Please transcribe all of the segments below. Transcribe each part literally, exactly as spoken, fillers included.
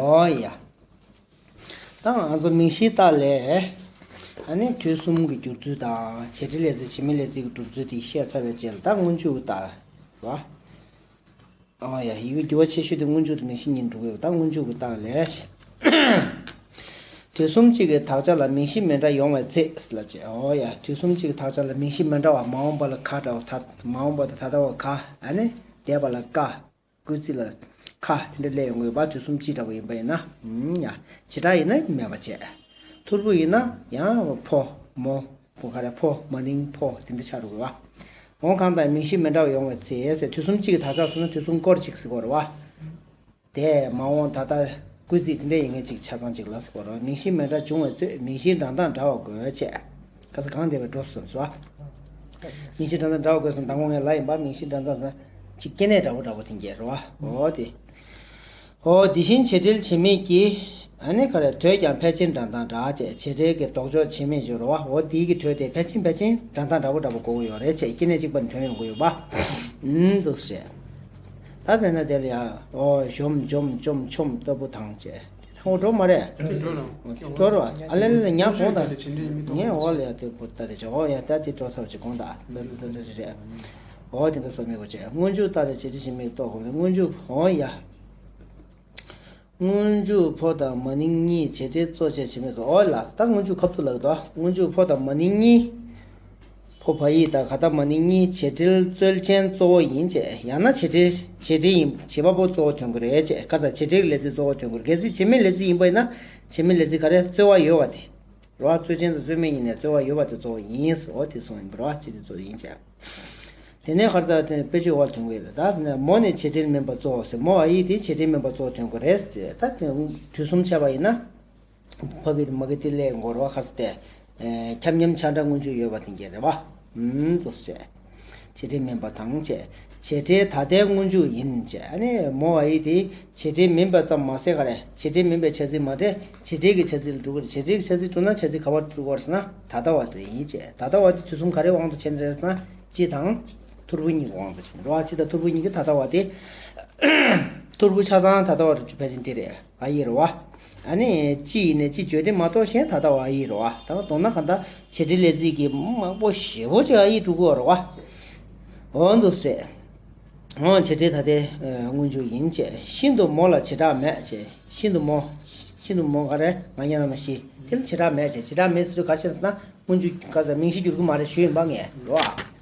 ཨོ་ཡ། ད་ང་ཚོ་མིང་གཞིའི་རྟགས་ལས། ཨ་ནི་དུས་གསུམ་གྱི་འགྱུར་ཚུལ་དང་བྱེད་འབྲེལ་ལས་ཚིག་བྱེད་མེད་ལས་ཚིག་གི་གྲུབ་ཚུལ་དེ་བཤད་ཚར་བའི་རྗེས་ལ་ད་སྔོན་འཇུག་གི་རྟགས་རེད་བ། ཨོ་ཡ། ཡི་གེ་འགྱུར་བ་ཆེ་ཤོས་དེ་སྔོན་འཇུག་དང་མིང་གཞི་གཉིས་འགྲོ་གི་ཡོད་པ་ད་སྔོན་འཇུག་གི་རྟགས་ལས། དུས་གསུམ་གཅིག་གི་དག་ཆ་ལ་མིང་གཞི་མི་འདྲ་ཡོང་བའི་ཚེ་ལབ་བྱས། ཨོ་ཡ། དུས་གསུམ་གཅིག་གི་དག་ཆ་ལ་མིང་གཞི་མི་འདྲ་བ་མ་འོངས་པ་ལ་ག་འདྲ་བ་ད་མ་འོངས་པ་དང་ད་ལྟ་བ་ག་ཨ་ནི་འདས་པ་ལ་ཀ་སྐུལ་ཚིག་ལ་ཁ་དེ་འདྲ་སླེབས་ཡོང་གི་ཡོད་པ་དུས་གསུམ་གཅིག་འདྲ་བོ་ཡིན་པ་ཡིན་ན། ཨུམ་ཡ། བྱེ་བྲག་ཡིན་ན་མེད་པ་བྱས། ཐོར་བུ་ཡིན་ན་ཡང་ཕོ་མོ་ཕོ་ག་རེ་ཕོ་མ་ནིང་ཕོ་དེ་འདྲ་ཆགས་འགྲོ་གི་ཡོད་པ། འོང་གང་དང་མིང་གཞི་མི་འདྲ་བ་ཡོང་བའི་ཚེ་ཟེར་དུས་གསུམ་གཅིག་གི་དག་ཆ་ཟེར་ན་དུས་གསུམ་སྐོར་གཅིག་ཟེར་གི་ཡོད་རེད་བ། དེ་མ་འོངས་ད་ལྟ་སྐུལ་ཚིག་དེ་འདྲ་ཡིན་མཁན་གཅིག་ཆ་ཚང་གཅིག་ལ་ཟེར་གི་ཡོད་རེད་བ། མིང་གཞི་མི་འདྲ་འབྱུང་བའི་ཚོད་མིང་གཞིའི་འདྲ་མདངས་འདྲ་བ་དགོས་བྱས། ཁ་ས་གང་བསྡད་པའི་འགྲོ་སོང་ཟེར་བ། མིང་གཞི་འདྲ་མདངས་འདྲ་བ་དགོས་སོང་མདང་དགོང་ངས་ལབ་ཡིན་པ་མིང་གཞི་འདྲ་མདངས་ཟེར་ན་གཅིག་སྐྱེ་གནས་འདྲ་བོ་འདྲ་བོ་དེ་འགྱེད་རེད་བ། འོ་དེ། འོ་དེ་བཞིན་བྱེད་འབྲེལ་བྱེད་མེད་ཀྱི། ཨ་ནི་ག་རེ་དོས་ཀྱང་ཕལ་ཆེར་འདྲ་མདངས་འདྲ་བྱས་བྱེད་འབྲེལ་གྱི་ལྡོག་ཕྱོགས་བྱེད་མེད་སྦྱོར་བ་འོ་དེའི་གི་དོས་དེ་ཕལ་ཆེར་ཕལ་ཆེར་འདྲ་མདངས་འདྲ་བོ་འདྲ་བོ་དགོས་ཀྱི་ཡོད་རེད་བྱས་སྐྱེ་གནས་གཅིག་པ་ནས་ཐོན་ཡོང་གི་ཡོད་པ། ཨུམ་འདུག་ཟེར། ད་དཔེར་ན་དེ་ལ་ཡང་འོ་གཞོམ་འཇོམས་བཅོམ་ཆོམ་ལྟ་བུ་དང་བྱས་དེ་དང་འོ་འགྲོ་མ་རེད། འགྲོ་རོགས་ཨ་ལེ་ལེ་ལེ་ཉག་གོང་དང་ངས་འོ་ལ་ཡ་དེ་བུ་ལྟ་དེ་ཆོག་འོ་ཡ་ད་དེ་འགྲོ་ཚར་བ་ཅིག་གོང་དང་ལ་ལ་ལ་ལ་རེད། འོ་དེ་འདྲ་བསམ་མི་དགོས་བྱས་སྔོན་འཇུག་ལྟ་དེ་བྱེད་འབྲེལ་བྱེད་མེད་ལྟོ་གོ་ལ་སྔོན་འཇུག་འོ་ཡ། སྔོན་འཇུག་ཕོ་དང་མ་ནིང་གཉིས་བྱེད་འབྲེལ་གཙོ་བྱས་བྱེད་མེད་སོ། འོ་ལ་ད་སྔོན་འཇུག་ཁ་ཐུག་ལ་གི་དོ། སྔོན་འཇུག་ཕོ་དང་མ་ནིང་གཉིས། ཕོ་བ་ཡིག་དང་ག་ད་མ་ནིང་གཉིས་བྱེད་འབྲེལ་རྩོལ་ཅན་གཙོ་བོ་ཡིན་བྱས་ཡང་ན་བྱེད་འབྲེལ་བྱེད་འབྲེལ་ཡིན་བྱེད་པ་པོ་གཙོ་བོ་ཐོན་གི་རེད་བྱས་ག་ད་བྱེད་འབྲེལ་གྱི་ལས་ཚིག་གཙོ་བོ་ཐོན་གི་རེད། གལ་སྲིད་བྱེད་མེད་ལས་ཚིག་ཡིན་པ་ཡིན་ན་བྱེད་མེད་ལས་ཚིག་ག་རེ་རྩོལ་བ་ཡོད་པ་དེ། རོ་རྩོལ་ཅན་དང་རྩོལ་མེད་གཉིས་ནས་རྩོལ་བ་ཡོད་པ་དེ་གཙོ་བོ་ཡིན་ཟེར་འོ་དེ་གསུངས་ཡིན་པ་རོ་བྱེད་འབྲེལ་གཙོ་བོ་ཡིན་བྱས། དེ་ནས་ཁར་ད་དེ་དཔེ་བརྗོད་འོག་ལ་ཐོན་གྱི་ཡོད་རེད་ད། དེ་ནས་མོ་ནི་བྱེད་འབྲེལ་མིན་པ་གཙོ་བོ་ཟེར་མོ་བ་ཡིག་དེ་བྱེད་འབྲེལ་མིན་པ་གཙོ་བོ་ཐོན་གྱི་རེད་ཟེར། ད་དེ་དུས་གསུམ་བྱས་པ་ཡིན་ན། ཕ་གི་དེ་མ་གི་དེ་ལས་འགོར་བ་ཁར་སྟེ། ཁྱབ་མཉམ་ཆ་འདྲ་སྔོན་འཇུག་ཡོད་པ་དེ་འགྱེད་རེད་བ། ཨུམ་ཙོ་བྱས། བྱེད་འབྲེལ་མིན་པ་དང་བྱས། བྱེད་འབྲེལ་ད་ལྟའི་སྔོན་འཇུག་ཡིན་བྱས་ཨ་ནི་མོ་བ་ཡིག་དེ་བྱེད་འབྲེལ་མིན་པ་ཙམ་མ་ཟད་ག་རེ་བྱེད་འབྲེལ་མིན་པའི་བྱ་ཚིག་མ་འདྲེས་བྱེད་འབྲེལ་གྱི་བྱ་ཚིག་ལ་འགྲོ་གི་རེད། བྱེད་འབྲེལ་གྱི་བྱ་ཚིག་འགྲོ་ན་བྱ་ཚིག་ག་པར་འགྲོ་གི་རེད་ཟེར་ན་ད་ལྟ་བ་དེ་ཡིན་བྱས་ད་ལྟ་བ་དེ་དུས་གསུམ་ག་རེའི་དབང་དུ་བྱས་ནས་རེད་ཟེར་ན་སྤྱི་དང་། ཐོར་བུ་གཉིས་ཀྱི་དབང་དུ་བྱས་ནས་རེད་བ། སྤྱི་དང་ཐོར་བུ་གཉིས་ཀྱི་ད་ལྟ་བ་དེ། ཐོར་བུ་ཆ་ཚང་ད་ལྟ་བ་རེད་ཕལ་ཆེར་དེ་རེད། ཨ་ཡིག་རེད་བ། ཨ་ནི་སྤྱི་ཡིན་ནས་སྤྱི་བརྗོད་དེ་མ་གཏོགས་གཞན་ད་ལྟ་བ་ཨ་ཡིག་རེད་བ། ད་མདོར་ན་གང་ལྟར་བྱེད་འབྲེལ་ལས་ཚིག་གི་མང་པོ་ཞེ་པོ་ཅིག་ཨ་ཡིག་འགྲོ་གི་ཡོད་རེད་བ། འོ་འདུག་སེ། འོ་བྱེད་འབྲེལ་ད་ལྟའི་སྔོན་འཇུག་ཡིན་བྱས་ཤིན་ཏུ་མོ་ལ་བྱེ་བྲག་མེད་བྱས་ཤིན་ཏུ་མོ། ཤིན་ཏུ་མོ་ག་རེ་ང་ཉ་ན་མ་ཤི་དེ་ལ་བྱེ་བྲག་མེད་བྱས་བྱེ་བྲག་མེད་ཟེར་དུས་ག་རེ་བྱས་ཟེར་ན་སྔོན་འཇུག་ག་ས་མིང་གཞི་འགྱུར་གི་མ་རེད་ཞུས་ཡིན་པ་ངས་རེད་བ།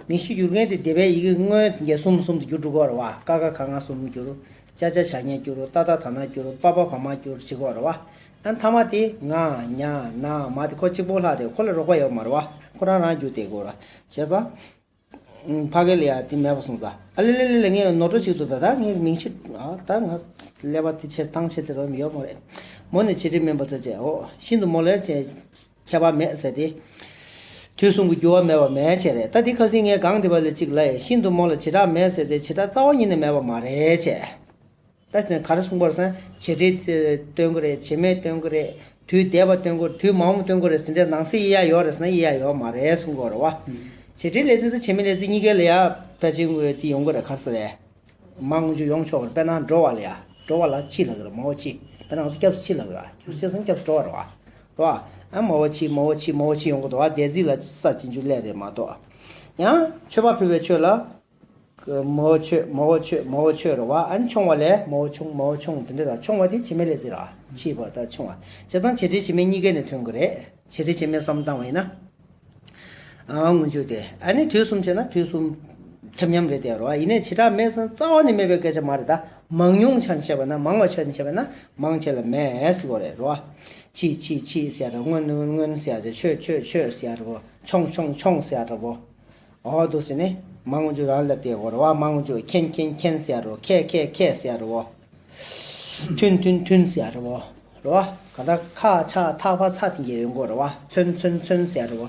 མིང་གཞི་འགྱུར་མཁན་དེ་སྡེ་པའི་ཡི་གེ་སྔོན་གྱི་གསུམ་གསུམ་དུ་འགྱུར་འགྲོ་གི་རེད་བ། ཀ་ཁ་ག་ང་གསུམ་འགྱུར། ཅ་ཆ་ཇ་ཉ་འགྱུར། ཏ་བཏགས་ད་ན་འགྱུར། པ་ཕ་བ་མ་འགྱུར་བྱེད་དགོས་རེད་བ། ཨ་མཐའ་མ་དེ་ང་ཉ་ན་མ་དེ་ཁོ་གཅིག་པོ་ལྷག་དེ་ཁོ་ལ་རོགས་པ་ཡོད་མ་རེད་བ། ཁོ་རང་རང་འགྱུར་བསྡད་དགོས་རེད། བྱས་ཙང་། ཕ་གི་ལ་ཡ་དེ་མེད་པ་སོང་ཙང་། ཨ་ལེ་ལེ་ལེ་ལེ་ངས་ནོར་འཁྲུལ་ཅིག་བཟོ་ད་ད་ངས་མིང་གཞི་ཨ་ད་ང་ཀླད་པ་དེ་ཆེ་ཐང་ཆེ་དེ་རོ་ཡོད་མ་རེད། མོ་ནི་བྱེད་འབྲེལ་མིན་པ་ཚོ་བྱས་འོ་ཤིན་ཏུ་མོ་ལས་བྱས། ཁྱད་པར་མེད་ཟེར་ཏེ། དུས་གསུམ་གྱི་འགྱུར་བ་མེད་པ་མེད་བྱས་རེད། ད་འདི་ཁ་སང་ངས་གང་འདི་པ་ལ་གཅིག་ལ་ཡ་ཤིན་ཏུ་མོ་ལ་བྱེ་བྲག་མེད་ཟེར་ཏེ་བྱེ་བྲག་རྩ་བ་ཉིད་ནས་མེད་པ་མ་རེད་བྱས། ད་དེ་ག་རེ་གསུངས་པར་སོང་བྱེད་འབྲེལ་སྟོན་གི་རེད་བྱེད་མེད་སྟོན་གི་རེད་དུས་འདས་པ་སྟོན་གི་རེད་དུས་མ་འོངས་སྟོན་གི་རེད་ཟེར་འདྲ་ནང་གསེས་དབྱེ་ཡ་ཡོད་རེད་ཟེར་ན་དབྱེ་ཡ་ཡོད་མ་རེད་གསུང་གི་ཡོད་རེད་བ། བྱེད་འབྲེལ་ལས་ཚིག་དང་བྱེད་མེད་ལས་ཚིག་གཉིས་ཀའི་ལ་ཡ་ཕལ་ཆེར་དངོས་དེ་ཡོང་གི་རེད་ག་རེ་ཟེར་རེད། མ་འོངས་ཅིག་ཡོང་ཆོག་གི་རེད། དཔེར་ན་འགྲོ་བ་ལ་ཡ། འགྲོ་བ་ལ་འཆི་ལབ་ཀྱི་རེད། མ་འོངས་འཆི། དཔེར་ན་ང་ཚོ་སྐྱབས་སུ་འཆི་ལབ་ཀྱི་རེད། སྐྱབས་སུ་འཆི་ཟེར་ན་སྐྱབས་སུ་འགྲོ་བ་རེད་བ། རེད་བ། ཨ་མ་འོངས་འཆི་མ་འོངས་འཆི་མ་འོངས་འཆི་ཡོང་གི་འདུག་བ། དེ་ཚིག་ལ་ས་ཅི་འཇུ་སླེབས་རེད་མ་གཏོགས། ཡང་མཆོད་པ་ཕུལ་བའི་མཆོད་ལ། མ་འོངས་མཆོད་མ་འོངས་མཆོད་མ་འོངས་མཆོད་རེད་བ། ཨ་ནི་མཆོང་བ་ལས་མ་འོངས་མཆོང་མ་འོངས་མཆོང་དེ་འདྲ་རེད། མཆོང་བ་དེ་བྱེད་མེད་ལས་ཚིག་རེད། འཆི་བ་དང་མཆོང་བ། བྱས་ཙང་བྱེད་འབྲེལ་བྱེད་མེད་གཉིས་ཀའི་ནས་ཐོན་གི་རེད། བྱེད་འབྲེལ་བྱེད་མེད་བསམ་བློ་བཏང་བ་ཡིན་ན། ཨ་སྔོན་འཇུག་དེ་ཨ་ནི་དུས་གསུམ་བྱས་ན་དུས་གསུམ་ཁྱབ་མཉམ་རེད་དེ་རོ། ཡིན་ནའི་བྱེ་བྲག་མེད་ཟེར་ན་རྩ་བ་ནས་མེད་པའི་སྐད་ཆ་མ་རེད་ད། མང་ཉུང་ཆ་ནས་བཤད་པ་ན་མང་བ་ཆ་ནས་བཤད་པ་ན་མང་ཆེ་ལ་མེད་ཟེར་གོ་རེད་རོ། འཆི་འཆི་འཆི་ཟེར་རོ། སྔོན་སྔོན་སྔོན་ཟེར་རོ། ཆོད་ཆོད་ཆོད་ཟེར་རོ། མཆོང་མཆོང་མཆོང་ཟེར་རོ། འོ་འདུག་ཟེར་ནས་མང་འཇུག་རང་ལབ་དེ་གོ་རོ། མང་འཇུག་མཁྱེན་མཁྱེན་མཁྱེན་ཟེར་རོ། ཁྱེད་ཁྱེད་ཁྱེད་ཟེར་རོ། ཐུན་ཐུན་ཐུན་ཟེར་རོ། རོ། ག་ད་ཁ་ཆ་ཐ་ཕ་ཚ་དེ་འགྱེད་ཡོང་གོ་རོ། ཚོན་ཚོན་ཚོན་ཟེར་རོ།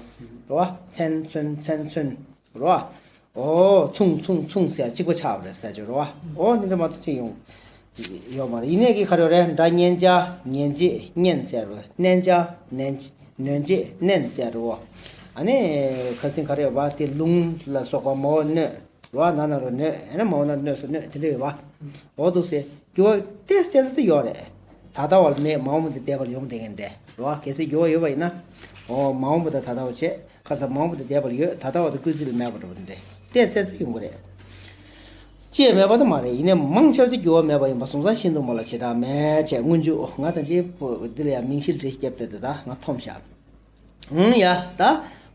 རོ། ཚན་ཚོན་ཚན་ཚོན། རོ། ཨོ། མཚུངས་མཚུངས་མཚུངས་ཟེར་གཅིག་པ་ཆགས་པ་རེད་ཟེར་གྱི་རོ། ཨོ་འདི་འདྲ་མ་གཏོགས་ཅི་ཡོང་། ཡོད་མ་རེད། ཡིན་ནའི་གི་ག་རེ་རེད། འདྲ་མཉེན་ཆ་ཉན་བྱེད་མཉེན་ཟེར་རོ། མནན་ཆ་ནན་ནོན་བྱེད་མནན་ཟེར་རོ། ཨ་ནི་ཁ་སང་ག་རེ་ཡོད་པ་དེ་ལུང་ལ་སོགས་པ་མ་འོངས་གནོད། རོ་ན་ན་རོ་གནོད། ཨ་ནི་མ་འོངས་ན་གནོད་ཟེར་གནོད་དེ་འདྲ་ཡོད་པ། འོ་འདུག་ཟེར་འགྱུར་བ་ཏེ་ཟེར་ཟེར་ཡོད་རེད། ད་ལྟ་བ་ལ་མེད། མ་འོངས་པ་དེ་འདས་པ་ལ་ཡོང་བསྡད་མཁན་དེ་རེད་བ། གལ་སྲིད་འགྱུར་བ་ཡོད་པ་ཡིན་ན། འོ་མ་འོངས་པ་དང་ད་ལྟ་བ་བྱས། ཁ་སང་མ་འོངས་པ་དེ་འདས་པ་ལ་ཡོད། ད་ལྟ་བ་དེ་སྐུལ་ཚིག་ལ་མེད་པ་འགྲོ་བ་འདི་ཏོག་ཙམ་ཡོང་གི་རེད། ཅེས་མེད་པ་དེ་མ་རེད། ཡིན་ནའི་མང་ཆེ་བ་དེ་འགྱུར་བ་མེད་པ་ཡིན་པ་སོང་ཙང་ཤིན་ཏུ་མོ་ལ་བྱེ་བྲག་མེད་ཅེས་སྔོན་འཇུག་ང་དང་ཅིག་འདི་ལ་ཡང་མིང་གཞི་འགྲེལ་བཤད་བརྒྱབ་སྟེ་དེ་ད་ང་འཐོམ་བཞག་ཨང་ཡ། ད་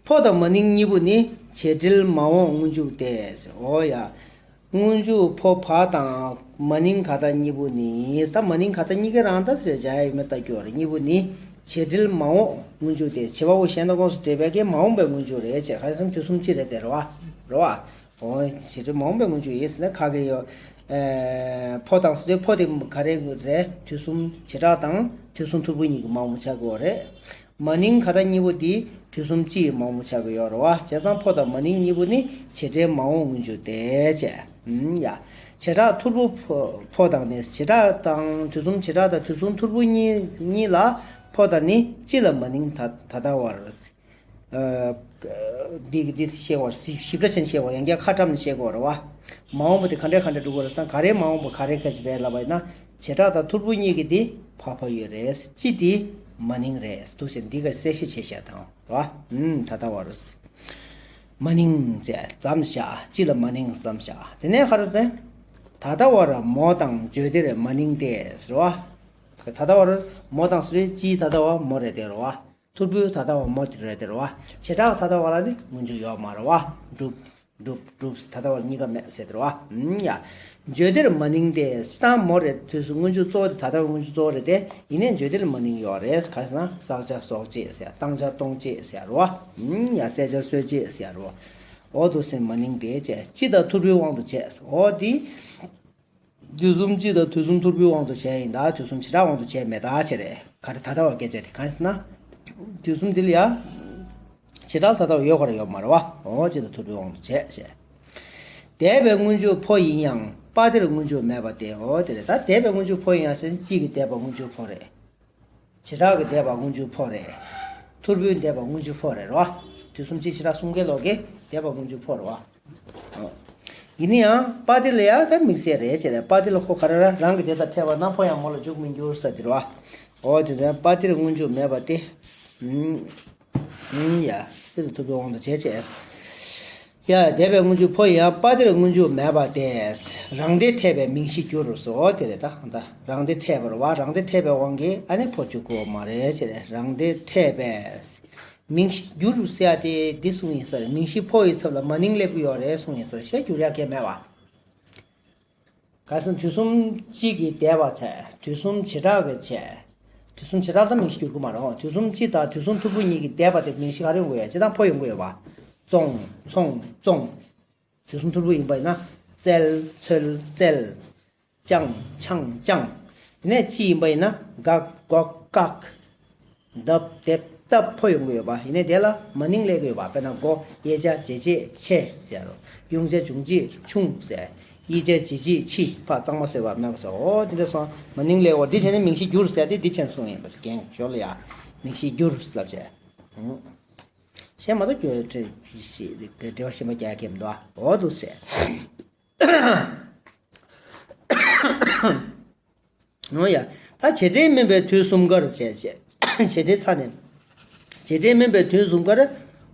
ཕོ་དང་མ་ནིང་གཉིས་པོ་ནི་བྱེད་འབྲེལ་མ་འོངས་སྔོན་འཇུག་སྟེ། འོ་ཡ། སྔོན་འཇུག་ཕོ་བ་དང་མ་ནིང་ག་ད་གཉིས་པོ་ནི། ད་མ་ནིང་ག་ད་གཉིས་ཀ་རང་ད་ཟེར་བྱ་ཡ་ཡོད་མེད་ལྟ་རྒྱུ་རེད། གཉིས་པོ་ནི་བྱེད་འབྲེལ་མ་འོངས་སྔོན་འཇུག་སྟེ། བྱེད་པ་པོ་གཞན་དང་དངོས་སུ་འབྲེལ་བའི་གི་མ་འོངས་པའི་སྔོན་འཇུག་རེད་ཅེས། ག་རེ་ཟེར་ན་དུས་གསུམ་གཅིག་རེད་དེ་རེད་བ། རེད་བ། འོ་བྱེད་འབྲེལ་མ་འོངས་པའི་སྔོན་འཇུག་ཡིན་ཟེར་ན་ག་གེ་ཡོད། ཨེ། ཕོ་དང་ཟེར་དུས་ཕོ་དེ་ག་རེ་རེད། དུས་གསུམ་བྱེ་བྲག་དང་དུས་གསུམ་ཐོར་བུ་གཉིས་ཀྱི་མ་འོངས་པ་ཆགས་དགོས་རེད། མ་ནིང་ག་ད་གཉིས་པོ་དེ་དུས་གསུམ་སྤྱི་ཡི་མ་འོངས་པ་ཆགས་ཀྱི་ཡོད་རེད་བ། བྱས་ཙང་ཕོ་དང་མ་ནིང་གཉིས་པོ་ནི་བྱེད་འབྲེལ་མ་འོངས་སྔོན་འཇུག་སྟེ་བྱས། ཨུམ་ཡ། བྱེ་བྲག་ཐོར་བུ་ཕོ་ཕོ་དང་ནི། བྱེ་བྲག་དང་དུས་གསུམ་བྱེ་བྲག་དང་དུས་གསུམ་ཐོར་བུ་གཉིས་གཉིས་ལ་ཕོ་དང་ནི་སྤྱི་ལ་མ་ནིང་ད་ད་ལྟ་བར། ཨ། འདི་གི་འདི་བཤད་དགོས་རེད། ཞིབ་ཕྲ་ཅན་བཤད་དགོས་རེད། ཡང་བསྐྱར་ཁ་བཀྲམ་ནས་བཤད་དགོས་རེད་བ། མ་འོངས་པ་དེ་ག་འདྲ་ག་འདྲ་འགྲོ་དགོས་རེད་ཟེར་ན། ག་རེ་མ་འོངས་པ་ག་རེ་ག་ཅི་རེད་ལབ་པ་ཡིན་ན། བྱེ་བྲག་དང་ཐོར་བུ་གཉིས་ཀྱི་འདི་ཕ་ཕ་ཡོད་རེད། སྤྱི་འདི་མ་ནིང་རེད། འདུག་ཟེར་འདི་ག་གསལ་བཤད་བྱས་བཞག་དང་རེད་བ། ཨུམ་ད་ལྟ་བར་མ་ནིང་ཟེར་ཙམ་བཞག་སྤྱི་ལ་མ་ནིང་ཙམ་བཞག་དེ་ནས་ག་རེ་རེད། ད་ལྟ་བར་མོ་དང་བརྗོད་འདིར་མ་ནིང་སྟེ་ཟེར་བ། ད་ལྟ་བར་མོ་དང་ཟེར་དུས་སྤྱིའི་ད་ལྟ་བ་མོ་རེད་དེ་རེད་བ། ཐོར་བུའི་ད་ལྟ་བ་མོ་དེ་རེད་དེ་རེད་བ། བྱེ་བྲག་ད་ལྟ་བ་ལ་ནི་སྔོན་འཇུག་ཡོད་མ་རེད་བ། གྲུབ་གྲུབ་གྲུབ་ད་ལྟ་བ་ལ་གཉིས་ཀ་མེད་ཟེར་དེ་རེད་བ། ཨུམ་ཡ། བརྗོད་འདིར་མ་ནིང་སྟེ། སྤྱིར་བཏང་མོ་རེད། དུས་སུ་སྔོན་འཇུག་གཙོ་བོ་དེ་ད་ལྟ་བའི་སྔོན་འཇུག་གཙོ་བོ་རེད་དེ། ཡིན་ནའི་བརྗོད་འདིར་མ་ནིང་ཡོད་རེད། ག་རེ་ཟེར་ན་བསགས་བྱ་གསོག་བྱེད་ཟེར། བཏང་བྱ་གཏོང་བྱེད་ཟེར་རེད་བ། ཨུམ་ཡ། བསད་བྱ་གསོད་བྱེད་ཟེར་རེད་བ། འོ་འདུག་སེ་མ་ནིང་སྟེ་བྱས། སྤྱི་དང་ཐོར་བུའི་དབང་དུ་བྱས། འོ་དེ། དུས་གསུམ་སྤྱི་དང་དུས་གསུམ་ཐོར་བུའི་དབང་དུ་བྱས་ཡིན་ད། དུས་གསུམ་བྱེ་བྲག་དབང་དུ་བྱས་མེད་ད་བྱས་རེད། ག་རེ་ད་ལྟ་བ་སྐད་ཆ་དེ་གང་ཟེར་ན། དུས་གསུམ་འདི་ལ་ཡ། བྱེ་བྲག་ད་ལྟ་བ་ཡོད་ག་རེ་ཡོད་མ་རེད་བ། འོ་སྤྱི་དང་ཐོར་བུའི་དབང་དུ་བྱས་བྱས། འདས་པའི་སྔོན་འཇུག་ཕོ་ཡིན་ཡང་པ་དེར་སྔོན་འཇུག་མེད་པ་སྟེ། འོ་དེ་རེད། ད་འདས་པའི་སྔོན་འཇུག་ཕོ་ཡིན་ཡང་ཟེར་ན་སྤྱི་གི་འདས་པ་སྔོན་འཇུག་ཕོ་རེད། བྱེ་བྲག་གི་འདས་པ་སྔོན་འཇུག་ཕོ་རེད། ཐོར་བུའི་འདས་པ་སྔོན་འཇུག་ཕོ་རེད་རོ། དུས་གསུམ་སྤྱི་བྱེ་བྲག་གསུམ་ཀའི་ལོག་གི་འདས་པ་སྔོན་འཇུག་ཕོ་རེད་བ། ཡིན་ན་ཡང་པ་དེ་ལ་ཡང་ད་དམིགས་བསལ་རེད་ཅེས་རེད། པ་དེ་ལ་ཁོ་ག་རེ་ར་རང་གི་དེ་དང་ཕྲད་པ་ན་ཕོ་ཡང་མོ་ལ་འཇུག་མི་འགྱུར་ཟེར་དེ་རེད་བ། འོ་དེ་དོན་པ་དེར་སྔོན་འཇུག་མེད་པ་སྟེ། ཨུམ། ཨུམ་ཡ། དེ་དང་ཐོར་བུའི་དབང་དུ་བྱས་བྱས། ཡ། འདས་པའི་སྔོན་འཇུག་ཕོ་ཡིན་ཡང་པ་དེར་སྔོན་འཇུག་མེད་པ་སྟེ། རང་སྡེ་ཕྲད་པའི་མིང་གཞི་འགྱུར་རོ་སོ་དེ་རེད་ད། ད་རང་སྡེ་ཕྲད་པ་རེད་བ། རང་སྡེ་ཕྲད་པའི་དབང་གིས་ཨ་ནི་ཕོ་འཇུག་དགོས་མ་རེད་ཅེས་རེད། རང་སྡེ་ཕྲད་པས་མིང་གཞི་འགྱུར་ཟེར་ཡ་དེ་འདི་གསུངས་ཡིན་ས་རེད། མིང་གཞི་ཕོ་ཡི་ཚབ་ལ་མ་ནིང་སླེབས་ཀྱི་ཡོད་རེད་གསུངས་ཡིན་ས་རེད། ཞེས་འགྱུར་ཡ་གལ་མེད་བ། ག་སོང་དུས་གསུམ་གཅིག་གི་འདས་པ་བྱས། དུས་གསུམ་བྱེ་བྲག་གི་བྱས། དུས་གསུམ་བྱེ་བྲག་ད་མིང་གཞི་འགྱུར་གི་མ་རེད། དུས་གསུམ་སྤྱི་དང་དུས་གསུམ་ཐོར་བུ་གཉིས་ཀྱི་འདས་པ་དེ་མིང་གཞི་ག་རེ་ཡོང་གི་ཡོད། སྤྱིར་བཏང་ཕོ་ཡོང་གི་ཡོད་པ། བཙོང་། འཚོང་། བཙོང་། དུས་གསུམ་ཐོར་བུ་ཡིན་པ་ཡིན་ན། བཙལ། འཚོལ། བཙལ། བཅང་། འཆང་། བཅངས། དེ་ནས་སྤྱི་ཡིན་པ་ཡིན་ན། འགག་འགོག་བཀག་འདབ་འདེབས་བཏབ། ཕོ་ཡོང་གི་ཡོད་པ། ཡིན་ནའི་དེ་ལ་མ་ནིང་སླེབས་ཀྱི་ཡོད་པ། དཔེར་ན་མགོ། དབྱེ་བྱ་བྱེད་བྱེད་ཆེ་ཟེར་རོ། དབྱུང་བྱ་འབྱུང་བྱེད་ཆུང་ཟེར། དབྱེ་བྱ་བྱེད་བྱེད་ཕྱི་ཕ་གཙང་མ་བཟོས་པ་མེད་པ་སོགས། འོ་དེ་འདྲ་སོང་མ་ནིང་སླེབས་འོ་འདི་བྱས་ནས་མིང་གཞི་འགྱུར་ཟེར་དེ་འདི་བྱས་གསུངས་ཡིན་པ་རྒན་ཞོར་ལ་ཡ། མིང་གཞི་འགྱུར་ལབ་བྱས། གཞན་མ་གཏོགས་འགྱུར་འགྲེལ་བ་གཞན་པ་རྒྱག་གི་མི་འདུག་འོ་འདུག་ཟེར། འོ་ཡ། ད་བྱེད་འབྲེལ་མིན་པའི་དུས་གསུམ་ཀར་བྱས་བྱས། བྱེད་འབྲེལ་ཚར་ནས། བྱེད་འབྲེལ་མིན་པའི་དུས་གསུམ་ཀར་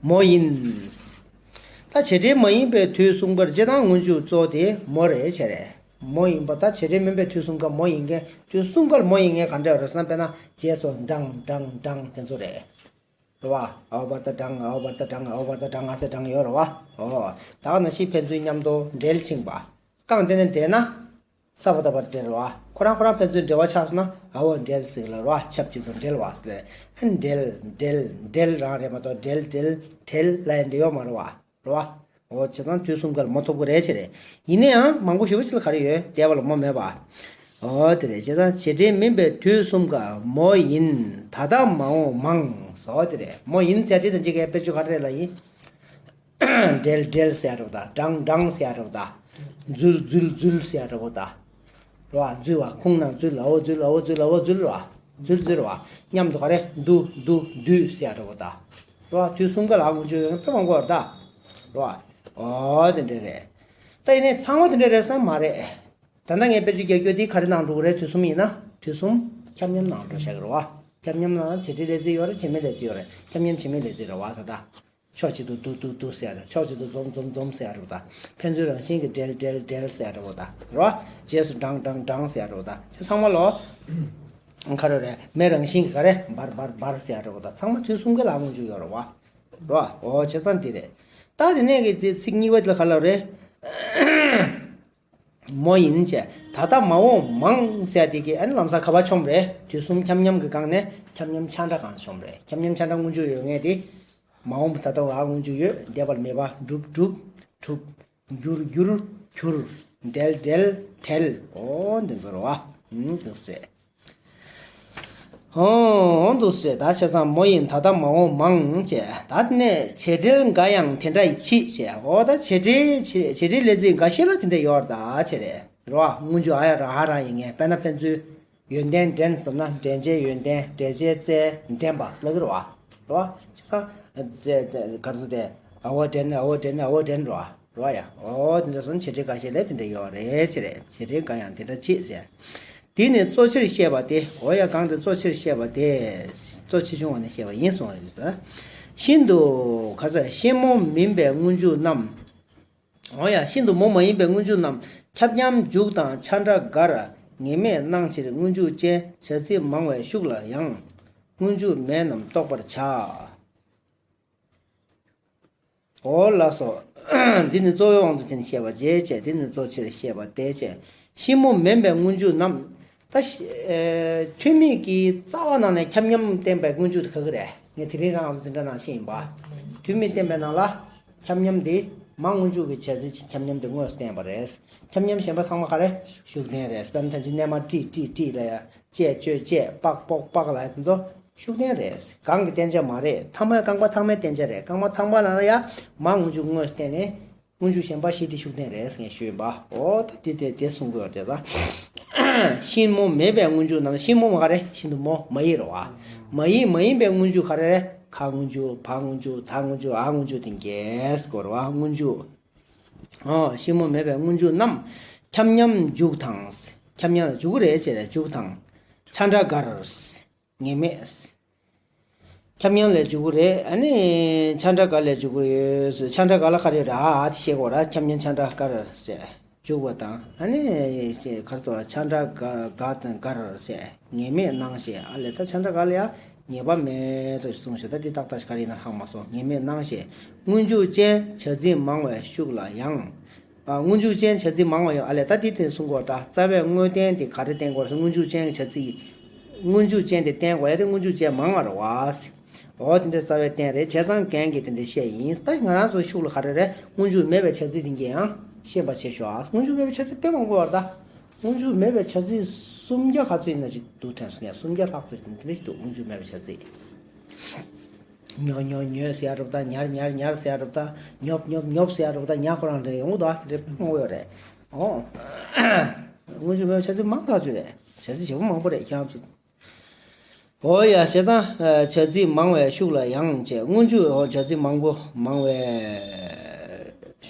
མོ་ཡིན། ད་བྱེད་འབྲེལ་མ་ཡིན་པའི་དུས་གསུམ་ཀར་སྤྱིར་བཏང་སྔོན་འཇུག་གཙོ་བོ་དེ་མོ་རེད་བྱས་རེད། མོ་ཡིན་པ། ད་བྱེད་འབྲེལ་མིན་པའི་དུས་གསུམ་ཀ་མོ་ཡིན་མཁན། དུས་གསུམ་ཀར་མོ་ཡིན་མཁན་ག་འདྲ་རེད་ཟེར་ན། དཔེར་ན་རྗེས་སུ་འབྲང་འབྲང་འབྲང་དེ་ཚོ་རེད། རེད་བ། ཨའོ་བར་ད་འབྲང་། ཨའོ་བར་ད་འབྲང་། ཨའོ་བར་ད་འབྲང་ཨ་ཟེར་འབྲང་ཡོད་རེད་བ། ཨོ། ད་ག་ནང་བཞིན་ཕན་ཚུན་མཉམ་དུ་འབྲེལ་ཕྱིན་པ། རྐང་དེ་ནས་འབྲེལ་ན། ས་པ་བཏགས་པ་འབྲེལ་བ། ཁོ་རང་ཁོ་རང་ཕན་ཚུན་འབྲེལ་བ་ཆགས་སོང་ན་ཨ་འོ་འབྲེལ་ཟེར་ལ་རེད་བ། ཆབས་ཅིག་ཏུ་འབྲེལ་བ་ཟེར། ཨ་འབྲེལ་འབྲེལ་འབྲེལ་རང་རེད་མ་གཏོགས་འབྲེལ་འབྲེལ་བྲལ་ལབ་ཡ་འབྲེལ་ཡོད་མ་རེད་བ། རེད་བ། འོ་བྱས་ཙང་དུས་གསུམ་ཀར་མོ་ཐོབ་ཀྱི་རེད་ཅེས་རེད། ཡིན་ན་ཡང་མང་པོ་ཞེ་པོ་ཅིག་ལ་ག་རེ་ཡོད། འདས་པ་ལ་མོ་མེད་པ། འོ་དེ་རེད། བྱས་ཙང་བྱེད་འབྲེལ་མིན་པའི་དུས་གསུམ་ཀ་མོ་ཡིན། ད་ལྟ་མ་འོངས་མང་། འོ་དེ་རེད། མོ་ཡིན་ཟེར་དེ་དང་གཅིག་གི་དཔེ་བརྗོད་ག་རེ་རེད་ལབ་ཡིན། འབྲེལ་འབྲེལ་ཟེར་ཡ་འདྲ་པོ་དང་། འབྲང་འབྲང་ཟེར་ཡ་འདྲ་པོ་དང་། འཛུལ་འཛུལ་འཛུལ་ཟེར་ཡ་འདྲ་པོ་དང་། རེད་བ། འཛུལ་བ། ཁུངས་ནང་འཛུལ། ཨ་འོ་འཛུལ། ཨ་འོ་འཛུལ། ཨ་འོ་འཛུལ་རེད་བ། འཛུལ་འཛུལ་རེད་བ། མཉམ་དུ་ག་རེ། འདུ་འདུ་འདུས་ཟེར་ཡ་འདྲ་པོ་དང་། རེད་བ། དུས་གསུམ་ཀ་ལ་སྔོན་འཇུག་ཡོད་མཁན་དཔེ་མང་པོ་ཡོད་རེད་ད། རེད་བ། འོ་དེ་འདྲ་རེད། ད་ཡིན་ནའི་ཚང་མ་དེ་འདྲ་རེད་ཟེར་ན་མ་རེད། ད་ལྟ་ངས་དཔེ་བརྗོད་རྒྱག་རྒྱུ་དེ་ག་རེ་ནང་འགྲོ་གི་རེད། དུས་གསུམ་ཡིན་ན། དུས་གསུམ་ ཁྱབ་མཉམ་ནང་འགྲོ་བཞག་གི་རེད་བ། ཁྱབ་མཉམ་ནང་བྱེད་འབྲེལ་ལས་ཚིག་ཡོད་རེད། བྱེད་མེད་ལས་ཚིག་ཡོད་རེད། ཁྱབ་མཉམ་བྱེད་མེད་ལས་ཚིག་རེད་བ། ད་ལྟ་ཕྱོགས་གཅིག་ཏུ་ཏུ་ཏུ་ཏུ་ཟེར་རེད། ཕྱོགས་གཅིག་ཏུ་འཛོམས་འཛོམས་འཛོམས་ཟེར་རེད་ད། ཕན་ཚུན་རང་བཞིན་གྱི་འབྲེལ་འབྲེལ་འབྲེལ་ཟེར་རེད་བ་ད། རེད་བ། རྗེས་སུ་འབྲང་འབྲང་འབྲང་ཟེར་རེད་བ་ད། དེ་ཚང་མ་ལོ། ག་རེ་རེད། མེ་རང་བཞིན་གྱི་ག་རེ་འབར་འབར་འབར་ཟེར་རེད་བ་ད། ཚང་མ་དུས་གསུམ་ག་ལ་སྔོན་འཇུག་ཡོད་རེད་བ། རེད་བ། འོ་བྱས་ཙང་དེ་རེད། ད་དེ་ནས་ཀྱི་ཚིག་གཉིས་པ་དེ་ལ་ག་ལ་རེད། མོ་ཡིན་བྱས། ད་ལྟ་མ་འོངས་མང་ཟེར་དེ་གི་ཨ་ནི་ལམ་སང་ག་པར་མཆོངས་རེད། དུས་གསུམ་ཁྱབ་མཉམ་གྱི་སྒང་ནས་ཁྱབ་མཉམ་ཆ་འདྲ་སྒང་མཆོངས་རེད། ཁྱབ་མཉམ་ཆ་འདྲ་སྔོན་འཇུག་ཡོད་ངེས་དེ། མ་འོངས་པ་ད་ལྟ་བ་སྔོན་འཇུག་ཡོད། འདས་པ་མེད་པ་གྲུབ་གྲུབ་གྲུབ། འགྱུར་འགྱུར་གྱུར། འབྲེལ་འབྲེལ་བྲལ། འོ་འདི་ཚོ་རེད་བ། ཨུམ་འདུག་སེ། ཨོ་འདུག་སེ། ད་བྱས་ཙང་མོ་ཡིན་ད་ལྟ་མ་འོངས་མང་བྱས། ད་ནས་བྱེད་འབྲེལ་འགའ་ཡང་དེ་འདྲ་ཡི་མཆིས་བྱས། ཨོ་ད་བྱེད་འབྲེལ་བྱེད་བྱེད་འབྲེལ་ལས་ཚིག་འགའ་ཤས་ལ་དེ་འདྲ་ཡོད་རེད་ད་བྱས་རེད་རོ། སྔོན་འཇུག་ཨ་ཡ་ར་ཧ་ར་ཡིན་ངེས། དཔེར་ན་ཕན་ཚུན་ཡོན་ཏན་འདྲེན་ཟེར་ན་འདྲེན་བྱའི་ཡོན་ཏན། འདྲེན་བྱའི་རྩལ། འདྲེན་པ་ལབ་ཀྱི་རེད་བ། རེད་བ། བྱས་ཙང་ག་རེ་ཟེར་དེ། ཨ་བ་འདྲེན་ཨ་བ་འདྲེན་ཨ་བ་འདྲེན་རེད་བ། རེད་བ་ཡ། ཨོ་དེ་འདྲ་སོང་བྱེད་འབྲེལ་འགའ་ཤས་ལས་དེ་འདྲ་ཡོད་རེད་ཅེས་རེད། བྱེད་འབྲེལ་འགའ་ཡང་དེ་འདྲ་མཆིས་ཟེར། དེ་ནི་གཙོ་ཆེར་བཤད་པ་སྟེ། འོ་ཡ། གང་དེ་གཙོ་ཆེར་བཤད་པ་སྟེ། གཙོ་ཆེ་ཆུང་བ་ནས་བཤད་པ་ཡིན་གསུངས་རེད་འདུག་ད། ཤིན་ཏུ་ག་ཚོད་ཤིན་མོ་མིན་པའི་སྔོན་འཇུག་རྣམས། འོ་ཡ། ཤིན་ཏུ་མོ་མ་ཡིན་པའི་སྔོན་འཇུག་རྣམས་ཁྱབ་མཉམ་འཇུག་དང་ཆ་འདྲ་འགར་ངེས་མེད་སྣང་ཕྱིར། སྔོན་འཇུག་ཅན་བྱ་ཚིག་མང་བའི་ཤུགས་ལ་ཡང་། སྔོན་འཇུག་མེད་རྣམས་རྟོགས་པར་བྱ། འོ་ལགས་སོ། འདི་ནི་གཙོ་བོའི་དབང་དུ་བྱས་ནས་བཤད་པ་རེད་ཅེས། འདི་ནི་གཙོ་ཆེར་བཤད་པ་སྟེ་ཅེས། ཤིན་མོ་མིན་པའི་སྔོན་འཇུག་རྣམས། ད་ཤི་ཨེ་ཐོན་མིས་ཀྱི་རྩ་བ་ནང་ནས་ཁྱབ་མཉམ་བསྟན་པའི་སྔོན་འཇུག་དེ་ག་གི་རེད། ངས་དེ་རིང་རང་ཚོ་འཛིན་གྲྭ་ནང་བཤད་ཡིན་པ། ཐོན་མིས་བསྟན་པའི་ནང་ལ་ཁྱབ་མཉམ་དེ་མ་སྔོན་འཇུག་གི་བྱ་ཚིག་ཅིག་ཁྱབ་མཉམ་དེ་དངོས་སུ་བསྟན་པ་རེད། ཁྱབ་མཉམ་གཞན་པ་ཚང་མ་ག་རེ། ཤུགས་ལྡན་རེད། དཔེར་ན་ད་ཅི་སྔོན་མ་ཀྲི་ཀྲི་ཀྲི་ལ་ཡ། ཅེས་ཅོས་ཅེས། པག་པོག་པག་ལ་ཡ་དེ་ཚོ། ཤུགས་ལྡན་རེད། གང་གི་བསྟན་བྱ་མ་རེད། ཐ་མ་རྐང་པ་ཐ་མའི་བསྟན་བྱ་རེད། རྐང་པ་ཐ་མ་ལ་ཡ་མ་སྔོན་འཇུག་དངོས་སུ་བསྟན་ནས། སྔོན་འཇུག་གཞན་པ་བཞི་དེ་ཤུགས་ལྡན་རེད་ངས་ཞུས་ཡིན་པ། འོ་ད་དེ་དེ་དེ་གསུང་དགོས་རེད་ད། ཤིན་མོ་མེད་པའི་སྔོན་འཇུག་རྣམས། ཤིན་མོ་མ་ག་རེ། ཤིན་ཏུ་མོ་མ་ཡིག་རེད་བ། མ་ཡིག་མ་ཡིན་པའི་སྔོན་འཇུག་ག་རེ་རེད། ག་སྔོན་འཇུག་བ་སྔོན་འཇུག་ད་སྔོན་འཇུག་ཨ་སྔོན་འཇུག་དེ་འགས་སྐོར་བ་སྔོན་འཇུག་འོ་ཤིན་མོ་མེད་པའི་སྔོན་འཇུག་རྣམས་ཁྱབ་མཉམ་འཇུག་དང་། ཁྱབ་མཉམ་ལ་འཇུག་གི་རེད་ཅེས་རེད། འཇུག་དང་། ཆ་འདྲ་འགར། ངེས་མེད། ཁྱབ་མཉམ་ལས་འཇུག་གི་རེད། ཨ་ནི་ཆ་འདྲ་འགའ་ལས་འཇུག་གི་ཡོད། ཆ་འདྲ་འགའ་ལ་ག་རེ་རེད། ཨ་ཨ་དེ་ཤེས་དགོས་ར། ཁྱབ་མཉམ་ཆ་འདྲ་འགའ་རེད་ཟེར་འཇུག་པ་དང་། ཨ་ནི་ཅེས་གར་ཚོ་ཆ་འདྲ་འགའ་འགའ་དང་འགའ་རེད་ཟེར་ངེས་མེད་སྣང་ཞེས། ཨ་ལས་ད་ཆ་འདྲ་འགའ་ལ་ཡང་ངེས་པ་མེད་ཚོད་གསུངས་ཤོག་ད་འདི་ཏག་ཏག་ཞིག་ག་རེ་ཡིན་ན་ཧ་མ་སོང་། ངེས་མེད་སྣང་ཞེས། སྔོན་འཇུག་ཅན་བྱ་ཚིག་མང་བའི་ཤུགས་ལ་ཡང་། ཨ། སྔོན་འཇུག་ཅན་བྱ་ཚིག་མང་བ་ཡོད། ཨ་ལས་ད་འདི་དེ་གསུང་དགོས་ད། རྩ་བའི་དངོས་བསྟན་དེ་ག་རེ་བསྟན་དགོས་རེད། སྔོན་འཇུག་ཅན་བྱ་ཚིག་སྔོན་འཇུག་ཅན་དེ་བསྟན་དགོས་ཡ་དེ་སྔོན་འཇུག་ཅན་མང་བ་རེད་བ། འོ་དེ་འདྲའི་རྩ་བའི་བསྟན་རེད། བྱས་ཙང་རྒན་གྱིས་དེ་འདྲ་བཤད་ཡིན། ད་ང་རང་ཚོ་ཤུགས་ལ་ག་རེ་རེད། སྔོན་འཇུག་མེད་པའི་བྱ་ཚིག་དེ་འགས་ཡང་ཤེས་པ་བྱེད་ཤོག་ཨ། སྔོན་འཇུག་མེད་པའི་བྱ་ཚིག་དཔེ་མང་པོ་ཡོད་རེད་ད། སྔོན་འཇུག་མེད་པའི་བྱ་ཚིག་སུམ་བརྒྱ་ག་ཚོད་ཡིན་ན་ཅིག་འདུག་དྲན་སོང་ངས། སུམ་བརྒྱ་ལྷག་ཙམ་ཞིག་འདི་འདྲ་ཞིག་འདུག་སྔོན་འཇུག་མེད་པའི་བྱ་ཚིག་ཉོ་ཉོ་ཉོས་ཟེར་ཡ་རུབ་ད། ཉར་ཉར་ཉར་ཟེར་ཡ་རུབ་ད། ཉོབ་ཉོབ་ཉོབ་ཟེར་ཡ་རུབ་ད། ཉ་ཁོ་རང་རེད། ཡོང་གི་འདུག་ཨ། དེ་འདྲ་དཔེ་མང་པོ་ཡོད་རེད། ཨོ། སྔོན་འཇུག་མེད་པའི་བྱ་ཚིག་མང་ཐག་ཆོད་རེད། བྱ་ཚིག་ཞེ་པོ་མང་པོ་རེད་ཁྱེད་རང་ཚོ། ཨོ་ཡ། བྱས་ཙང་། བྱ་ཚིག་མང་བའི་ཤུགས་ལ་ཡང་བྱས། སྔོན་འཇུག་ཨོ་བྱ་ཚིག་མང་པོ་མང་བའི་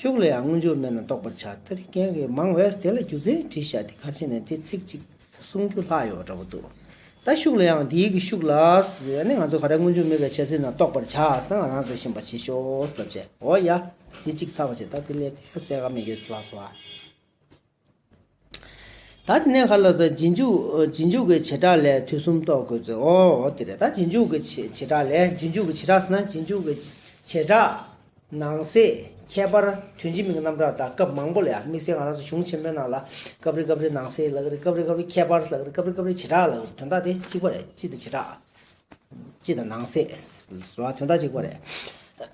ཤུགས་ལ་ཡང་སྔོན་འཇུག་མེད་ན་རྟོགས་པར་བྱ། ད་དེ་རྐྱེན་གྱིས་མང་བས་དེ་ལ་རྒྱུ་མཚན་བྲིས་བཞག་དེ་ག་རེ་བྱས་ནས་དེ་ཚིག་གཅིག་གསུང་རྒྱུ་ལྷག་ཡོད་འདྲ་པོ་འདུག་ད་ཤུགས་ལ་ཡང་འདིའི་གི་ཤུགས་ལ་ཟེར་ནས་ང་ཚོ་ག་རེ་སྔོན་འཇུག་མེད་པའི་བྱ་ཚིག་ན་རྟོགས་པར་བྱ་ཟེར་ན་ང་རང་ཚོས་ཤེས་པ་བྱེད་ཤོག་ཟེར་བྱས། འོ་ཡ། འདི་གཅིག་ཚར་བ་བྱས། ད་དེ་ལས་དེ་གསལ་ཁ་མེད་རྒྱུ་ལྷག་སོང་ཨ། ད་དེ་ནས་ཁ་ལ་ཚོ་རྗེས་འཇུག་རྗེས་འཇུག་གི་བྱེ་བྲག་ལས་དུས་གསུམ་རྟོགས་དགོས་ཚུལ། འོ་འོ་དེ་རེད། ད་རྗེས་འཇུག་གི་བྱེ་བྱེ་བྲག་ལས། རྗེས་འཇུག་གི་བྱེ་བྲག་ཟེར་ན་རྗེས་འཇུག་གི་བྱེ་བྲག་ནང་གསེས། ཁྱད་པར། དོན་སྤྱི་མིང་གི་རྣམ་གྲངས་དང་སྐབས་མང་པོ་ལ་ཡང་དམིགས་བསལ་ང་རང་ཚོ་གཞུང་ཆེན་པོའི་ནང་ལ་སྐབས་རེ་སྐབས་རེ་ནང་གསེས་ལབ་ཀྱི་རེད། སྐབས་རེ་སྐབས་རེ་ཁྱད་པར་ལབ་ཀྱི་རེད། སྐབས་རེ་སྐབས་རེ་བྱེ་བྲག་ལབ་ཀྱི་རེད། དོན་དག་དེ་གཅིག་པ་རེད། སྤྱི་དང་བྱེ་བྲག་སྤྱི་དང་ནང་གསེས་ཟེར་བ་དོན་དག་གཅིག་པ་རེད།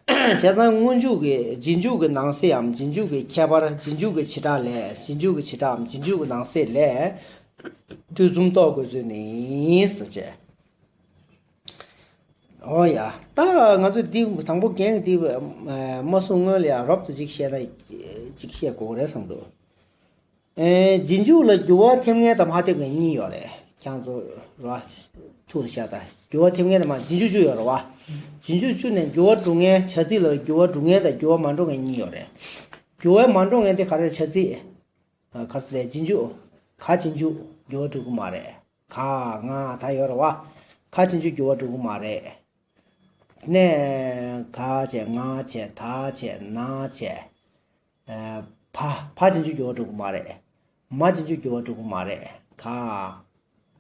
བྱས་ཙང་སྔོན་འཇུག་གི་རྗེས་འཇུག་གི་ནང་གསེས་འམ་རྗེས་འཇུག་གི་ཁྱད་པར། རྗེས་འཇུག་གི་བྱེ་བྲག་ལས། རྗེས་འཇུག་གི་བྱེ་བྲག་འམ་རྗེས་འཇུག་གི་ནང་གསེས་ལས། དུས་གསུམ་རྟོགས་དགོས་ཚུལ་ནི་ཟེར་བྱས། འོ་ཡ། ད་ང་ཚོས་འདི་དང་པོ་རྒན་གྱིས་འདི་མ་གསུང་སྔོན་ལ་ཡ་རོབ་ཙམ་ཅིག་བཤད་ན་ཅིག་བཤད་དགོས་རེད་བསམ་འདུག་ཨེ། རྗེས་འཇུག་ལ་འགྱུར་བ་ཐེབས་མཁན་དང་མ་ཐེབས་མཁན་གཉིས་ཡོད་རེད། ཁྱེད་ཚོ་ར་ཐུགས་ལ་བཞག་དང་། འགྱུར་བ་ཐེབས་མཁན་དང་མ། རྗེས་འཇུག་བཅུ་ཡོད་རེད་བ། རྗེས་འཇུག་བཅུ་ནས་འགྱུར་བ་འགྲོ་མཁན། བྱ་ཚིག་ལ་འགྱུར་བ་འགྲོ་མཁན་དང་འགྱུར་བ་མ་འགྲོ་མཁན་གཉིས་ཡོད་རེད། འགྱུར་བ་མ་འགྲོ་མཁན་དེ་ག་རེ་རེད། བྱ་ཚིག་ཨ། ག་ཚོད་རེད། རྗེས་འཇུག་ག་རྗེས་འཇུག་འགྱུར་བ་འགྲོ་གི་མ་རེད། ག་ང་ད་ཡོད་རེད་བ། ག་ཅན་ཅུང་འགྱུར་བ་འགྲོ་གི་མ་རེད། ནས་ག་བྱས་ང་བྱས་ད་བྱས་ན་བྱས། ཨ་བ་བ་ཅན་ཅུང་འགྱུར་བ་འགྲོ་གི་མ་རེད། མ་ཅན་ཅུང་འགྱུར་བ་འགྲོ་གི་མ་རེད། ག་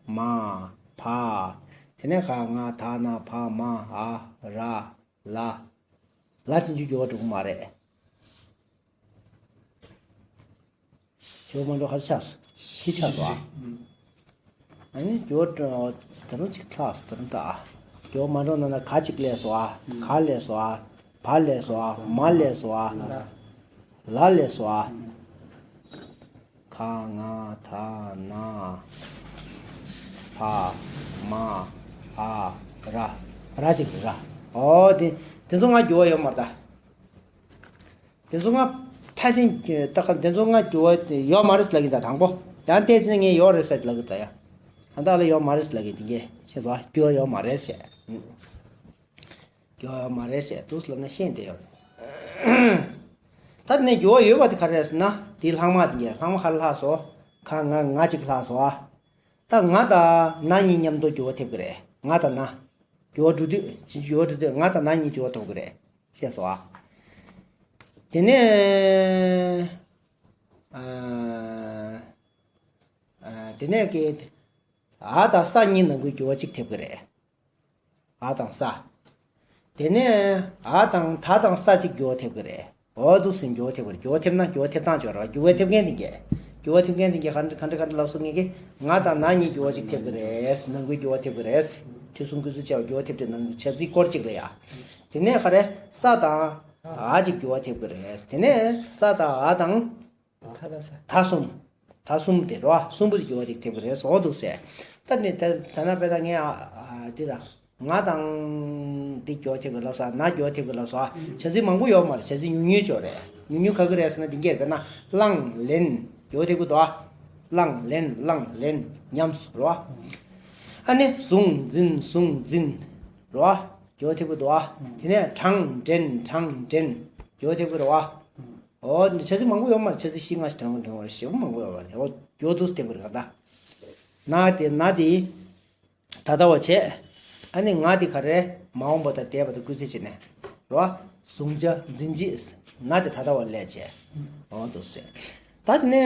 མ་བ། དེ་ནས་ག་ང་ད་ན་བ་མ་འ་ར་ལ། ལ་ཅན་ཅུང་འགྱུར་བ་འགྲོ་གི་མ་རེད། འགྱུར་བ་མ་འགྲོ་ག་ཚོད་ཆགས་སོང་། བཞི་ཆགས་སོང་ཨ། ཨ་ནི་འགྱུར་བ་འགྲོ་ད་རུང་གཅིག་ལྷག་སོང་ད་རུང་ད། འགྱུར་བ་མ་འགྲོ་ན་ན་ག་གཅིག་སླེབས་སོང་ཨ། ག་སླེབས་སོང་ཨ། བ་སླེབས་སོང་ཨ། མ་སླེབས་སོང་ཨ། ལ་སླེབས་སོང་ཨ། ག་ང་ད་ན་བ་མ་འ་ར། ར་གཅིག་རེད་ར། ཨོ་དེ་དེ་ཚོ་ང་འགྱུར་བ་ཡོད་མ་རེད་ད། དེ་ཚོ་ང་ཕལ་ཆེར་ད་ག་དེ་ཚོ་ང་འགྱུར་བ་ཡོད་མ་རེད་ལབ་ཀྱི་ད་དང་པོ། ཡང་བལྟས་ཙང་ངས་ཡོད་རེད་ཟེར་ལབ་ཀྱི་ད་ཡ། ད་ལྟ་ལ་ཡོད་མ་རེད་ལབ་ཀྱི་དེ་གས་ཤེས་སོང་ཨ། འགྱུར་བ་ཡོད་མ་རེད་ཟེར། འགྱུར་བ་ཡོད་མ་རེད་ཟེར་འདུག་ལབ་ན་ཤེས་བསྡད་ཡོད་རེད། ད་དེ་ནས་འགྱུར་བ་ཡོད་པ་དེ་ག་རེ་རེད་ཟེར་ན་དེའི་ལྷག་མ་དེ་གས་ལྷག་མ་ག་རེ་ལྷག་སོང་། ག་ང་ང་གཅིག་ལྷག་སོང་ཨ། ད་ང་དང་ན་གཉིས་མཉམ་དུ་འགྱུར་བ་ཐེབས་ཀྱི་རེད། ང་དང་ན། འགྱུར་བ་འགྲོ་དུས་ཅི་འགྱུར་བ་འགྲོ་དུས་ང་དང་ན་གཉིས་འགྱུར་བ་ཐོབ་ཀྱི་རེད། ཤེས་སོང་ཨ། དེ་ནས་ཨ། ཨ། དེ་ནས་ཀྱི་འ་དང་ས་གཉིས་ནང་ཁུལ་འགྱུར་བ་གཅིག་ཐེབས་ཀྱི་རེད། འ་དང་ས། དེ་ནས་འ་དང་ད་དང་ས་གཅིག་འགྱུར་བ་ཐེབས་ཀྱི་རེད། འོ་འདུག་སེ་འགྱུར་བ་ཐེབས་པར་འགྱུར་བ་ཐེབས་ན་འགྱུར་བ་ཐེབས་སྟངས་སྦྱོར་བ། འགྱུར་བ་ཐེབས་མཁན་དེ་གས། འགྱུར་བ་ཐེབས་མཁན་དེ་གས་ག་འདྲ་ག་འདྲ་ག་འདྲ་ལབ་སོང་ངས་ཀྱི། ང་དང་ན་གཉིས་འགྱུར་བ་གཅིག་ཐེབས་ཀྱི་རེད། ནང་ཁུལ་འགྱུར་བ་ཐེབས་ཀྱི་རེད། དུས་གསུམ་སྐུལ་ཚིག་བྱས་པ་འགྱུར་བ་ཐེབས་དུས་ནང་བྱ་ཚིག་སྐོར་གཅིག་ལ་ཡ། དེ་ནས་ག་རེ་ས་དང་འ་གཅིག་འགྱུར་བ་ཐེབས་ཀྱི་རེད། དེ་ནས་ས་དང་འ་དང་ད་གསུམ། ད་གསུམ་དེ་རོ་གསུམ་པོ་དེ་འགྱུར་བ་དེ་ཐེབས་ཀྱི་རེད་ཟེར་འོ་འདུག་ཟེར། ད་ནི་ད་ད་ན་དཔེ་ད་ངས་ཨ་ཨ་འདི་དང་ང་དང་འདི་འགྱུར་བ་ཐེབས་ཀྱི་ལབ་ས་ན་འགྱུར་བ་ཐེབས་ཀྱི་ལབ་ས་བྱ་ཚིག་མང་པོ་ཡོད་མ་རེད། བྱ་ཚིག་ཉུང་ཉུང་ཅིག་རེད། ཉུང་ཉུང་ག་གི་རེད་ཟེར་ན་འདི་འགྱུར་བ་དཔེར་ན་བླངས་ལེན་འགྱུར་བ་ཐེབས་ཀྱི་འདུག་ཨ། བླངས་ལེན་བླངས་ལེན་ཉམས་སུ་རོ། ཨ་ནི་བཟུང་འཛིན་བཟུང་འཛིན་རོ། འགྱུར་བ་ཐེབས་ཀྱི་འདུག་ཨ། དེ་ནས་དྲངས་འདྲེན་དྲངས་འདྲེན་འགྱུར་བ་ཐེབས་ཀྱི་རེད་བ། འོ་འདི་བྱ་ཚིག་མང་པོ་ཡོད་མ་རེད། བྱ་ཚིག་བཞི་ལྔ་ཞིག་དོན་དོན་པར་ཞེ་པོ་མང་པོ་ཡོད་པ་རེད། འོ་འགྱུར་བ་འདུག་སེ་ཐེབས་ཀྱི་རེད་ག་ད། ན་དེ་ན་དེ་ད་ལྟ་བ་བྱས། ཨ་ནི་ང་དེ་ག་རེ་མ་འོངས་པ་དང་འདས་པ་དང་སྐུལ་ཚིག་བྱས་ནས་རོ། བཟུང་བྱ་འཛིན་བྱེད་ན་དེ་ད་ལྟ་བ་ལས་བྱས། འོ་འདུག་སེ། ད་དེ་ནས་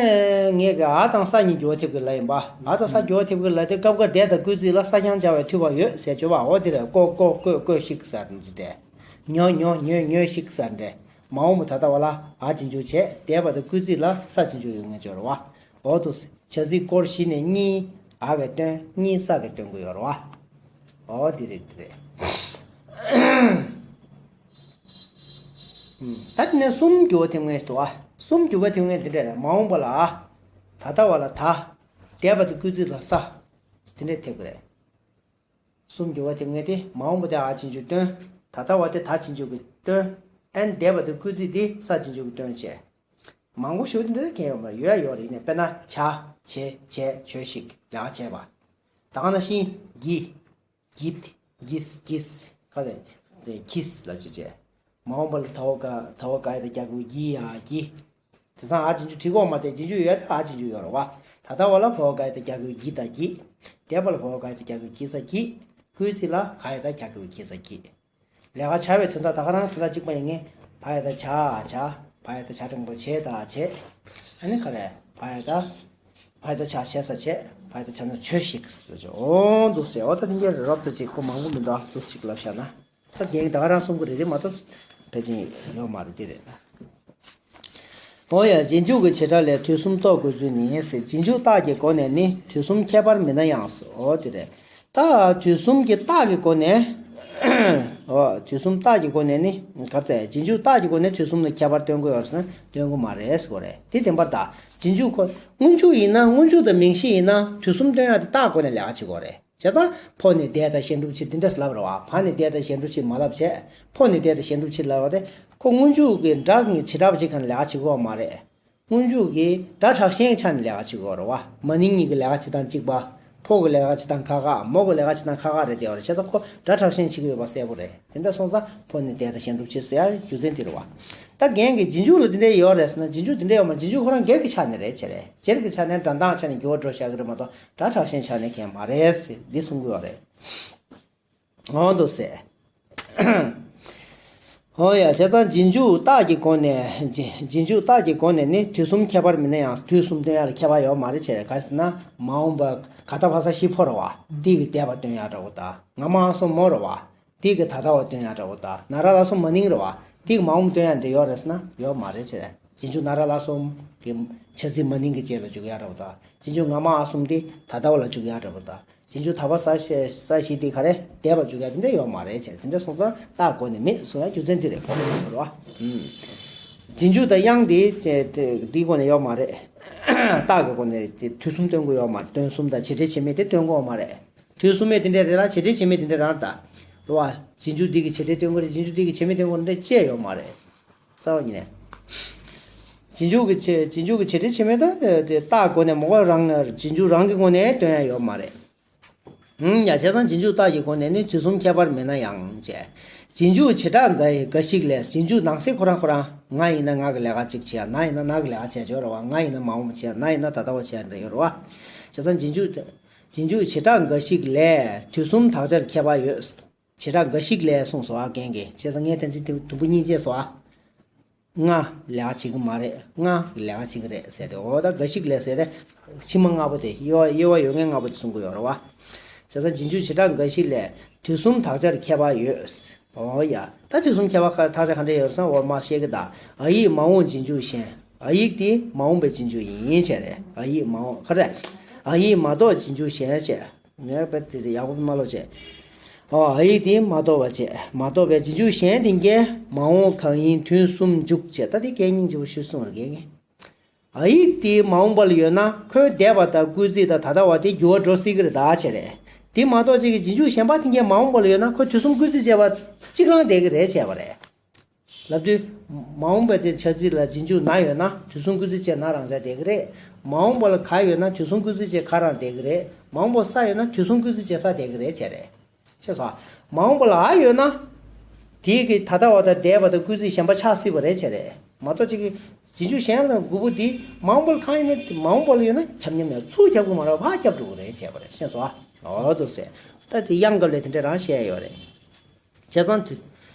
ངས་ཀྱི་འ་དང་ས་གཉིས་འགྱུར་བ་ཐེབས་ཀྱི་ལབ་ཡིན་པ། འ་དང་ས་འགྱུར་བ་ཐེབས་ཀྱི་ལབ་དེ་སྐབས་འགར་འདས་དང་སྐུལ་ཚིག་ལ་ས་རྐྱང་སྦྱར་བའི་མཐུད་པ་ཡོད་ཟེར་བརྗོད་པ་འོ་དེ་རེད། ཀོ་ཀོ་ཀོས་ཀོས་ཤིག་ཟེར་འདུག་སྟེ། ཉོ་ཉོ་ཉོས་ཉོས་ཤིག་ཟེར་འདྲ། མ་འོངས་པ་ད་ལྟ་བ་ལ་འ་ཅན་ཅུང་བྱས། འདས་པ་དང་སྐུལ་ཚིག་ལ་ས་ཅན་ཅུང་ཡོད་ངེས་སྦྱོར་བ། འོ་འདུག་སེ། བྱ་ཚིག་སྐོར་བཞི་ནས་གཉིས་འ་གིས་སྟོན། གཉིས་ས་གིས་སྟོན་གྱི་ཡོད་རེད་བ། འོ་དེ་རེད་དེ་རེད། ད་དེ་ནས་གསུམ་འགྱུར་བ་ཐེབས་མཁན་ཞིག་འདུག་བ། གསུམ་འགྱུར་བ་ཐེབས་མཁན་དེ་འདྲ་རེད། མ་འོངས་པ་ལ་འ། ད་ལྟ་བ་ལ་ད། འདས་པ་དང་སྐུལ་ཚིག་ལ་ས། དེ་འདྲ་ཐེབས་ཀྱི་རེད། གསུམ་འགྱུར་བ་ཐེབས་མཁན་དེ་མ་འོངས་པ་དེ་འ་ཅན་ཅུང་སྟོན། ད་ལྟ་བ་དེ་ད་ཅན་ཅུང་གིས་སྟོན། ཨན་འདས་པ་དང་སྐུལ་ཚིག་དེ་ས་ཅན་ཅུང་གིས་སྟོན་བྱས། མང་པོ་ཞིག་འདི་འདྲ་གང་ཡོད་མ་རེད། ཡོད་ཡོད་རེད། ཡིན་ནའི་དཔེར་ན་བྱ་བྱེད་བྱས་བྱོས་ཤིག་ལས་ཀ་བྱས་པ། ད་ག་ནང་བཞིན་གྱི། གྱིས། གྱིས་གྱིས་ག་རེ་དེ་གྱིས་ལབ་བྱས་བྱས། མ་འོངས་པ་ལ་ད་བ་ག་ད་བ་ག་ཡ་ད་རྒྱག་དགོས་གྱི་ཡ་གྱི། དེང་སང་འ་ཅན་ཅུང་བྲིས་དགོས་མ་རེད། རྗེས་འཇུག་ཡོད་ད་འ་ཅན་ཅུང་ཡོད་རེད་བ། ད་ལྟ་བ་ལ་བ་བ་ག་ཡ་ད་རྒྱག་དགོས་གྱི་ད་གྱི། འདས་པ་ལ་བ་བ་ག་ཡ་ད་རྒྱག་དགོས་གྱི་ས་གྱི། སྐུལ་ཚིག་ལ་ག་ཡ་ད་རྒྱག་དགོས་གྱི་ས་གྱི། ལས་ཀ་བྱ་བའི་དོན་དག་ད་ག་རང་དོན་དག་གཅིག་པ་ཡིན་ངེས། བ་ཡ་ད་བྱ་བྱ། བ་ཡ་ད་བྱ་འགྲེང་བུ་བྱེད་ད་བྱེད། ཨ་ནི་ག་རེ་བ་ཡ་ད། བ་ཡ་ད་བྱ་བྱེད་ས་བྱེད། བ་ཡ་ད་བྱ་ན་བྱོས་ཤིག་ཟེར་བྱས། འོ་འདུག་སེ། འོ་ད་དེ་འདྲ་རོབ་ཙམ་ཅིག་ཁོ་མང་པོ་མི་འདུག་ཨ། འདུག་སེ་ཅིག་ལབ་བཞག་ན། ད་རྒན་ད་ག་རང་གསུང་གི་རེད་དེ་མ་གཏོགས་ཕལ་ཆེར་ཡོད་མ་རེད་དེ་རེད། འོ་ཡ། རྗེས་འཇུག་གི་བྱེ་བྲག་ལས་དུས་གསུམ་རྟོགས་དགོས་ཚུལ་ནི་ཟེར། རྗེས་འཇུག་རྟགས་ཀྱི་སྒོ་ནས་ནི་དུས་གསུམ་ཁྱད་པར་མེད་ན་ཡང་ཟེར། འོ་དེ་རེད། ད་དུས་གསུམ་གྱི་རྟགས་ཀྱི་སྒོ་ནས། འོ་དུས་གསུམ་རྟགས་ཀྱི་སྒོ་ནས་ནི་ག་རེ་ཟེར། རྗེས་འཇུག་རྟགས་ཀྱི་སྒོ་ནས་དུས་གསུམ་ལ་ཁྱད་པར་སྟོན་གྱི་ཡོད་རེད་ཟེར་ན་སྟོན་གྱི་མ་རེད་ཟེར་གྱི་རེད། དེ་བདེན་པར་ད་རྗེས་འཇུག་ཁོ་སྔོན་འཇུག་ཡིན་ན་སྔོན་འཇུག་དང་མིང་གཞི་ཡིན་ན་དུས་གསུམ་སྟོན་ཡག་དེ་རྟགས་སྒོ་ནས་ལས་ཀ་བྱེད་ཀྱི་ཡོད་རེད། བྱས་ཙང་ཕོ་ནས་འདས་དང་གཞན་སྒྲུབ་ཕྱིར་འདི་འདྲ་ལབ་རེད་བ། བ་ནས་འདས་དང་གཞན་སྒྲུབ་ཕྱིར་མ་ལབ་བྱས། ཕོ་ནས་འདས་དང་གཞན་སྒྲུབ་ཕྱིར་ལབ་པ་དེ་ཁོ་སྔོན་འཇུག་གི་སྒྲ་གི་བྱེ་བྲག་པ་ཅིག་གང་ལ་ལས་ཀ་བྱེད་ཀྱི་ཡོད་མ་རེད། སྔོན་འཇུག་གི་སྒྲ་དྲག་ཞན་གྱི་ཆ་ནས་ལས་ཀ་བྱེད་ཀྱི་ཡོད་རེད་བ། མ་ནིང་གཉིས་ཀྱི་ལས་ཀ་བྱེད་སྟངས་གཅིག་པ། ཕོ་གི་ལས་ཀ་བྱེད་སྟངས་ཁག་ཁག་མོ་གི་ལས་ཀ་བྱེད་སྟངས་ཁག་ཁག་རེད་དེ་ཡོད་རེད། བྱས་ཙང་ཁོ་སྒྲ་དྲག་ཞན་བྱེད་ཀྱི་ཡོད་པ་གསལ་པོ་རེད། དེ་འདྲ་སོང་ཙང་ཕོ་ནས་འདས་དང་གཞན་སྒྲུབ་ཕྱིར་ཟེར་ཡ་རྒྱུ་མཚན་དེ་རེད་བ། ད་རྒན་གྱིས་རྗེས་འཇུག་ལ་དེ་འདྲ་ཡོད་རེད་ཟེར་ན། རྗེས་འཇུག་དེ་འདྲ་ཡོད་མ་རེད། རྗེས་འཇུག་ཁོ་རང་སྒེར་གྱི་ཆ་ནས་རེད་བྱས་རེད། སྒེར་གྱི་ཆ་ནས་སྒྲ་གདངས་ཆ་ནས་འགྱུར་བ་འགྲོ་བཞག་གི་རེད་མ་གཏོགས། སྒྲ་དྲག་ཞན་ཆ་ནས་གང་ཡང་མ་རེད་ཟེར་འདི་གསུང་གི་ཡོད་རེད། འོ་འདུག་སེ། འོ་ཡ། བྱས་ཙང་རྗེས་འཇུག་རྟགས་ཀྱི་སྒོ་ནས། རྗེས་རྗེས་འཇུག་རྟགས་ཀྱི་སྒོ་ནས་ནི་དུས་གསུམ་ཁྱད་པར་མེད་ན་ཡང་དུས་གསུམ་སྟོན་ཡ་ལ་ཁྱད་པར་ཡོད་མ་རེད་བྱས་རེད། ག་རེ་ཟེར་ན། མ་འོངས་པ་ག་ད་བ་ས་ཤི་ཕོ་རེད་བ། འདི་གི་འདས་པ་སྟོན་ཡ་འདྲ་བོ་དང་། ང་མ་ཨ་སོ་མོ་རེད་བ། འདི་གི་ད་ལྟ་བ་སྟོན་ཡ་འདྲ་བོ་དང་། ན་ར་ལ་སོ་མ་ནིང་རེད་བ། འདི་གི་མ་འོངས་པ་སྟོན་ཡ་འདྲ་ཡོད་རེད་ཟེར་ན་ཡོད་མ་རེད་བྱས་རེད། རྗེས་འཇུག་ན་ར་ལ་སོ་གི་བྱ་ཚིག་མ་ནིང་གི་རྗེས་ལ་འཇུག་ཡ་འདྲ་བོ་དང་། རྗེས་འཇུག་ང་མ་ཨ་སོ་འདི་ད་ལྟ་བ་ལ་འཇུག་ཡ་འདྲ་བོ་དང་། རྗེས་འཇུག་ད་བ་ས་ཤི་ས་ཤི་དེ་ག་རེ་འདས་པར་འཇུག་ཡ་དེ་འདྲ་ཡོད་མ་རེད་བྱས། དེ་འདྲ་སོང་ཙང་རྟགས་སྒོ་ནས་མེད་གསུང་ཡ་རྒྱུ་མཚན་དེ་རེད། གོ་རེད་བ། ཨུམ། རྗེས་འཇུག་དང་དབྱངས་དེ་དེ་དེ་འདིའི་སྒོ་ནས་ཡོད་མ་རེད། རྟགས་ཀྱི་སྒོ་ནས་དེ་དུས་གསུམ་སྟོན་གྱི་ཡོད་མ་རེད། དོན་གསུམ་དང་བྱེད་འབྲེལ་བྱེད་མེད་དེ་སྟོན་གྱི་ཡོད་མ་རེད། དུས་གསུམ་མེད་དེ་འདྲ་རེད་ལ་བྱེད་འབྲེལ་བྱེད་མེད་དེ་འདྲ་རང་རེད་ད། རེད་བ། རྗེས་འཇུག་འདི་གི་བྱེད་འབྲེལ་སྟོན་གྱི་རེད། རྗེས་འཇུག་འདི་གི་བྱེད་མེད་སྟོན་གྱི་རེད། འདྲ་ཅི་ཡང་ཡོད་མ་རེད། རྩ་བ་ཉིད་ནས། རྗེས་འཇུག་གི་བྱེད་རྗེས་འཇུག་གི་བྱེད་འབྲེལ་བྱེད་མེད་ད་དེ་རྟགས་སྒོ་ནས་མ་གོ་རང་རྗེས་འཇུག་རང་གི་སྒོ་ནས་སྟོན་ཡ་ཡོད་མ་རེད། ཧུམ། ཡ། བྱས་ཙང་རྗེས་འཇུག་རྟགས་ཀྱི་སྒོ་ནས་ནི་དུས་གསུམ་ཁྱད་པར་མེད་ན་ཡང་བྱས། རྗེས་འཇུག་བྱེ་བྲག་འགའ་འགའ་ཞིག་ལས། རྗེས་འཇུག་ནང་གསེས་ཁོ་རང་ཁོ་རང་། ང་ཡིན་ན་ང་གི་ལས་ཀ་གཅིག་བྱས། ན་ཡིན་ན་ན་གི་ལས་ཀ་བྱས་ཡོད་རེད་བ། ང་ཡིན་ན་མ་འོངས་པ་བྱས། ན་ཡིན་ན་ད་ལྟ་བ་བྱས་འདྲ་ཡོད་རེད་བ། བྱས་ཙང་རྗེས་འཇུག་རྗེས་འཇུག་བྱེ་བྲག་འགའ་ཞིག་ལས་དུས་གསུམ་དག་ཆར་ཁྱད་པར་ཡོད། བྱེ་བྲག་འགའ་ཞིག་ལས་གསུངས་སོ་ཨ་རྒན་གྱིས། བྱས་ཙང་ངས་དེ་ཚོ་དུམ་བུ་གཉིས་བྱས་སོ་ཨ། ལྔ་ལས་ཀ་བྱེད་ཀྱི་མ་རེད། ལྔ་ལས་ཀ་བྱེད་ཀྱི་རེད་ཟེར་ཏེ། འོ་ད་འགའ་ཞིག་ལས་ཟེར་ཏེ། ཕྱི་མ་ལྔ་པོ་དེ་དབྱེ་བ་དབྱེ་བ་ཡོད་མཁན་ལྔ་པོ་དེ་གསུང་གི་ཡོད་རེད་བ། བྱས་ཙང་རྗེས་འཇུག་བྱེ་བྲག་འགའ་ཞིག་ལས་དུས་གསུམ་དག་ཆར་ཁྱད་པར་ཡོད། འོ་ཡ། ད་དུས་གསུམ་ཁྱད་པར་དག་ཆ་ག་འདྲ་ཡོད་རེད་ཟེར་ན། འོ་མ་བཤད་ཀྱི་ད། ཨ་ཡིག་མ་འོངས་རྗེས་འཇུག་གཞན། ཨ་ཡིག་དེ་མ་འོངས་པའི་རྗེས་འཇུག་ཡིན་བྱས་རེད། ཨ་ཡིག་མ་འོངས་ག་རེ། ཨ་ཡིག་མ་གཏོགས་རྗེས་འཇུག་གཞན་བྱས། ངས་དཔེ་དེ་དེ་ཡག་པོ་མ་ཀློག་བྱས། ཨོ། ཨ་ཡིག་དེ་མ་གཏོགས་པ་བྱས། མ་གཏོགས་པའི་རྗེས་འཇུག་གཞན་དེ་གས་མ་འོངས་གང་ཡིན་དུས་གསུམ་འཇུག་བྱས། ད་དེ་གས་སྙིང་རྗེ་པོ་ཞིག་གསུངས་རེད་རྒན་གྱིས། ཨ་ཡིག་དེ་མ་འོངས་པ་ལ་ཡོད་ན་ཁོའི་འདས་པ་དང་སྐུལ་ཚིག་དང་ད་ལྟ་བ་དེ་འགྱུར་བ་འགྲོ་སྲིད་ཀྱི་རེད་ད་བྱས་རེད། དེ་མ་གཏོགས་གཅིག་གི་རྗེས་འཇུག་གཞན་པ་དེ་གས་མ་འོངས་པ་ལ་ཡོད་ན་ཁོ་དུས་གསུམ་སྐུལ་ཚིག་བྱས་པ་གཅིག་རང་བསྡད་ཀྱི་རེད་བྱས་པ་རེད། ལབ་དུས། མ་འོངས་པ་དེ་བྱ་ཚིག་ལ་རྗེས་འཇུག་ན་ཡོད་ན་དུས་གསུམ་སྐུལ་ཚིག་བྱས་ན་རང་ཆ་བསྡད་ཀྱི་རེད། མ་འོངས་པ་ལ་ག་ཡོད་ན་དུས་གསུམ་སྐུལ་ཚིག་བྱས་ག་རང་བསྡད་ཀྱི་རེད། མ་འོངས་པ་ས་ཡོད་ན་དུས་གསུམ་སྐུལ་ཚིག་བྱས་ས་བསྡད་ཀྱི་རེད་བྱས་རེད། ཤེས་སོང་། མ་འོངས་པ་ལ་འ་ཡོད་ན། དེའི་གི་ད་ལྟ་བ་དང་འདས་པ་དང་སྐུལ་ཚིག་གཞན་པ་ཆགས་སྲིད་པ་རེད་བྱས་རེད། མ་གཏོགས་གཅིག་གི་རྗེས་འཇུག་གཞན་ལ་དགུ་པོ་འདི་མ་འོངས་པ་ལ་གང་ཡིན་ན་མ་འོངས་པ་ལ་ཡོད་ན་ཁྱབ་མཉམ་ཡང་ཚུར་ཁྱབ་ཀྱི་མ་རེད། ཕར་ཁྱབ་འགྲོ་གི་རེད་བྱས་པ་རེད། ཤེས་སོང་། འོ་འདུག་སེ། ད་དེ་དབྱངས་སྐབས་ལས་དེ་འདྲ་རང་བཤད་ཡོད་རེད། བྱས་ཙང་དུས།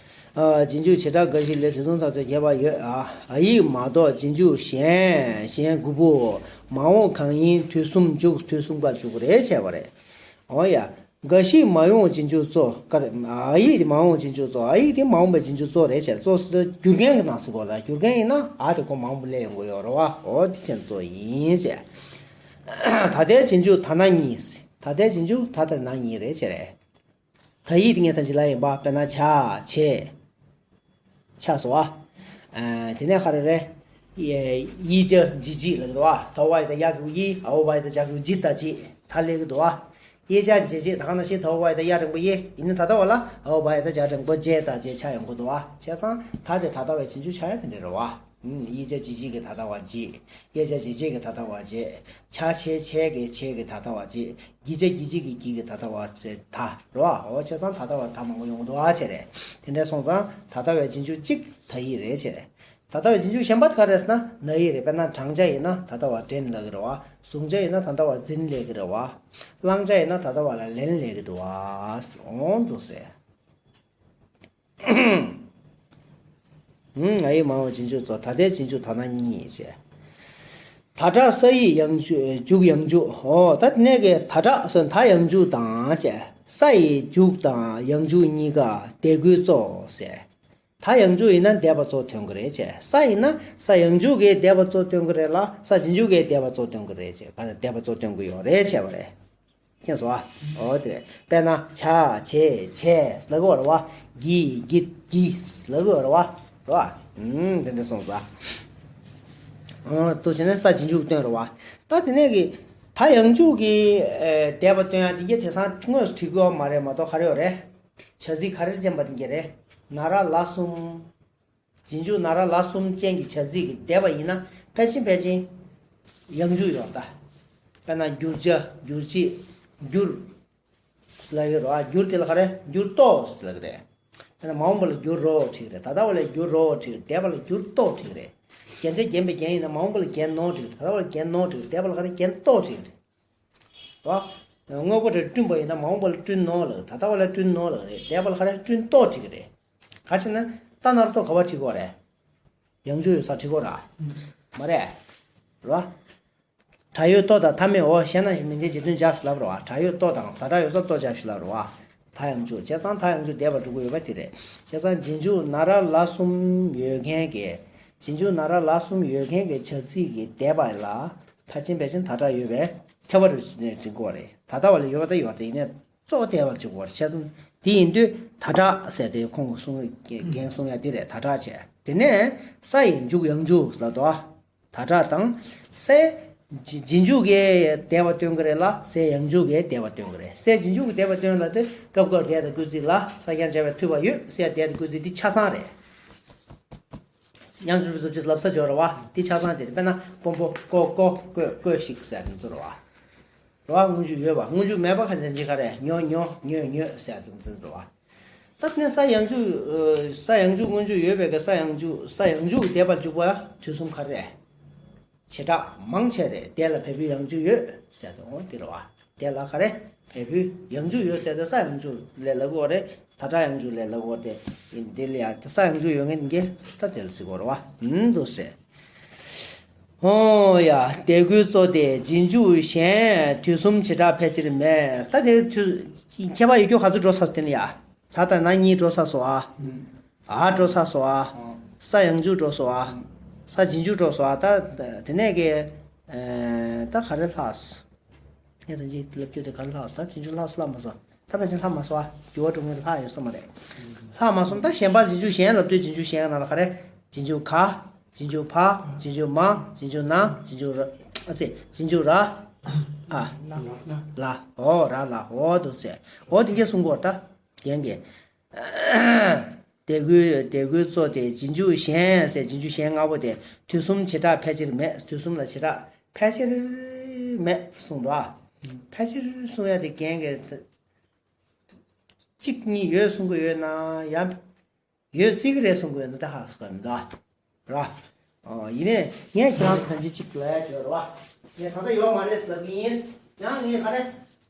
ཨ། རྗེས་འཇུག་བྱེ་བྲག་འགའ་ཞིག་ལས་དུས་གསུམ་དག་ཆར་ཁྱད་པར་ཡོད། ཨ། ཨ་ཡིག་མ་གཏོགས་རྗེས་འཇུག་གཞན་གཞན་དགུ་པོ། མ་འོངས་གང་ཡིན་དུས་གསུམ་འཇུག་དུས་གསུམ་ཀ་འཇུག་རེད་བྱས་པ་རེད། འོ་ཡ། འགའ་ཞིག་མ་འོངས་རྗེས་འཇུག་གཙོ། ཀ་རེ། ཨ་ཡིག་དེ་མ་འོངས་རྗེས་འཇུག་གཙོ། ཨ་ཡིག་དེ་མ་འོངས་པའི་རྗེས་འཇུག་གཙོ་རེད་བྱས། གཙོ་ཟེར་དུས་རྒྱུ་རྐྱེན་གྱི་ནང་ཟེར་གོ་ལ། རྒྱུ་རྐྱེན་ཡིན་ན་འ་དེ་ཁོ་མ་འོངས་པ་སླེབས་ཡོང་གི་ཡོད་རེད་བ། འོ་དེ་ཅན་གཙོ་ཡིན་བྱས། ད་ལྟའི་རྗེས་འཇུག་ད་ན་གཉིས། ད་ལྟའི་རྗེས་འཇུག་ད་དང་ན་གཉིས་རེད་བྱས་རེད། ད་ཡིག་དེ་ངས་ད་ཅི་ལ་ཡིན་པ། དཔེར་ན་བྱ་བྱེད། ཆགས་སོང་བ། ཨ། དེ་ནས་ག་རེ་རེད། ཡེ། ཡིག་བྱ་བྱེད་བྱེད་ལབ་ཀྱི་རེད་བ། ད་བ་ཡ་བཏགས་ཡ་གི་གུ་ཡི། འ་འོག་བ་ཡ་བཏགས་བྱ་གི་གུ་བྱེད་ད་བྱེད། ད་སླེབས་ཀྱི་འདུག་བ། ཡིག་བྱ་བྱེད་བྱེད། ད་ག་ནང་བཞིན་ད་འོག་བ་ཡ་བཏགས་ཡ་འགྲེང་བུ་ཡེ། ཡིན་ན་ད་ལྟ་བ་ལ་འ་འོག་བ་ཡ་བཏགས་བྱ་འགྲེང་བུ་བྱེ་ད་བྱེད་ཆགས་ཡོང་གི་འདུག་བ། བྱས་ཙང་ད་དེ་ད་ལྟ་བའི་རྗེས་འཇུག་ཆགས་ཡ་དེ་འདྲ་རེད་བ། ཨུམ། ཡིག་བྱ་བྱེད་བྱེད་ཀྱི་ད་ལྟ་བ་བྱེད། ཡིག་བྱ་བྱེད་བྱེད་ཀྱི་ད་ལྟ་བ་བྱེད། བྱ་བྱེད་བྱེད་ཀྱི་བྱེད་ཀྱི་ད་ལྟ་བ་བྱེད། གྱི་བྱ་གྱི་བྱེད་ཀྱི་གྱི་གི་ད་ལྟ་བ་ཟེར་ད་རོ། འོ་བྱས་ཙང་ད་ལྟ་བ་ད་མང་པོ་ཡོང་གི་འདུག་ཨ་བྱས་རེད། དེ་འདྲ་སོང་ཙང་ད་ལྟ་བའི་རྗེས་འཇུག་གཅིག་ད་ཡིག་རེད་བྱས་རེད། ད་ལྟ་བའི་རྗེས་འཇུག་གཞན་པ་ག་རེ་ཟེར་ན་ན་ཡིག་རེད། དཔེར་ན་བགྲང་བྱ་ཡིན་ན་ད་ལྟ་བ་བགྲངས་ལབ་ཀྱི་རེད་བ། གཟུང་བྱ་ཡིན་ན་ད་ལྟ་བ་འཛིན་ལབ་ཀྱི་རེད་བ། བླང་བྱ་ཡིན་ན་ད་ལྟ་བ་ལ་ལེན་ལབ་ཀྱི་འདུག་བ། འོང་འདུག་ཟེར། ཨ་ཡིག་མ་འོངས་རྗེས་འཇུག་གཙོ། ད་ལྟའི་རྗེས་འཇུག་ད་ན་གཉིས་བྱས། ད་དྲག་ས་ཡི་ཡང་འཇུག་ཡང་འཇུག་འོ་ད་དེ་ནས་ཀྱི་ད་དྲག་སོ་ད་ཡང་འཇུག་དང་བྱས། ས་ཡི་འཇུག་དང་ཡང་འཇུག་གཉིས་ཀ་འདས་འགོད་གཙོ་ཟེར། ད་ཡང་འཇུག་ཡིན་ན་འདས་པ་གཙོ་སྟོན་གྱི་རེད་བྱས། ས་ཡིན་ན་ས་ཡང་འཇུག་གིས་འདས་པ་གཙོ་སྟོན་གྱི་རེད་ལ། ས་རྗེས་འཇུག་གིས་འདས་པ་གཙོ་སྟོན་གྱི་རེད་བྱས། ག་ལ་འདས་པ་གཙོ་སྟོན་གྱི་ཡོད་རེད་བྱས་པ་རེད། མཁྱེན་སོང་ཨ། འོ་དེ་རེད། དཔེར་ན་བྱ་བྱེད་བྱས་ལབ་ཀྱི་ཡོད་རེད་བ། གྱིས་གྱིས་གྱིས་ལབ་ཀྱི་ཡོད་རེད་བ། རེད་བ། ཨུམ། དེ་འདྲ་སོང་ཙང་། འོ་འདུག་བྱས་ན་ས་རྗེས་འཇུག་སྟོན་རེད་བ། ད་དེ་ནས་ཀྱི་ད་ཡང་འཇུག་གི་ཨེ་འདས་པ་སྟོན་ཡ་དེ་གྱད་དེང་སང་དངོས་སུ་བྲིས་ཀྱི་ཡོད་མ་རེད་མ་གཏོགས། ག་རེ་ཡོད་རེད། བྱ་ཚིག་ག་རེ་ཅན་པ་དེ་གྱད་རེད། ན་ར་ལ་གསུམ། རྗེས་འཇུག་ན་ར་ལ་གསུམ་ཅན་གྱི་བྱ་ཚིག་གི་འདས་པ་ཡིན་ན་ཕལ་ཆེར་ཕལ་ཆེར་ཡང་འཇུག་ཡོད་ད། དཔེར་ན་འགྱུར་བྱ། འགྱུར་བྱེད། འགྱུར་ལབ་ཡོད་རེད་བ། འགྱུར་དེ་ལ་ག་རེ། འགྱུར་ཏོ་ལབ་ཀྱི་རེད། དཔེར་ན་མ་འོངས་པ་ལ་འགྱུར་རོ་བྲིས་རེད། ད་ལྟ་བ་ལ་འགྱུར་རོ་བྲིས། འདས་པ་ལ་འགྱུར་ཏོ་བྲིས་རེད། རྒྱན་ཆ་བརྒྱན་པའི་རྒྱན་ཡིན་ན་མ་འོངས་པ་ལ་བརྒྱན་ནོ་བྲིས། ད་ལྟ་བ་ལ་བརྒྱན་ནོ་བྲིས། འདས་པ་ལ་ག་རེ་བརྒྱན་ཏོ་བྲིས་རེད། རོ། དངོས་པོ་རེ་བསྐྲུན་པ་ཡིན་ན་མ་འོངས་པ་ལ་བསྐྲུན་ནོ་ལབ། ད་ལྟ་བ་ལ་བསྐྲུན་ནོ་ལབ་རེད། འདས་པ་ལ་ག་རེ་བསྐྲུན་ཏོ་བྲིས་ཀྱི་རེད། ག་ཅི་ན་ཏ་ན་རོ་ཏོ་ག་པར་བྲིས་དགོས་རེད། ཡང་འཇུག་ཡོད་སར་བྲིས་དགོས་ར། མ་རེད། རོ། སྒྲ་ཡོད་ཏོ་དང་མཐའ་མེད་འོ། གཞན་རྣམས་ཀྱི་མིང་ལྡན་རྗེས་མཐུན་སྦྱར་ཟེར་ལབ་རོ། སྒྲ་ཡོད་ཏོ་དང་ད་སྒྲ་ཡོད་སར་ཏོ་སྦྱར་ཞེས་ལབ་རོ། ད་ཡང་འཇུག་བྱས་ཙང་ད་ཡང་འཇུག་འདས་པ་འགྲོ་གི་ཡོད་པ་དེ་རེད། བྱས་ཙང་རྗེས་འཇུག་ན་ར་ལ་གསུམ་ཡོད་མཁན་གྱི། རྗེས་འཇུག་ན་ར་ལ་གསུམ་ཡོད་མཁན་གྱི་བྱ་ཚིག་གི་འདས་པ་ལ། མཐར་ཕྱིན་ཕལ་ཆེར་ད་སྒྲ་ཡོད་པས་ཁྱད་པར་དུ་བྱས་ནས་འབྲི་དགོས་རེད། ད་ལྟ་བ་ལ་ཡོད་པ་ད་ཡོད་རེད། ཡིན་ནའི་གཙོ་བོ་འདས་པ་ལ་འཇུག་དགོས་རེད། བྱས་ཙང་དེ་ཡིན་དུས་ད་སྒྲ་ཟེར་དེ་ཁོང་གིས་གསུང་རྒན་གསུང་ཡ་དེ་རེད། ད་སྒྲ་བྱས། དེ་ནས་ས་ཡི་འཇུག་ཡང་འཇུག་ལབ་དོ། ད་སྒྲ་དང་། སའི་རྗེས་འཇུག་གི་འདས་པ་སྟོན་གྱི་རེད་ལ། སའི་ཡང་འཇུག་གི་འདས་པ་སྟོན་གྱི་རེད། སའི་རྗེས་འཇུག་གི་འདས་པ་སྟོན་ལ་དེ་སྐབས་སྐབས་འདས་དང་སྐུལ་ཚིག་ལ་ས་ཀྱང་བྱ་བའི་མཐུད་པ་ཡོད། སའི་འདས་དང་སྐུལ་ཚིག་འདི་ཆ་ཚང་རེད། ཡང་འཇུག་པའི་བཟོ་བཅོས་ལབ་ས་འཇོག་རེད་བ། འདི་ཆ་ཚང་དེ་རེད། དཔེར་ན་སྤོམ་པོ་ཀོ་ཀོ་ཀོས་ཀོས་ཤིག་ཟེར་དེ་ཚོ་རེད་བ། རེད་བ། སྔོན་འཇུག་ཡོད་པ། སྔོན་འཇུག་མེད་པ་ཁ་ཚན་ཅིག་ག་རེད། ཉོ་ཉོ་ཉོས་ཉོས་ཟེར་དེ་ཚོ་རེད་བ། ད་ནི་ས་ཡང་འཇུག་ས་ཡང་འཇུག་སྔོན་འཇུག་ཡོད་པའི་གི་ས་ཡང་འཇུག་ས་ཡང་འཇུག་གི་འདས་པ་འཇུག་པ་དུས་གསུམ་ག་རེ་རེད། བྱེ་བྲག་མང་ཆེ་རེད། འདས་ལ་བས་འཕུལ་ཡང་འཇུག་ཡོད་ཟེར་དུས་འོ་དེ་རེད་བ། འདས་ལ་ག་རེ་བས་འཕུལ་ཡང་འཇུག་ཡོད་ཟེར་དུས་ས་ཡང་འཇུག་ལས་ལབ་དགོས་རེད། ད་སྒྲ་ཡང་འཇུག་ལས་ལབ་དགོས་རེད། འདི་ལ་ཡ་ས་ཡང་འཇུག་ཡོད་མཁན་གྱི་ད་དེ་ལ་ཟེར་དགོས་རེད་བ། ཨུམ་འདུག་ཟེར། ཨོ་ཡ། འདས་ཁུལ་གཙོ་སྟེ་རྗེས་འཇུག་གཞན་དུས་གསུམ་བྱེ་བྲག་ཕལ་ཆེར་མེད། ད་དེ་དུས་ཁྱད་པར་ཡོད་རྒྱུ་ག་ཚོད་འགྲོ་ས་དེ་ནི་ཡ། ད་ལྟ་ན་གཉིས་འགྲོ་ས་སོ་ཨ། ཨ་འགྲོ་ས་སོ་ཨ། ས་ཡང་འཇུག་འགྲོ་སོ་ཨ། ས་རྗེས་འཇུག་འགྲོ་སོ་ཨ། ད་དེ་ནས་གི་ད་ག་རེ་ལྷག་སོ། ངས་ད་ཅི་ལབ་རྒྱུ་དེ་ག་རེ་ལྷག་སོ། ད་རྗེས་འཇུག་ལྷག་སོ་ལྷག་མ་སོ། ད་ཕལ་ཆེར་ལྷག་མ་སོ་ཨ། འགྱུར་བ་འགྲོ་མཁན་ལྷག་ཡོད་ས་མ་རེད། ལྷག་མ་སོང་། ད་གཞན་པ་རྗེས་འཇུག་གཞན་ལབ་དུས་རྗེས་འཇུག་གཞན་ནང་ལ་ག་རེ། རྗེས་འཇུག་ག་རྗེས་འཇུག་བ། རྗེས་འཇུག་མ། རྗེས་འཇུག་ན། རྗེས་འཇུག་ར། ཨ་ཙི། རྗེས་འཇུག་ར། ཨ། ལ། འོ་ར་ལ་འོ་འདུག་ཟེར། འོ་དེ་གས་གསུང་གི་ཡོད་རེད་ད། རྒན་གྱིས། འདས་ཁུལ་འདས་ཁུལ་གཙོ་སྟེ་རྗེས་འཇུག་གཞན་ཟེར་རྗེས་འཇུག་གཞན་ལྔ་པོ་དེ་དུས་གསུམ་བྱེ་བྲག་ཕལ་ཆེར་མེད། དུས་གསུམ་ལ་བྱེ་བྲག་ཕལ་ཆེར་མེད་གསུངས་འདུག་ཨ། ཕལ་ཆེར་གསུང་ཡ་དེ་རྒན་གྱིས་གཅིག་གཉིས་ཡོད་གསུང་གི་ཡོད་ན་ཡང་། ཡོད་སྲིད་ཀྱི་རེད་གསུང་གི་ཡོད་ན་ད་ཧ་གོ་གི་མི་འདུག་ཨ། ར། ཨོ། ཡིན་ནའི་ངས་ཁྱེད་རང་ཚོ་གང་ཅི་གཅིག་ལབ་ཡ་བྱོས་ར་བ། ངས་ད་ལྟ་ཡོད་མ་རེད་ལབ་ཀྱི་ཡིན། ཡང་ངས་ག་རེ།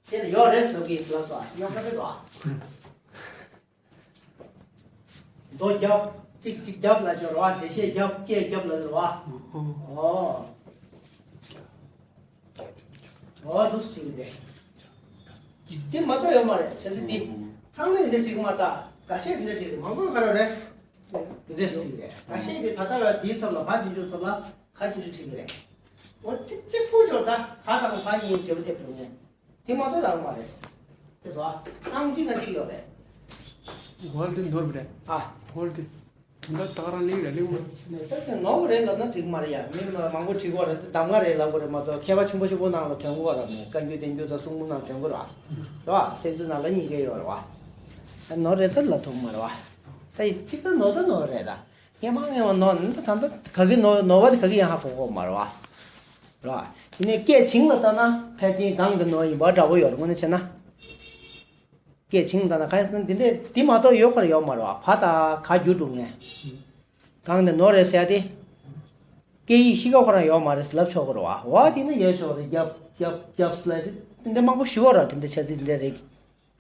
ཁྱེད་ལ་ཡོད་རེད་ལབ་ཀྱི་ཡིན་ལབ་སོང་ཨ། ཡོད་ཁ་ཚོད་འདུག་ཨ། མདོ་རྒྱབ། གཅིག་གཅིག་རྒྱབ་ལ་བྱོས་ར་བ། འགྲེལ་བཤད་རྒྱབ། སྐད་རྒྱབ་ལ་བྱོས་ར་བ། ཨོ། ཨོ་འདུག་སེ་བྲིས་ཀྱི་རེད། འདི་མ་གཏོགས་ཡོད་མ་རེད། བྱས་ཙང་འདི་ཚང་མས་འདི་འདྲ་བྲིས་ཀྱི་མ་རེད་ད། འགའ་ཤས་འདི་འདྲ་བྲིས་རེད། མང་པོ་ག་རེ་རེད། འདི་འདྲས་སུ་བྲིས་ཀྱི་རེད། འགའ་ཤས་ཀྱིས་ད་ལྟ་བའི་འདིའི་ཚབ་ལ་བ་རྗེས་འཇུག་ཚབ་ལ་ག་རྗེས་འཇུག་བྲིས་ཀྱི་རེད། འོ་དེ་གཅིག་པུ་འཇོག་ད། ག་དང་བ་གཉིས་འབྲས་བུ་ཐེབས་འགྲོ་ངེས། དེ་མ་གཏོགས་རག་མ་རེད། དེ་ཚོ་ཨ། ཨང་གཅིག་ན་གཅིག་ཡོད་རེད། གོལ་དེ་ནོར་བ་རེད། ཨ། གོལ་དེ། དོན་དག་ད་ག་རང་གླེང་རེད་གླེང་མ། མེད་ད་དེ་ནོར་བ་རེད་ལབ་ན་འགྲིག་མ་རེད་ཡ། མི་མང་པོ་བྲིས་གོ་རེད། གདམ་ག་རེད་ལབ་གོ་རེད་མ་གཏོགས་མཁས་པ་ཆེན་པོ་ཆེན་པོ་ནང་ལ་ཐོན་གོ་ར་མེད། བཀའ་འགྱུར་བསྟན་འགྱུར་དང་གསུང་འབུམ་ནང་ཐོན་གོ་ར། རེད་བ། ཚིག་མཛོད་ནང་ལ་གཉིས་ཀ་ཡོད་རེད་བ། ཨ་ནོར་རེད་ད་ལབ་ཐུབ་མ་རེད་བ། ད་ཡི་གཅིག་ད་ནོར་ད་ནོར་རེད་ད། སྔན་མ་སྔན་མ་ནོར་ནི་ད་ད་ད་ག་གི་ནོར་ནོར་བ་དེ་ག་གི་ཡང་ཧ་གོ་གོ་མ་རེད་བ། རེད་བ། དེ་ནས་སྐད་བྱིངས་ལ་ལྟ་ན་ཕལ་ཆེར་གང་དུ་ནོར་ཡིན་པ་འདྲ་པོ་ཡོད་རེད་དངོས་གནས་བྱས་ན། སྐད་བྱིངས་ལ་ལྟ་ན་གང་ཡིན་ཟེར་ན་འདི་འདྲས་འདི་མ་གཏོགས་ཡོད་ཁར་ཡོད་མ་རེད་བ། བ་ད་ག་འགྱུར་འགྲོ་ངེས། གང་དུ་ནོར་རེད་ཟེར་ཏེ། སྐད་ཡིག་ཤི་ཁ་ཁོ་རང་ཡོད་མ་རེད་ལབ་ཆོག་གི་རེད་བ། འོ་དེ་ནི་ཡོད་ཆོག་རེད། རྒྱབ་རྒྱབ་རྒྱབ་སླེ་དེ་འདྲ་མང་པོ་ཞུ་བ་ར། དེ་འདྲ་ཆ་ཚིག་འདི་འདྲ་རེད།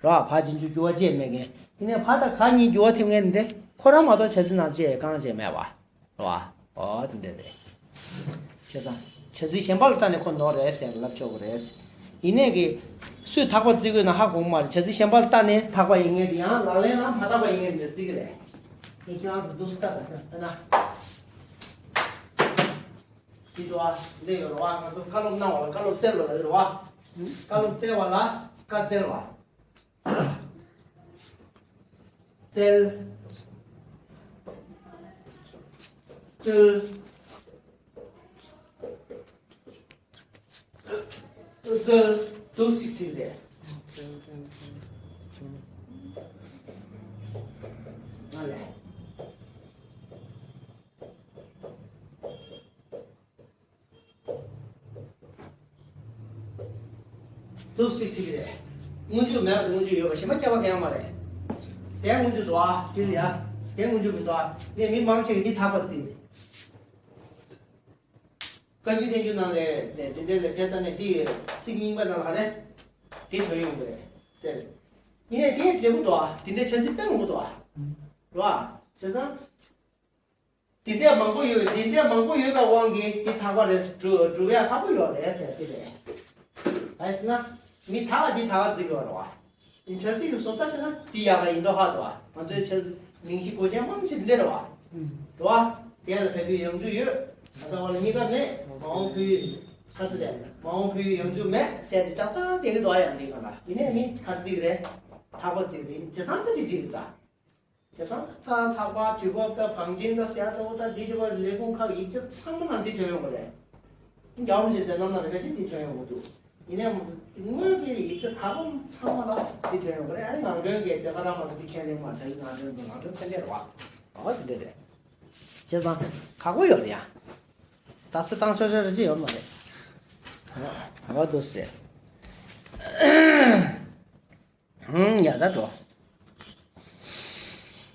ར། བ་རྗེས་འཇུག་འགྱུར་བ་བཅས་མེད་མཁན། དེ་ནས་བ་དང་ག་གཉིས་འགྱུར་བ་ཐེབས་མཁན་དེ་ཁོ་རང་མ་གཏོགས་བྱ་ཚིག་ནང་ཅི་ཡང་གང་ཅི་མེད་པ་རེད་བ། ཨོ་དེ་འདྲ་རེད། བྱས་ཙང་བྱ་ཚིག་གཞན་པ་ལ་ལྟ་ནས་ཁོ་ནོར་རེད་ཟེར་ལབ་ཆོག་གི་རེད། ཡིན་ནའི་གི་སུས་ཐག་པ་བརྩི་དགོས་ན་ཧ་གོ་གི་མ་རེད། བྱ་ཚིག་གཞན་པ་ལ་ལྟ་ནས་ཐག་པ་ཡིན་མཁན་དེ་ཡང་ལག་ལེན་ལ་མ་བརྟགས་པ་ཡིན་མཁན་དེ་བརྩི་གི་རེད། ངས་ཁྱེད་རང་ཚོ་འདུག་སེ་ལྟ་དང་ལྟ་ན། འདི་འདུག་ཨ། འདི་ཡོད་རེད་བ། ང་ཚོ་བཀའ་སློབ་གནང་བ་ལ་བཀའ་སློབ་སྩལ་བ་ལབ་ཡོད་རེད་བ། བཀའ་སློབ་སྩལ་བ་ལ་བཀའ་སྩལ་བ། སྩལ། སྩོལ། སྩོལ། འདུག་སེ་བྲིས་རེད། ང་ལས། འདུག་སེ་བྲིས་རེད། སྔོན་འཇུག་མེད་པ་དང་སྔོན་འཇུག་ཡོད་པ་གཞན་པ་ཁྱད་པར་གང་ཡང་མ་རེད། དེ་སྔོན་འཇུག་འདུག་ཨ། དེ་ལ་ཡ། དེ་སྔོན་འཇུག་མི་འདུག་ཨ། ནས་མི་མང་ཆེ་གིས་འདི་ཐག་པ་བརྩིས། བཀའ་འགྱུར་བསྟན་འགྱུར་ནང་ལས་ནས་འདི་འདྲའི་ལས་དེ་ལྟ་ནས་འདི་ཚིག་རྙིང་པ་ནང་ལ་ག་རེ། འདི་ཐོན་ཡོང་གི་རེད། ཟེར། ཡིན་ནའི་དེ་འབྲས་བུ་འདུག་ཨ། འདི་འདྲའི་ཆ་ཚིག་དཔེ་མང་པོ་འདུག་ཨ། རེད་བ། བྱས་ཙང་། འདི་འདྲ་མང་པོ་ཡོད། འདི་འདྲ་མང་པོ་ཡོད་པའི་དབང་གིས་འདི་ཐག་པ་རེད། སྒྲུབ་སྒྲུབ་ཡ་ཁག་པོ་ཡོད་རེད་ཟེར་གྱི་རེད། གང་ཡིན་ཟེར་ན། མི་ད་ག་འདི་ད་ག་བརྩི་དགོས་རེད་བ། ཡིན་ཆ་ཚིག་གི་བཟོ་ལྟ་བྱས་ན་འདི་ཡག་ག་ཡིན་མདོག་ཁ་འདུག་བ། ང་ཚོའི་ཆ་མིང་གཞི་མགོ་ཅན་མང་ཆེ་འདི་འདྲ་རེད་བ། རེད་བ། དེ་ལ་བོད་ཕུད་ཡང་འཇུག་ཡོད། ད་ལྟ་བ་ལ་གཉིས་ཀ་མེད། མ་འོངས་ཕུད། ཁ་ཚིག་དེ་མ་འོངས་ཕུད་ཡང་འཇུག་མེད་ཟེར་དེ་ཏག་ཏག་དེ་གི་འདུག་ཡང་འདི་ག་ལ་ཡིན་ནའི་མི་ད་ག་བརྩི་གི་རེད། ཐག་པ་བརྩི་གི་རེད། དེང་སང་ད་འདི་འགྲིག་གི་ད། དེང་སང་ཚ་ཚགས་པ་དུས་བབ་དང་བང་ཆེན་དང་ཟེར་ཡ་འདྲ་བོ་དང་འདི་འདྲ་བ་ལས་ཁུངས་ཁག་ཡིག་ཆ་ཚང་མ་ནང་འདི་ཐོན་ཡོང་གི་རེད། རྒྱལ་བ་རིན་པོ་ཆེའི་མཛད་རྣམ་ནང་ལ་ཕལ་ཆེར་འདི་ཐོན་ཡོང་གི་འདུག་ཡིན་ནའི་དངོས་ཀྱི་ཡིག་ཆ་ད་རུང་ཚང་མ་ལ་འདི་ཐོན་ཡོང་གི་རེད། ཨ་ནི་ནང་དོན་གྱི་དེ་ག་རང་མ་གཏོགས་འདི་ཁས་ལེན་མ་ད་ཡིག་ནང་དོན་དུ་ནང་དོན་ཚད་ལྡན་རེད་བ། འོ་དེ་འདྲ་རེད། བྱས་ཙང་ཁག་པོ་ཡོད་རེད་ཡ། ད་སེ་བཏང་ཤོར་ཤོར་རེ་ཅི་ཡོད་མ་རེད། འོ་འདུག་སེ། ཧུམ། ཡ་ད་འགྲོ།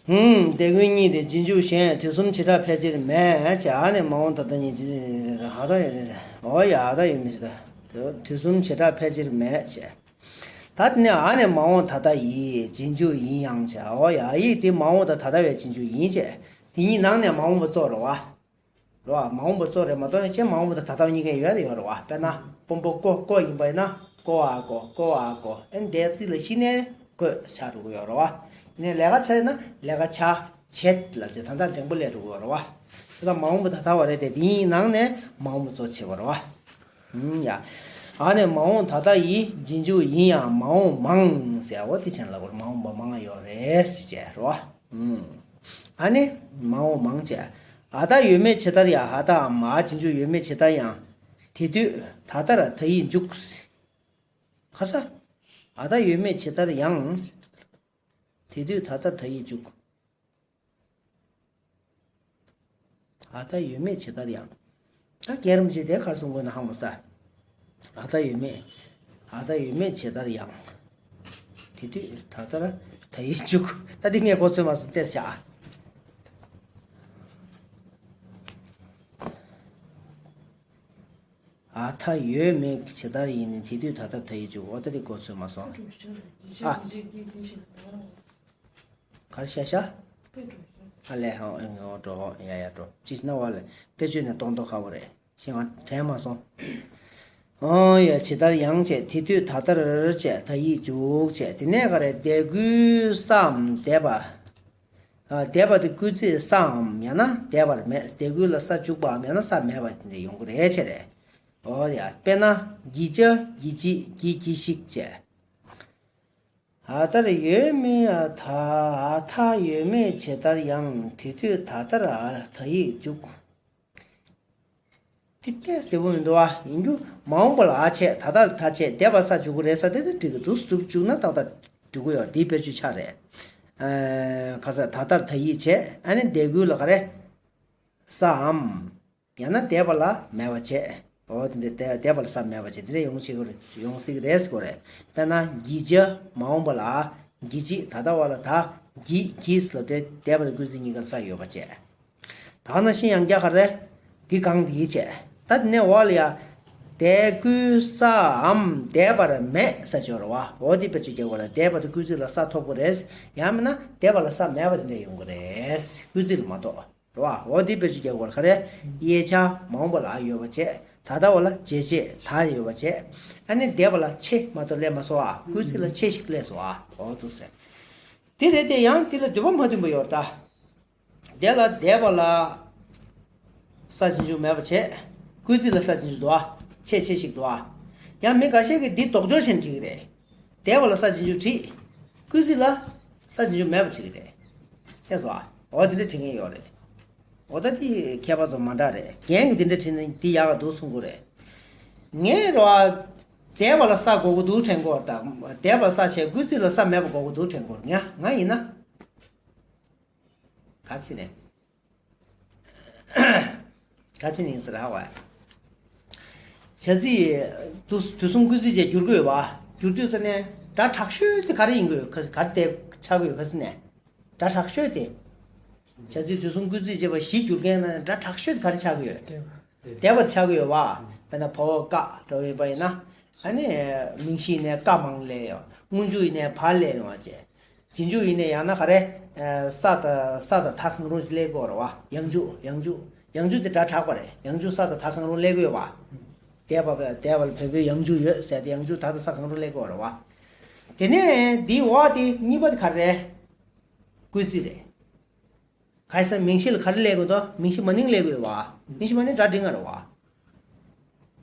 ཧུམ། དེ་ཀུན་གཉིས་ཏེ་རྗེས་འཇུག་གཞན། དུས་གསུམ་བྱེ་བྲག་ཕལ་ཆེར་མེད་ཅེས། ཨ་ནི་མ་འོངས་ད་ལྟ་ཉིད་ཀྱི་ཧ་ད་ཡོད་རེད། འོ་ཡ་ད་ཡོད་མི་ཤེས་ད། དུས་གསུམ་བྱེ་བྲག་ཕལ་ཆེར་མེད་ཅེས། ད་དེ་ནས་ཨ་ནི་མ་འོངས་ད་ལྟ་ཡི་རྗེས་འཇུག་ཡིན་ཡང་ཅེས། འོ་ཡ་ཡིག་དེ་མ་འོངས་ད་ད་ལྟ་བའི་རྗེས་འཇུག་ཡིན་ཅེས། དེ་གཉིས་ནང་ནས་མ་འོངས་པ་གཙོ་རེད་བ། རེད་བ། མ་འོངས་པ་གཙོ་རེད་མ་གཏོགས་ཁྱེད་མ་འོངས་པ་དང་ད་ལྟ་གཉིས་ཀ་ཡོད་དེ་ཡོད་རེད་བ། དཔེར་ན་དཔོན་པོ་ཀོ་ཀོ་ཡིན་པ་ཡིན་ན་ཀོ་ཨ་ཀོ་ཀོ་ཨ་ཀོ། ཨེ་འདས་ཚིག་ལ་གཞི་ནས་ཀོ་ཆགས་འགྲོ་གི་ཡོད་རེད་བ། ཡིན་ནའི་ལས་ཀ་ཆགས་ཡིན་ན་ལས་ཀ་ཆགས་བྱེད་ལབ་ཅེས་ད་ལྟ་འགྲེང་བུ་ལས་འགྲོ་གི་ཡོད་རེད་བ། བྱས་ཙང་མ་འོངས་པ་ད་ལྟ་བ་རེད་དེ་དེའི་ནང་ནས་མ་འོངས་པ་གཙོ་ཆེ་བ་རེད་བ། ཧུམ་ཡ། ཨ་ནི་མ་འོངས་ད་ལྟ་ཡི་རྗེས་འཇུག་ཡིན་ཡང་མ་འོངས་མང་ཟེར་བ་དེ་ཅན་ལ་གོ་མ་འོངས་པ་མང་ཡོད་རེད་ཟེར་བྱས་རེད་བ། ཨ་ནི། མ་འོངས་མང་ཆེ། ཨ་རྟག་ཡོད་མེད་ཇི་ལྟར་ཡང་། ཨ་རྟག་འམ། འ་རྗེས་འཇུག་ཡོད་མེད་ཇི་ལྟར་ཡང་། དེ་དུས་ད་ལྟར་ད་ཡིག་འཇུག་ག་ས། ཨ་རྟག་ཡོད་མེད་ཇི་ལྟར་ཡང་། དེ་དུས་ད་ལྟར་ད་ཡིག་འཇུག་ཨ་རྟག་ཡོད་མེད་ཇི་ལྟར་ཡང་། ད་རྒན་རིན་པོ་ཆེ་དེ་ག་རེ་གསུང་དགོས་ན་ཧང་མོ་ས། ཨ་རྟག་ཡོད་མེད། ཨ་རྟག་ཡོད་མེད་ཇི་ལྟར་ཡང་། དེ་དུས་ད་ལྟར་ད་ཡིག་འཇུག་ད་འདི་ངས་གོ་ཚོད་མ་སོང་བལྟས་བཞག་ཨ་རྟག་ཡོད་མེད་ཇི་ལྟར་ཡིན། དེ་དུས་ད་ལྟར་ད་ཡིག་འཇུག་འོ་ད་འདི་གོ་ཚོད་མ་སོང་། ཨ། གར་ཤ་ཤ། ཨ་ལས་ཧང་ཨེ་འོ་འགྲོ་ཧོ་ཡ་ཡ་འགྲོ་ཅི་ཞིག་ན་བ་ལས་དཔེ་བརྗོད་ནས་གཏོང་མདོག་ཁ་བོ་རེད་ཤི་ང་དྲན་མ་སོང་། ཨོ་ཡ་ཇི་ལྟར་ཡང་བྱས་དེ་དུས་ད་ལྟར་བྱས་ད་ཡིག་འཇུག་བྱས་དེ་ནས་ག་རེ་འདས་དགུའི་སའམ་འདས་པ། ཨ་འདས་པ་དེ་སྐུལ་ཚིག་སའམ་ཡང་ན་འདས་པར་མེད་འདས་དགུའི་ལ་ས་བཅུག་པའམ་ཡང་ན་ས་མེད་པ་དེ་འདྲ་ཡོང་གི་རེད་བྱས་རེད། ཨོ་ཡ་དཔེར་ན་གྱི་ཇ་གྱི་ཅི་གྱི་གྱི་ཞིག་བྱས། ཨ་རྟག་ཡོད་མེད་ཨ་ད་ཨ་རྟག་ཡོད་མེད་ཇི་ལྟར་ཡང་། དེ་དུས་ད་ལྟར་ཨ་ད་ཡིག་འཇུག་དེ་ཏོག་ཙམ་བདེ་པོ་མི་འདུག་ཨ། ཡིན་རྒྱུ་མ་འོངས་པ་ལ་ཨ་བྱས་ད་ལྟར་ད་བྱས་འདས་པ་ས་འཇུག་གི་རེད་ས་དེ་དེ་འགྲིག་གི་འདུག་སུ་བཅུག་ན་ཏག་ཏག་འགྲིག་གི་ཡོད་འདིའི་དཔེ་བརྗོད་ཆགས་རེད། ཨ་ག་ས་ད་ལྟར་ད་ཡིག་བྱས་ཨ་ནི་འདས་དགུའི་ལ་ག་རེ། སའམ། ཡང་ན་འདས་པ་ལ་མེད་པ་བྱས། འོ་དེ་འདྲ་འདས་འདས་པ་ལ་ས་མེད་པ་བྱས་དེ་འདྲ་ཡོང་ཆེ་ཡོང་སྲིད་ཀྱི་རེད་ཟེར་གོ་རེད། དཔེར་ན་གྱི་ཇ་མ་འོངས་པ་ལ་གྱི་ཅི་ད་ལྟ་བ་ལ་ད་གྱི་གྱིས་ལབ་དེ་འདས་པ་དང་སྐུལ་ཚིག་གཉིས་ཀར་ས་ཡོད་པ་བྱས། ད་ནང་བཞིན་ཡང་བསྐྱར་ག་རེ། འདི་གང་འདི་བྱས། ད་དེ་ནས་འོག་ལ་ཡ། འདས་སྐུལ་སའམ་འདས་པར་མེད་ས་སྦྱོར་བ་འོ་དེ་དཔེ་བརྗོད་རྒྱག་དགོས་རེད། འདས་པ་དང་སྐུལ་ཚིག་ལ་ས་ཐོབ་དགོས་རེད། ཡང་མིན་ན་འདས་པ་ལ་ས་མེད་པ་དེ་འདྲ་ཡོང་གི་རེད། སྐུལ་ཚིག་ལ་མ་གཏོགས། རེད་བ། འོ་དེ་དཔེ་བརྗོད་རྒྱག་དགོས་རེད། ག་རེ། གཡས་ཆ་མ་འོངས་པ་ལ་ཡོད་པ་བྱས། ད་ལྟ་བ་ལ་བྱས་བྱས་ད་ཡོད་པ་བྱས། ཨ་ནི་འདས་པ་ལ་ཆེ་མ་གཏོགས་སླེབས་མ་སོང་ཨ། སྐུལ་ཚིག་ལ་ཆེ་ཞིག་སླེབས་སོང་ཨ། འོ་འདུག་ཟེར། དེ་རེད་དེ་ཡང་དེ་ལ་འདོད་པ་མ་མཐུན་པ་ཡོད་རེད་ད། དེ་ལ་འདས་པ་ལ་ས་རྗེས་འཇུག་མེད་པ་བྱས། སྐུལ་ཚིག་ལ་ས་རྗེས་འཇུག་འདུག་ཨ། ཆེ་ཆེ་ཞིག་འདུག་ཨ། ཡང་མི་འགའ་ཤས་ཀྱིས་འདི་ལྡོག་ཕྱོགས་བྱས་ནས་བྲིས་ཀྱི་རེད། འདས་པ་ལ་ས་རྗེས་འཇུག་བྲིས། སྐུལ་ཚིག་ལ་ས་རྗེས་འཇུག་མེད་པ་བྱེད་ཀྱི་རེད། ཤེས་སོང་ཨ། འོ་དེ་འདྲ་བྲིས་མཁན་ཡོད་རེད། འོ་ད་དེ་མཁས་པ་ཚོ་མ་འདྲ་རེད། རྒན་གྱིས་དེ་འདྲ་བྲིས་ན་དེ་ཡག་ག་འདུག་གསུང་གི་རེད། ངས་རེད་བ། འདས་པ་ལ་ས་དགོས་ཀྱི་འདུག་དྲན་གྱི་ཡོད་རེད་ད། འདས་པ་ལ་ས་བྱས་སྐུལ་ཚིག་ལ་ས་མེད་པ་དགོས་ཀྱི་འདུག་དྲན་གྱི་ཡོད་རེད། ང་ང་ཡིན་ན། ག་རེ་བྱས་ནས། ག་རེ་བྱས་ནས་ཡིན་ཟེར་ཧ་བ། བྱ་ཚིག་དུ་དུས་གསུམ་སྐུལ་ཚིག་བཅས་བསྒྱུར་དགོས་པ། བསྒྱུར་དུས་ཙ་ནས་སྒྲ་དྲག་ཤོས་དེ་ག་རེ་ཡིན་དགོས་ག་ག་རེ་དེ་ཆགས་དགོས་ག་ཟེར་ནས། སྒྲ་དྲག་ཤོས་དེ། བྱ་ཚིག་དུས་གསུམ་སྐུལ་ཚིག་བཅས་པ་བཞི་སྒྱུར་མཁན་ན་སྒྲ་དྲག་ཤོས་དེ་ག་རེ་ཆགས་ཀྱི་ཡོད། འདས་པ་ཆགས་ཀྱི་ཡོད་པ། དཔེར་ན་བ་འོག་ཀ་འདྲ་བོ་ཡིན་པ་ཡིན་ན། ཨ་ནི་མིང་གཞི་ཡིན་ནའི་ཀ་མང་སླེབས་ཡོང་། སྔོན་འཇུག་ཡིན་ནའི་བ་སླེབས་ཡོང་བ་བྱས། རྗེས་འཇུག་ཡིན་ནའི་ཡང་ན་ག་རེ། ས་དང་ས་དང་ད་གང་རུང་ཞིག་སླེབས་ཀྱི་ཡོད་རེད་བ། ཡང་འཇུག་ཡང་འཇུག་ཡང་འཇུག་དེ་སྒྲ་དྲག་པ་རེད། ཡང་འཇུག་ས་དང་ད་གང་རུང་སླེབས་ཀྱི་ཡོད་བ། འདས་པ་འདས་པ་ལ་བོད་པའི་ཡང་འཇུག་ཡོད་ཟེར་ཏེ་ཡང་འཇུག་ད་དང་ས་གང་རུང་སླེབས་ཀྱི་ཡོད་རེད་བ། དེ་ནས་འདིའི་འོག་དེ་གཉིས་པ་དེ་ག་རེ་རེད། སྐུལ་ཚིག་རེད། ག་རེ་ཟེར་མིང་གཞི་ལ་ག་རེ་སླེབས་དགོས་འདུག་མིང་གཞི་མ་ནིང་སླེབས་དགོས་བ། མིང་གཞི་མ་ནིང་སྒྲ་འབྲིང་ང་རེད་བ།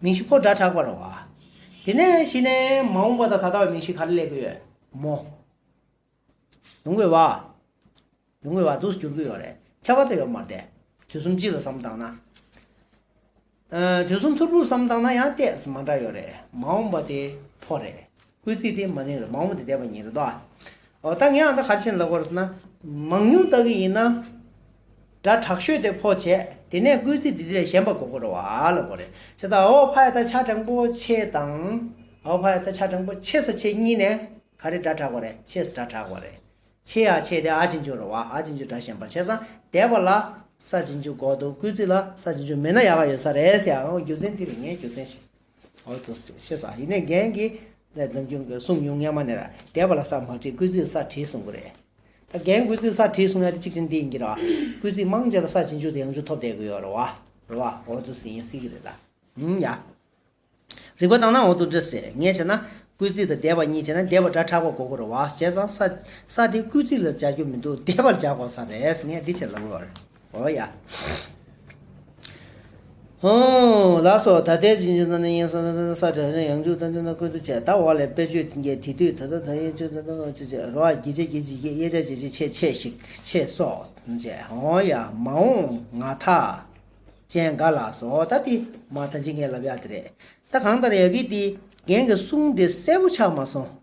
མིང་གཞི་ཕོ་སྒྲ་དྲག་པ་རེད་བ། དེ་ནས་གཞི་ནས་མ་འོངས་པ་དང་ད་ལྟ་བའི་མིང་གཞི་ག་རེ་སླེབས་དགོས་ཡོད། མོ། ཡོང་དགོས་བ། ཡོང་དགོས་བ་འདུག་སེ་འགྱུར་གྱི་ཡོད་རེད། ཁྱད་པར་དུ་ཡོད་མ་རེད་དེ། དུས་གསུམ་སྤྱི་ལ་བསམ་བཏང་ན། ཨ། དུས་གསུམ་ཐོར་བུར་བསམ་བཏང་ན་ཡང་ཏོག་ཙམ་མ་འདྲ་ཡོད་རེད། མ་འོངས་པ་དེ་ཕོ་རེད། སྐུལ་ཚིག་དེ་མ་ནིང་རེད། མ་འོངས་པ་དེ་འདས་པ་ཉིད་རེད་དོ། འོ་ད་ངས་ཨ་ད་ག་རེ་བྱས་ནས་ལབ་དགོས་རེད་ཟེར་ན། མང་ཉུང་ལྟ་གི་ཡིན་ན། སྒྲ་དྲག་ཤོས་དེ་ཕོ་བྱས། དེ་ནས་སྐུལ་ཚིག་དེ་དེ་ལས་གཞན་པ་དགོས་ཀྱི་རེད་བ་ལབ་དགོས་རེད། བྱས་ཙང་འོ་ཕ་ཡ་ད་ཆ་དྲང་པོ་ཆེ་དང་། འོ་ཕ་ཡ་ད་ཆ་དྲང་པོ་ཆེ་ས་ཆེ་གཉིས་ནས་ག་རེ་སྒྲ་དྲག་པ་རེད། ཆེ་ས་སྒྲ་དྲག་པ་རེད། ཆེ་ཡ་ཆེ་དེ་ཨ་རྗེས་འཇུག་རེད་བ། ཨ་རྗེས་འཇུག་སྒྲ་གཞན་པ། བྱས་ཙང་འདས་པ་ལ་ས་རྗེས་འཇུག་དགོས་འདུག་སྐུལ་ཚིག་ལ་ས་རྗེས་འཇུག་མེད་ན་ཡག་ག་ཡོད་ས་རེད་ཟེར་ཡང་རྒྱུ་མཚན་དེ་རེད། ངའི་རྒྱུ་མཚན་ཞིག་འོ་ཙི་ཤེས་སོང་། ཡིན་ནའི་རྒན་གྱིས་ནམ་རྒྱུན་གྱི་གསུང་མྱོང་སྔོན་མ་ནས་ར། འདས་པ་ལ་ས་མ་བྲིས་སྐུལ་ཚིག་ལ་ས་བྲིས་གསུང་གི་རེད། ད་རྒན་སྐུལ་ཚིག་ལ་ས་བྲིས་གསུང་ཡ་དེ་གཅིག་ཅན་དེ་ཡིན་གྱི་ར། སྐུལ་ཚིག་མང་ཆེ་ལ་ས་རྗེས་འཇུག་དང་ཡང་འཇུག་ཐོབ་བསྡད་ཀྱི་ཡོད་རེད་བ། རེད་བ། འོ་ཙི་ཡིན་སྲིད་ཀྱི་རེད་ད། ཧུམ་ཡ། རིག་པ་བཏང་ན་འོ་དུ་འདྲ་ཟེར། ངས་བྱས་ན་སྐུལ་ཚིག་དང་འདས་པ་གཉིས་བྱས་ན་འདས་པ་སྒྲ་དྲག་པ་དགོས་ཀྱི་རེད་བ། བྱས་ཙང་ས་ས་དེ་སྐུལ་ཚིག་ལ་སྦྱར་རྒྱུ་མི་འདུག་འདས་པ་ལ་སྦྱར་དགོས་ས་རེད། ངས་འདི་བྱས་ལབ་དགོས་རེད། འོ་ཡ། ཧོ། ལགས་སོ། ད་ལྟའི་རྗེས་འཇུག་ན་ནི་ཡིན་ས་ས་སྒྲ་གཞན་ཡང་འཇུག་ད་འཇུག་ན་སྐུལ་ཚིག་བྱས། ད་འོག་ལས་དཔེ་བརྗོད་དེ་འགས་དེ་དུས་ད་ལྟ་ད་ཡིན་ཆུ་ད་ལྟ་ཅི་བྱས་རོ། བརྒྱད་ཆ་བརྒྱད་ཅིག་གིས་དབྱེ་བྱ་བྱེད་ཅིག་ཆེ་ཆེ་ཞིག་ཆེ་སོགས་བྱས། འོ་ཡ། མ་འོངས་ང་ད། ཅན་ག་ལ་སོགས། ད་དེ་མ་ད་ཅི་ངས་ལབ་ཡག་དེ་རེད། ད་གང་ལྟར་ཡ་གི་དེ་རྒན་གྱི་གསུང་དེ་གསལ་པོ་ཆགས་མ་སོང་།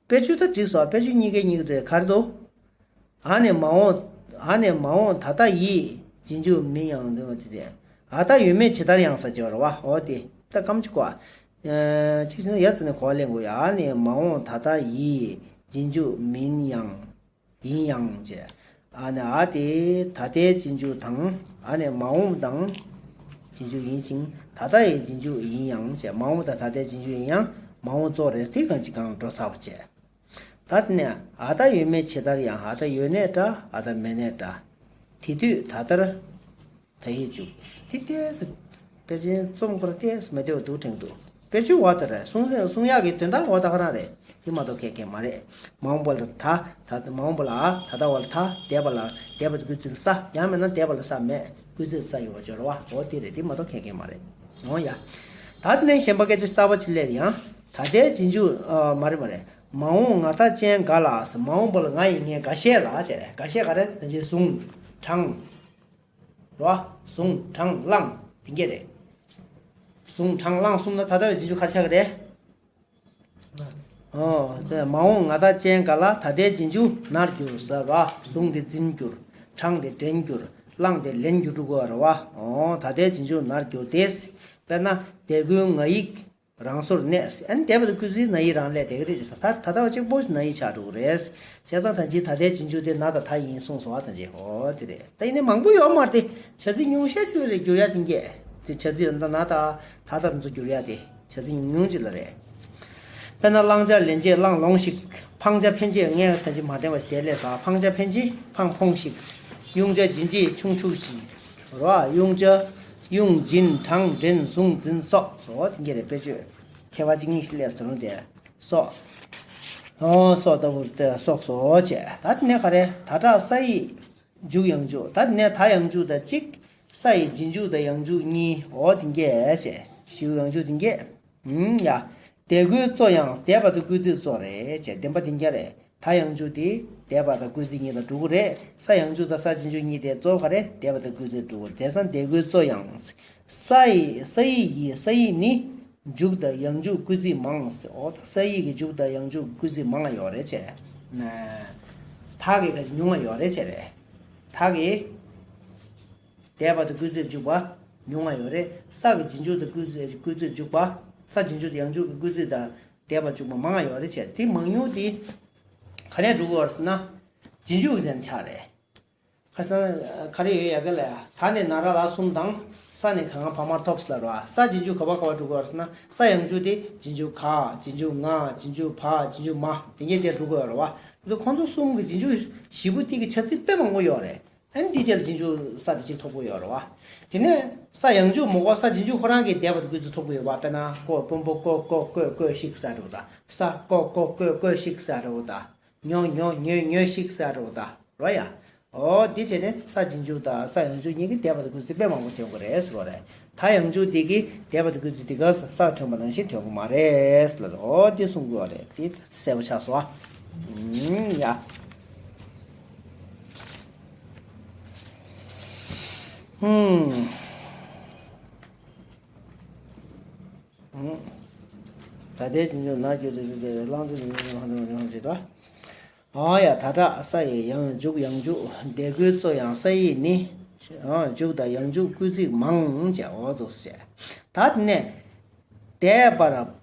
དཔེ་བརྗོད་ད་འགྲིག་སོང་། དཔེ་བརྗོད་གཉིས་ཀའི་གཉིས་ཀ་དེ་ག་རེ་འདུག་ཨ་ནི་མ་འོངས། ཨ་ནི་མ་འོངས་ད་ལྟ་ཡི་རྗེས་འཇུག་མིན་ཡང་འདི་མ་དེ་དེ། ཨ་ད་ཡོད་མེད་ཇི་ལྟར་ཡང་ས་སྦྱོར་བ། འོ་དེ་ད་སྐམ་ཅིག་གོ། ཨ། གཅིག་བྱས་ན་ཡ་ཚ་ནས་གོ་བ་ལེན་དགོས་ཡ། ཨ་ནི་མ་འོངས་ད་ལྟ་ཡི་རྗེས་འཇུག་མིན་ཡང་། ཡིན་ཡང་བྱས། ཨ་ནི་ཨ་དེ་ད་ལྟའི་རྗེས་འཇུག་དང་། ཨ་ནི་མ་འོངས་དང་རྗེས་འཇུག་ཡིན་ཞིང་། ད་ལྟ་ཡི་རྗེས་འཇུག་ཡིན་ཡང་བྱས། མ་འོངས་དང་ད་ལྟའི་རྗེས་འཇུག་ཡིན་ཡང་མ་འོངས་གཙོ་རེད། དེ་གང་ཅི་གང་འགྲོ་ཚར་བ་བྱས། ད་དེ་ནས་ཨ་ད་ཡོད་མེད་ཇི་ལྟར་ཡང་། ཨ་ད་ཡོད་ནའི་འདྲ། ཨ་ད་མེད་ནའི་འདྲ། དེ་དུས་ད་ལྟར་ད་ཡིག་འཇུག་དེ་ཏོག་ཙམ་དཔེ་ཅན་རྩོམ་སྐོར་ཏོག་ཙམ་མི་བདེ་བ་འདུག་དྲན་འདུག་དཔེ་བརྗོད་འོ་ད་རེད། གསུང་གསུང་ཡག་གི་དོན་དག་འོ་ད་ག་རང་རེད། དེ་མ་གཏོགས་གང་གང་མ་རེད། མ་འོངས་པ་ལ་ད། ད་མ་འོངས་པ་ལ་ཨ། ད་ལྟ་བ་ལ་ད། འདས་པ་ལ། འདས་པ་དེ་སྐུལ་ཚིག་ལ་ས། ཡང་མིན་ན་འདས་པ་ལ་ས་མེད། སྐུལ་ཚིག་ལ་ས་ཡོད་པ་སྦྱོར་བ། འོ་དེ་རེད། དེ་མ་གཏོགས་གང་གང་མ་རེད། འོ་ཡ། ད་དེ་ནས་གཞན་པ་སྐད་ཆ་གསར་པ་ཅིག་སླེབས་ཡང་། ད་ལྟའི་རྗེས་འཇུག་ཨ། མ་རེད་མ་རེད། མ་འོངས་ང་ད་ཅན་ག་ལ་ཟེར། མ་འོངས་པ་ལ་ང་ཡིས་ངས་འགའ་ཤས་ལ་བྱས། འགའ་ཤས་ག་རེ། ད་ཅི་ཟུང་དྲང་། རོ། ཟུང་དྲང་བླངས་དེ་འགས་རེད། ཟུང་དྲང་བླངས་གསུམ་ལ་ད་ལྟ་བའི་རྗེས་འཇུག་ག་རེ་ཆགས་ཀྱི་རེད། ཨོ། དེ་མ་འོངས་ང་ད་ཅན་ག་ལ་ད་ལྟའི་རྗེས་འཇུག་ནར་གྱུར་ཟེར་བ། ཟུང་དེ་འཛིན་གྱུར། དྲང་དེ་འདྲེན་གྱུར། བླངས་དེ་ལེན་གྱུར་འགྲོ་དགོས་རེད་བ། ཨོ། ད་ལྟའི་རྗེས་འཇུག་ནར་གྱུར་ཏེ། དཔེར་ན་དེ་ཀུན་ང་ཡིག་རང་སོར་གནས། ཨ་ནི་འདས་པ་དེ་སྐུལ་ཚིག་ན་ཡིག་རང་སླེབས་བསྡད་ཀྱི་རེད་ཟེར། ད་ད་ལྟ་བ་གཅིག་པོ་ན་ཡིག་ཆགས་འགྲོ་གི་རེད། བྱས་ཙང་ད་ཅི་ད་ལྟའི་རྗེས་འཇུག་དེ་ན་དང་ད་ཡིན་གསུངས་སོང་བ། ད་ཅི་ཨོ་དེ་རེད། ད་ཡིན་ནའི་མང་པོ་ཡོད་མ་རེད་དེ། བྱ་ཚིག་ཉུང་ཤས་ཅིག་ལ་རེད་འགྱུར་ཡ་དེ་འགས། དེ་བྱ་ཚིག་ད་ན་དང་ད་དང་ཚོ་འགྱུར་ཡ་དེ་བྱ་ཚིག་ཉུང་ཉུང་ཅིག་ལ་རེད། དཔེར་ན་བླང་བྱ་ལན་བྱེད་བླངས་ལོངས་ཤིག་འཕང་བྱ་འཕེན་བྱེད། ངས་ད་ཅི་མ་དྲན་པ་ཞིག་དེ་སླེབས་སོང་། འཕང་བྱ་འཕེན་བྱེད་འཕངས་འཕོངས་ཤིག་དབྱུང་བྱ་འབྱིན་བྱེད་ཆུང་ཆུག་ཤིག་རོ། དབྱུང་བྱ་དབྱུང་འབྱིན་དྲང་འདྲེན་ཟུང་འཛིན་སོགས་རོ། དེ་འགས་རེད། དཔེ་བརྗོད་ཁྱད་པར་གཅིག་གཉིས་ཤིག་སླེབས་སོང་དེ་སོགས། ཨོ་སོགས་ལྟ་བུ་དེ་སོགས་སོ་བྱས། ད་དེ་ནས་ག་རེ། ད་དྲག་ས་ཡི་འཇུག་ཡང་འཇུག་ད་དེ་ནས་ད་ཡང་འཇུག་དང་གཅིག་ས་ཡི་རྗེས་འཇུག་དང་ཡང་འཇུག་གཉིས། འོ་དེ་འགས་བྱས། ཞིའུ་ཡང་འཇུག་དེ་འགས། ཨུམ་ཡ། དེ་ཀུན་གཙོ་ཡང་། འདས་པ་དང་སྐུལ་ཚིག་གཙོ་རེད་བྱས། བདེན་པ་དེ་འགས་རེད། ད་ཡང་འཇུག་དེ་འདས་པ་དང་སྐུལ་ཚིག་གཉིས་ལ་འགྲོ་གི་རེད། ས་ཡང་འཇུག་དང་ས་རྗེས་འཇུག་གཉིས་དེ་གཙོ་བོ་ག་རེ། འདས་པ་དང་སྐུལ་ཚིག་འགྲོ་གི་རེད། དེང་སང་དེ་ཀུན་གཙོ་ཡང་། ས་ཡི་ས་ཡི་ཡི་ས་ཡི་ནི། འཇུག་དང་ཡང་འཇུག་སྐུལ་ཚིག་མང་ཟེར། འོ་ད་ས་ཡི་གི་འཇུག་དང་ཡང་འཇུག་སྐུལ་ཚིག་མང་ང་ཡོད་རེད་བྱས། ད་གི་ག་ཅིག་ཉུང་ང་ཡོད་རེད་བྱས་རེད། ད་གི་འདས་པ་དང་སྐུལ་ཚིག་འཇུག་པ་ཉུང་ང་ཡོད་རེད། ས་གི་རྗེས་འཇུག་དང་སྐུལ་ཚིག་སྐུལ་ཚིག་འཇུག་པ། ས་རྗེས་འཇུག་དང་ཡང་འཇུག་གི་སྐུལ་ཚིག་དང་འདས་པ་འཇུག་པ་མང་ང་ཡོད་རེད་བྱས། དེ་མང་ཉུང་དེ་ག་ནས་འགྲོ་གི་ཡོད་རེད་ཟེར་ན། རྗེས་འཇུག་གི་དེ་ཆགས་རེད། ཁ་སང་ག་རེ་ཡོད་ཡ་གི་ལ་ཡ། ད་ནི་ན་ར་ལ་གསུམ་དང་། ས་ནི་ག་ང་བ་མར་ཐོབ་ལ་རོ། ས་རྗེས་འཇུག་ག་བ་ག་བ་འགྲོ་གི་ཡོད་རེད་ཟེར་ན། ས་ཡང་འཇུག་དེ་རྗེས་འཇུག་ག་རྗེས་འཇུག་ང་རྗེས་འཇུག་བ་རྗེས་འཇུག་མ་དེ་གས་བྱས་འགྲོ་གི་ཡོད་རེད་བ། ཁོང་ཚོ་གསུམ་གྱི་རྗེས་འཇུག་བཞི་པོ་དེ་གི་བྱ་ཚིག་དཔེ་མང་པོ་ཡོད་རེད། ཨ་ནི་དེ་རྗེས་ལ་རྗེས་འཇུག་ས་དེ་གཅིག་ཐོབ་གི་ཡོད་རེད་བ། དེ་ནས་ས་ཡང་འཇུག་མོ་གོ་ས་རྗེས་འཇུག་ཁོ་རང་གི་འདས་པ་དེ་ཀུན་ཏུ་ཐོབ་གི་ཡོད་བ། དཔེར་ན་ཀོ་སྤུན་པོ་ཀོ་ཀོ་ཀོས་ཀོས་ཤིག་ཟེར་རེད་བ་ད། ས་ཀོ་ཀོ་ཀོས་ཀོས་ཤིག་ཟེར་རེད་བ་ད། ཉོ་ཉོ་ཉོས་ཉོས་ཤིག་ཟེར་རེད་བ་ད། རོ་ཡ། ཨོ་འདི་བྱས་ནས་ས་རྗེས་འཇུག་དང་ས་ཡང་འཇུག་གཉིས་ཀྱི་འདས་པ་དེ་ཀུན་ཏུ་དཔེ་མང་པོ་ཐོན་གི་རེད་ཟེར་བ་རེད། ད་ཡང་འཇུག་འདི་གི་འདས་པ་དེ་ཀུན་ཏུ་འདི་ག་ས་ཐོན་པ་ནང་བཞིན་ཐོན་གི་མ་རེད་ལ། ཨོ་འདི་གསུང་གི་ཡོད་རེད། འདི་གསལ་པོ་ཆགས་སོང་ཨ། ཡ། ཧུམ། ད་ལྟའི་རྗེས་འཇུག་ན་རྒྱུ་རེ་རེ་རེ་རེ་བླང་དོར་རེ་རེ་རེ་ཧང་དང་རེ་ཧང་རེ་ར། ཨ་ཡ། ད་དྲག་ས་ཡི་ཡང་འཇུག་ཡང་འཇུག་འདས་ཀུན་གཙོ་ཡང་ས་ཡི་ནི། ཨ་འཇུག་དང་ཡང་འཇུག་སྐུལ་ཚིག་མང་བྱས་འོ་དོ་ཟེར། ད་དེ་ནས། འདས་པར།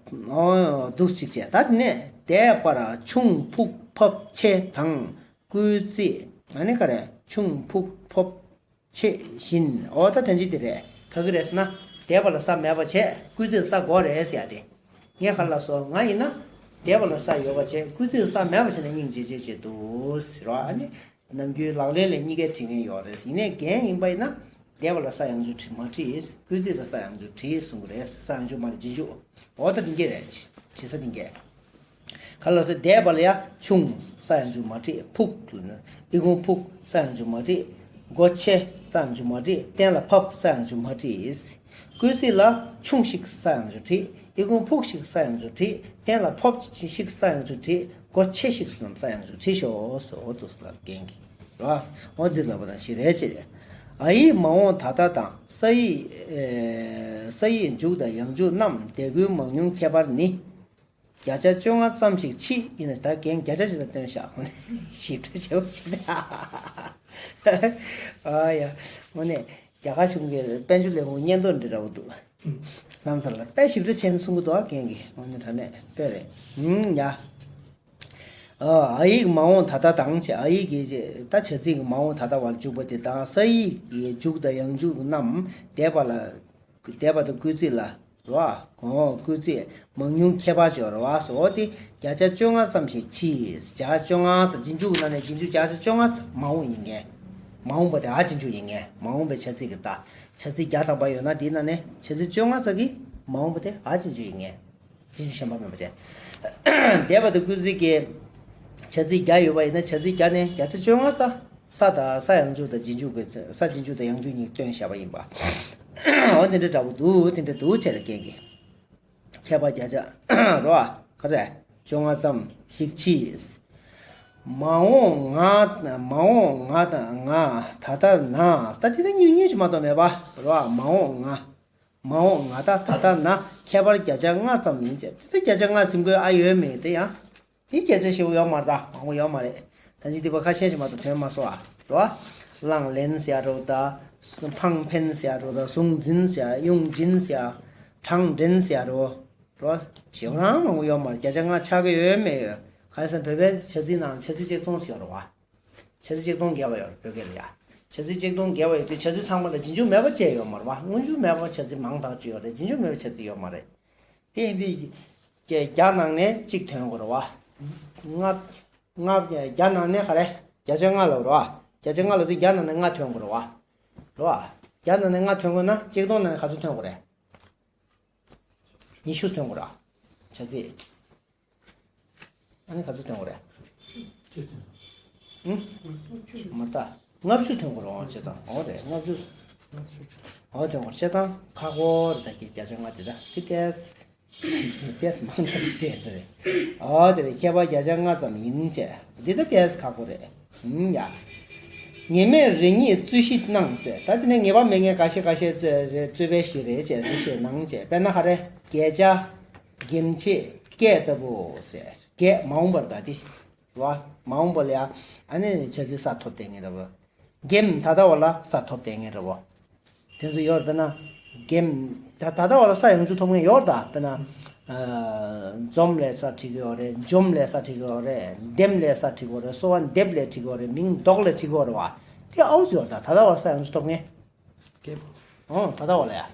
ཨོ་འདུག་ཅིག་བྱས། ད་དེ་ནས་འདས་པར་ཆུང་ཕུག་ཕབ་ཆེ་དང་སྐུལ་ཚིག་ཨ་ནི་ག་རེ། ཆུང་ཕུག་ཕབ་ཆེ་བཞིན། ཨོ་ད་དོན་ཅི་དེ་རེད། ག་གི་རེད་ཟེར་ན། འདས་པ་ལ་ས་མེད་པ་བྱས་སྐུལ་ཚིག་ས་དགོས་རེད་ཟེར་ཡ་དེ། ངས་ག་ལ་སོ་ང་ཡིན་ན། འདས་པ་ལ་ས་ཡོད་པ་བྱས་སྐུལ་ཚིག་ས་མེད་པ་བྱས་ན་སྙིང་རྗེ་རྗེ་བྱེད་འདུག་ཟེར་བ་ཨ་ནི། ནམ་རྒྱུན་ལག་ལེན་ལས་གཉིས་ཀའི་བྲིས་མཁན་ཡོད་རེད། ཡིན་ནའི་རྒན་ཡིན་པ་ཡིན་ན། འདས་པ་ལ་ས་ཡང་འཇུག་བྲིས་མ་བྲིས། སྐུལ་ཚིག་ལ་ས་ཡང་འཇུག་བྲིས་གསུང་གི་རེད། ས་ཡང་འཇུག་མ་རེད་རྗེས་འཇུག་འོ་ད་དེ་འདྲ་རེད། བྲིས་ས་དེ་འདྲ། ག་ལ་སོ་འདས་པ་ལ་ཡ་ཆུང་ས་ཡང་འཇུག་མ་བྲིས། ཕུག་ལ་ན་ཨི་ཁུང་ཕུག་ས་ཡང་འཇུག་མ་བྲིས། སྒོ་ཆེ་ས་ཡང་འཇུག་མ་བྲིས། གཏན་ལ་ཕབ་ས་ཡང་འཇུག་མ་བྲིས། སྐུལ་ཚིག་ལ་ཆུང་ཞིག་ས་ཡང་འཇུག་བྲིས། ཨི་ཁུང་ཕུག་ཞིག་ས་ཡང་འཇུག་བྲིས། གཏན་ལ་ཕབ་ཞིག་ས་ཡང་འཇུག་བྲིས། སྒོ་ཆེ་ཞིག་རྣམས་ས་ཡང་འཇུག་བྲིས་ཤོག་ཟེར་འོ་དོ་ཟེར་ལབ་རྒན་གྱིས་རོ། འོ་འདི་ལབ་པ་དང་ཞིག་རེད་ཅེས། འ་ཡིག་མ་འོངས་ད་ལྟ་དང་ས་ཡིག་ཨེ་ས་ཡིག་མཇུག་དང་ཡང་མཇུག་རྣམས་འདས་ཀུན་མང་ཉུང་ཁྱད་པར་ནི། བརྒྱ་ཆ་བཅོ་ལྔ་ཙམ་ཞིག་མཆིས། ཡིན་ན་ད་རྒན་བརྒྱ་ཆ་ཅིག་ལ་བཏོན་བཞག་ཞིབ་ཕྲ་བྱེད་པ་ཞིག་ཨ་ཡ། དངོས་གནས་རྒྱ་གར་གཞུང་གི་དཔལ་འབྱོར་ལས་ཁུངས་སྙན་ཐོ་འདྲ་འདྲ་བོ་འདུག་བསམ་ཚར་ལ་དཔེ་ཞིབ་ཕྲ་བྱས་ནས་གསུང་གི་འདུག་ཨ་རྒན་གྱིས་དངོས་གནས་དྲང་གནས་དཔེ་རེད། ཨུམ་ཡ། འ་ཡིག་མ་འོངས་ད་ལྟ་དང་བྱས། འ་ཡིག་གི་ད་བྱ་ཚིག་གི་མ་འོངས་ད་ལྟ་བར་འཇུག་པ་དེ་དང་ས་ཡིག་གི་མཇུག་དང་ཡང་མཇུག་རྣམས་འདས་པ་ལ། འདས་པ་དང་སྐུལ་ཚིག་ལ་རོ། འོ་སྐུལ་ཚིག་མང་ཉུང་ཁྱད་པར་ཅིག་ཡོད་རེད་བ། འོ་དེ་བརྒྱ་ཆ་བཅོ་ལྔ་ཙམ་ཞིག་མཆིས། བརྒྱ་ཆ་བཅོ་ལྔ་ཙམ་རྗེས་འཇུག་ནང་ནས་རྗེས་འཇུག་བརྒྱ་ཆ་བཅོ་ལྔ་ཙམ་མ་འོངས་ཡིན་མཁན། མ་འོངས་པ་དེ་འ་རྗེས་འཇུག་ཡིན་མཁན། མ་འོངས་པའི་བྱ་ཚིག་གི་ད་བྱ་ཚིག་བརྒྱ་ཐམ་པ་ཡོད་ན་དེའི་ནང་ནས་བྱ་ཚིག་བཅོ་ལྔ་ཙམ་གྱི་མ་འོངས་པ་དེ་འ་རྗེས་འཇུག་ཡིན་མཁན། རྗེས་འཇུག་གཞན་པ་མེད་པ་བྱས། འདས་པ་དང་སྐུལ་ཚིག་གི་བྱ་ཚིག་བརྒྱ་ཡོད་པ་ཡིན་ན་བྱ་ཚིག་བརྒྱ་ནས་བརྒྱ་ཆ་བཅོ་ལྔ་ས། ས་དང་ས་ཡང་འཇུག་དང་རྗེས་འཇུག་གི་ས་རྗེས་འཇུག་དང་ཡང་འཇུག་གཉིས་བཏོན་བཞག་པ་ཡིན་པ། འོ་དེ་འདྲ་འདྲ་པོ་འདུག་དེ་འདྲ་འདུག་བྱས་ལ་རྒན་གྱིས། ཁྱད་པར་བརྒྱ་ཆ་རོ། ག་རེ། བཅོ་ལྔ་ཙམ་ཞིག་མཆིས། མ་འོངས་ང་མ་འོངས་ང་དང་ང་ད་ལྟར་ན་ད་དེ་ནི་ཉུང་ཉུང་ཅིག་མ་གཏོགས་མེད་པ་རོ། མ་འོངས་ང་། མ་འོངས་ང་ད་ད་ལྟར་ན་ཁྱད་པར་བརྒྱ་ཆ་ལྔ་ཙམ་ཡིན་ཅེས། དེ་ཚོ་བརྒྱ་ཆ་ལྔ་ཟིན་དགོས་ཨ་ཡོད་མེད་དེ་ཡང་། དེ་བརྒྱ་ཆ་ཞེ་པོ་ཡོད་མ་རེད་ད། མང་པོ་ཡོད་མ་རེད། ད་ཅི་དེ་པ་ཁ་ཤས་ཤིག་མ་གཏོགས་ཐོན་མ་སོང་ཨ། རོ། གླང་ལེན་ཟེར་རོ་ད། ཕང་འཕེན་ཟེར་རོ་ད། གཟུང་འཛིན་ཟེར། གཡུང་འཛིན་ཟེར། གྲངས་འདྲེན་ཟེར་རོ། རོ། ཞེ་པོ་རང་མང་པོ་ཡོད་མ་རེད། བརྒྱ་ཆ་ལྔ་ཆགས་ཀྱི་ཡོད་མེད་ཡོད། ག་རེ་ཟེར་ན་བོད་པའི་བྱ་ཚིག་ནང་བྱ་ཚིག་ཆིག་སྟོང་ཟེར་རོ་བ། བྱ་ཚིག་ཆིག་སྟོང་བརྒལ་བ་ཡོད་རེད་བོད་སྐད་ལ་ཡ། བྱ་ཚིག་ཆིག་སྟོང་བརྒལ་བ་ཡོད་དུས་བྱ་ཚིག་ཚང་མ་ལ་རྗེས་འཇུག་མེད་པ་ཅིག་ཡོད་མ་རེད་བ། སྔོན་འཇུག་མེད་པ་བྱ་ཚིག་མང་དག་ཅིག་ཡོད་རེད། རྗེས་འཇུག་མེད་པ་བྱ་ཚིག་ཡོད་མ་རེད། དེ་ཡིན་དུས། བརྒྱ་ནང་ནས་གཅིག་ཐོན་དགོས་རེད་བ། ལྔ། ལྔ་བརྒྱ་ནང་ནས་ག་རེ། བརྒྱ་ཆ་ལྔ་ལབ་རེད་བ། བརྒྱ་ཆ་ལྔ་ལབ་དུས་བརྒྱ་ནང་ནས་ལྔ་ཐོན་དགོས་རེད་བ། རེད་བ། བརྒྱ་ནང་ནས་ལྔ་ཐོན་དགོས་ན་ཆིག་སྟོང་ནང་ནས་ག་ཚོད་ཐོན་དགོས་རེད། ཉི་ཤུ་ཐོན་དགོས་རེད་བ། བྱ་ཚིག་ཨ་ནི་ག་ཚོད་ཐོན་དགོས་རེད། ཨུ། མ་རེད་ད། ལྔ་བཅུ་ཐོན་དགོས་རེད་འོང་བྱས་ཙང་། འོ་རེད། ལྔ་བཅུ། འོ་ཐོན་དགོས་རེད་བྱས་ཙང་ཁག་པོ་རེད། ད་གི་བརྒྱ་ཆ་ལྔ་དེ་ད་དེ་ཏོག་ཙམ། དེ་ཏོག་ཙམ་མང་དྲགས་བྱས་ཟེར་རེད། འོ་དེ་རེད། ཁྱད་པར་བརྒྱ་ཆ་ལྔ་ཙམ་ཡིན་བྱས། འདི་ད་ཏོག་ཙམ་ཁག་པོ་རེད། ཨུམ་ཡ། ངེས་མེད་རེ་གཉིས་རྩོད་གཞི་གནང་ཟེར། ད་དེ་ནས་ངེས་པ་མེད་མཁན་འགའ་ཤས་འགའ་ཤས་རྩོད་རེད། རྩོད་པའི་གཞི་རེད་བྱས་རྩོད་གཞི་གནང་བྱས། དཔེར་ན་ག་རེ། བརྒྱད་ཆ། རྒྱན་ཆད། སྐད་ལྟ་བུ་ཟེར། བརྒྱད་མ་འོངས་པར་ད་དེ། རེད་བ། མ་འོངས་པ་ལ་ཡ། ཨ་ནི་བྱ་ཚིག་ས་ཐོབ་བསྡད་མཁན་རེད་བ། རྒྱན་ད་ལྟ་བ་ལ་ས་ཐོབ་བསྡད་མཁན་རེད་བ། དེ་ཚོ་ཡོད་རེད། དཔེར་ན། རྒྱན། ད་ད་ལྟ་བ་ལ་ས་ཡང་འཇུག་ཐོབ་མཁན་ཡོད་རེད་ད། དཔེར་ན། འཛོམས་ལབ་ས་བྲིས་ཀྱི་ཡོད་རེད། འཇོམས་ལབ་ས་བྲིས་ཀྱི་ཡོད་རེད། འདེམས་ལབ་ས་བྲིས་ཀྱི་ཡོད་རེད། གསོལ་བ་འདེབས་ལབ་བྲིས་ཀྱི་ཡོད་རེད། མིང་འདོགས་ལབ་བྲིས་ཀྱི་ཡོད་རེད་བ། དེ་ཨའུ་ཙི་ཡོད་རེད། ད་ད་ལྟ་བ་ས་ཡོངས་སུ་ཐོབ་མཁན། ཨོ་ད་ལྟ་བ་ལ་ཡ།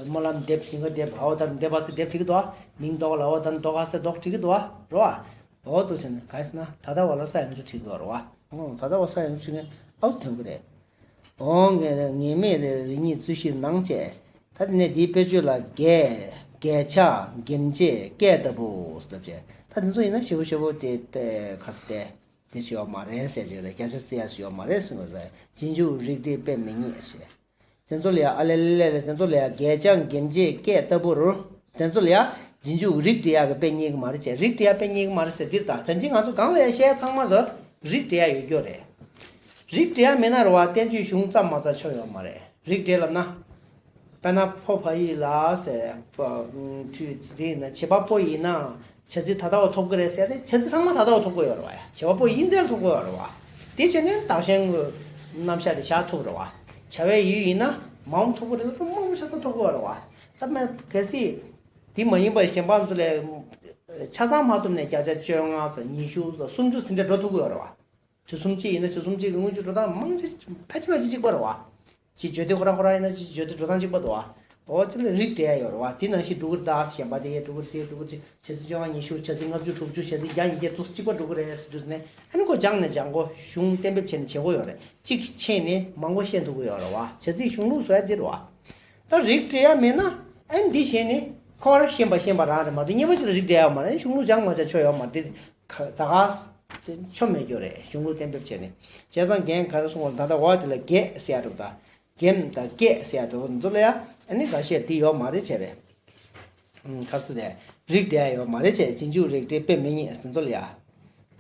སྨོན་ལམ་འདེབས། ཞིང་ཁ་འདེབས། ཨའོ་ད་འདེབས་པ་ས་འདེབས་བྲིས་ཀྱི་འདུག་བ། མིང་འདོགས་ལ་ཨའོ་ད་འདོགས་ས་འདོགས་བྲིས་ཀྱི་འདུག་བ། རེད་བ། ཨོ་ཏུ་ཟེར་ནས་ག་རེ་ཟེར་ན་ད་ལྟ་བ་ལ་ས་ཡོངས་སུ་བྲིས་ཀྱི་ཡོད་རེད་བ། ཨོ་ད་ལྟ་བ་ས་ཡོངས་སུ་བྲིས་མཁན་ཨའུ་ཐོན་གྱི་རེད། འོ་ངེས་ངེས་མེད་རེ་རེ་གཉིས་རྩོད་གཞིར་སྣང་བྱས། ད་དེ་ནས་དེའི་དཔེར་བརྗོད་ལ་བརྒྱད། བརྒྱད་ཆ། འགེམས་བྱེད། སྐད་ལྟ་བུ་ལབ་བྱས། ད་དེ་ཚོ་ཡིན་ན་ཞེ་པོ་ཞེ་པོ་དེ་ལྟ་ག་རེ་ཟེར་དེ། དེ་ཅི་ཡོད་མ་རེད་ཟེར་གྱི་རེད། བརྒྱ་ཆ་བརྩི་ཡ་ཞིག་ཡོད་མ་རེད་གསུངས་པ་རེད། རྗེས་འཇུག་རིགས་འགྲེ་དཔེ་མི་རྙེད་ཞེས། དེ་ཚོ་ལ་ཡ་ཨ་ལེ་ལེ་ལེ་ལེ། དེ་ཚོ་ལ་ཡ་བརྒྱད་ཆ། འགེམས་བྱེད། སྐད་ལྟ་བུར། དེ་ཚོ་ལ་ཡ་རྗེས་འཇུག་རིགས་འགྲེ་ཡག་གི་དཔེ་རྙེད་ཀྱི་མ་རེད་ཅེས། རིགས་འགྲེ་ཡག་དཔེ་རྙེད་ཀྱི་མ་རེད་ཟེར་འདིར་ད་ད་ཅི་ང་ཚོ་གང་ལ་ཡ་བཤད་ཚང་མ་ཚོ་རིགས་འགྲེ་ཡག་ཡོད་རྒྱུ་རེད། རིགས་འགྲེ་ཡག་མེད་ན་རེད་བ། བསྟན་བཅོས་གཞུང་ཙམ་མ་ཚར་ཆོ་ཡོད་མ་རེད། རིགས་འགྲེ་ལབ་ན། དཔེར་ན་ཕོ་བ་ཡིག་ལ་ཟེར། ཕ་མཐུད་དེ་ཡིན་ན་བྱེད་པ་པོ་ཡིན་ན་བྱ་ཚིག་ད་ལྟ་བ་ཐོབ་ཀྱི་རེད་ཟེར་ཏེ། བྱ་ཚིག་ཚང་མ་ད་ལྟ་བ་ཐོབ་ཀྱི་ཡོད་རེད་བ། ཡ་བྱེད་པ་པོ་ཡིན་ཚད་ཐོབ་ཀྱི་ཡོད་རེད་བ། དེ་བྱས་ནས་བདག་གཞན་གྱི་རྣམ་གཞག་དེ་བཞག་ཐུབ་རེད་བ། བྱ་བའི་ཡུལ་ཡིན་ན་མང་པོ་ཐོབ་ཀྱི་རེད་ལ། མང་པོ་ཆ་ཚང་ཐོབ་ཀྱི་ཡོད་རེད་བ། ད་མ་གལ་སྲིད་དེ་མ་ཡིན་པ་གཞན་པ་ཚོ་ལས་ཆ་ཚང་མ་ཐོབ་ནས་བརྒྱ་ཆ་བཅོ་ལྔ་ཙམ། ཉི་ཤུ་ཙམ། སུམ་ཅུ་ཙམ་འདྲ་འགྲོ་ཐུབ་ཀྱི་ཡོད་རེད་བ། དུས་གསུམ་གཅིག་ཡིན་ན་དུས་གསུམ་གཅིག་གི་སྔོན་འཇུག་འགྲོ་སྟངས་མང་ཆེ་ཕལ་ཆེ་བ་ཅིག་གཅིག་པ་རེད་བ། གཅིག་བརྗོད་དུས་ཁོ་རང་ཁོ་རང་ཡིན་ན་གཅིག་བརྗོད་དུས་འགྲོ་སྟངས་གཅིག་པ་འདུག་བ། འོ་དེ་ལ་རིགས་འགྲེ་ཡ་ཡོད་རེད་བ། དེ་ནང་བཞིན་སྒྲུབ་ཀྱི་རེད་ད། གཞན་པ་དེ་སྒྲུབ་ཀྱི་རེད། དེ་སྒྲུབ་ཀྱི་རེད། བྱ་ཚིག་བཅོ་ལྔ། ཉི་ཤུ། བྱ་ཚིག་ལྔ་བཅུ། དྲུག་ཅུ། བྱ་ཚིག་བརྒྱ། ཉིས་བརྒྱ་ཙམ་གཅིག་པ་འགྲུབ་ཀྱི་རེད་ཟེར་དུས་ནས། ཨ་ནི་ཁོ་སྦྱངས་ནས་སྦྱང་དགོས། གཞུང་གཏན་འབེབས་བྱས་ནས་བྱེད་དགོས་ཡོད་རེད། གཅིག་ཤེས་ནས་མང་པོ་ཤེས་ཐུབ་ཀྱི་ཡོད་རེད་བ། བྱ་ཚིག་གཞུང་ལུགས་བཟོ་ཡ་འདི་རེད་བ། ད་རིགས་འགྲེ་ཡ་མེད་ན་ཨ་ནི་འདི་ཤེས་ནས་ཁོ་རང་ཤེས་པ་ཤེས་པ་རང་རེད་མ་གཏོགས། གཉིས་པ་ཅིག་ལ་རིགས་འགྲེ་ཡ་ཡོད་མ་རེད། གཞུང་ལུགས་སྦྱངས་མ་སྦྱངས་ཆོ་ཡོད་མ་རེད། དེ་ད་ག་དེ་ཆོ་མེད་རྒྱུ་རེད། གཞུང་ལུགས་གཏན་འབེབས་བྱས་ནས། བྱས་ཙང་རྒན་ག་རེ་གསུངས་པ། ད་ལྟ་བ་དེ་ལ་བརྒྱད་ཟེར་ཡ་འགྲོ་ད། འགེམས་དང་སྐད་ཟེར་ཡ་འགྲོ་འདུག་ལ་ཡ། ཨ་ནི་འགའ་ཤས་དེ་ཡོད་མ་རེད་བྱས་རེད། ཨུམ། ག་རེ་ཟེར་རེད། རིགས་འགྲེ་ཡ་ཡོད་མ་རེད་བྱས། རྗེས་འཇུག་རིགས་འགྲེ་དཔེ་མི་རྙེད་ཟེར་འདུག་ལ་ཡ།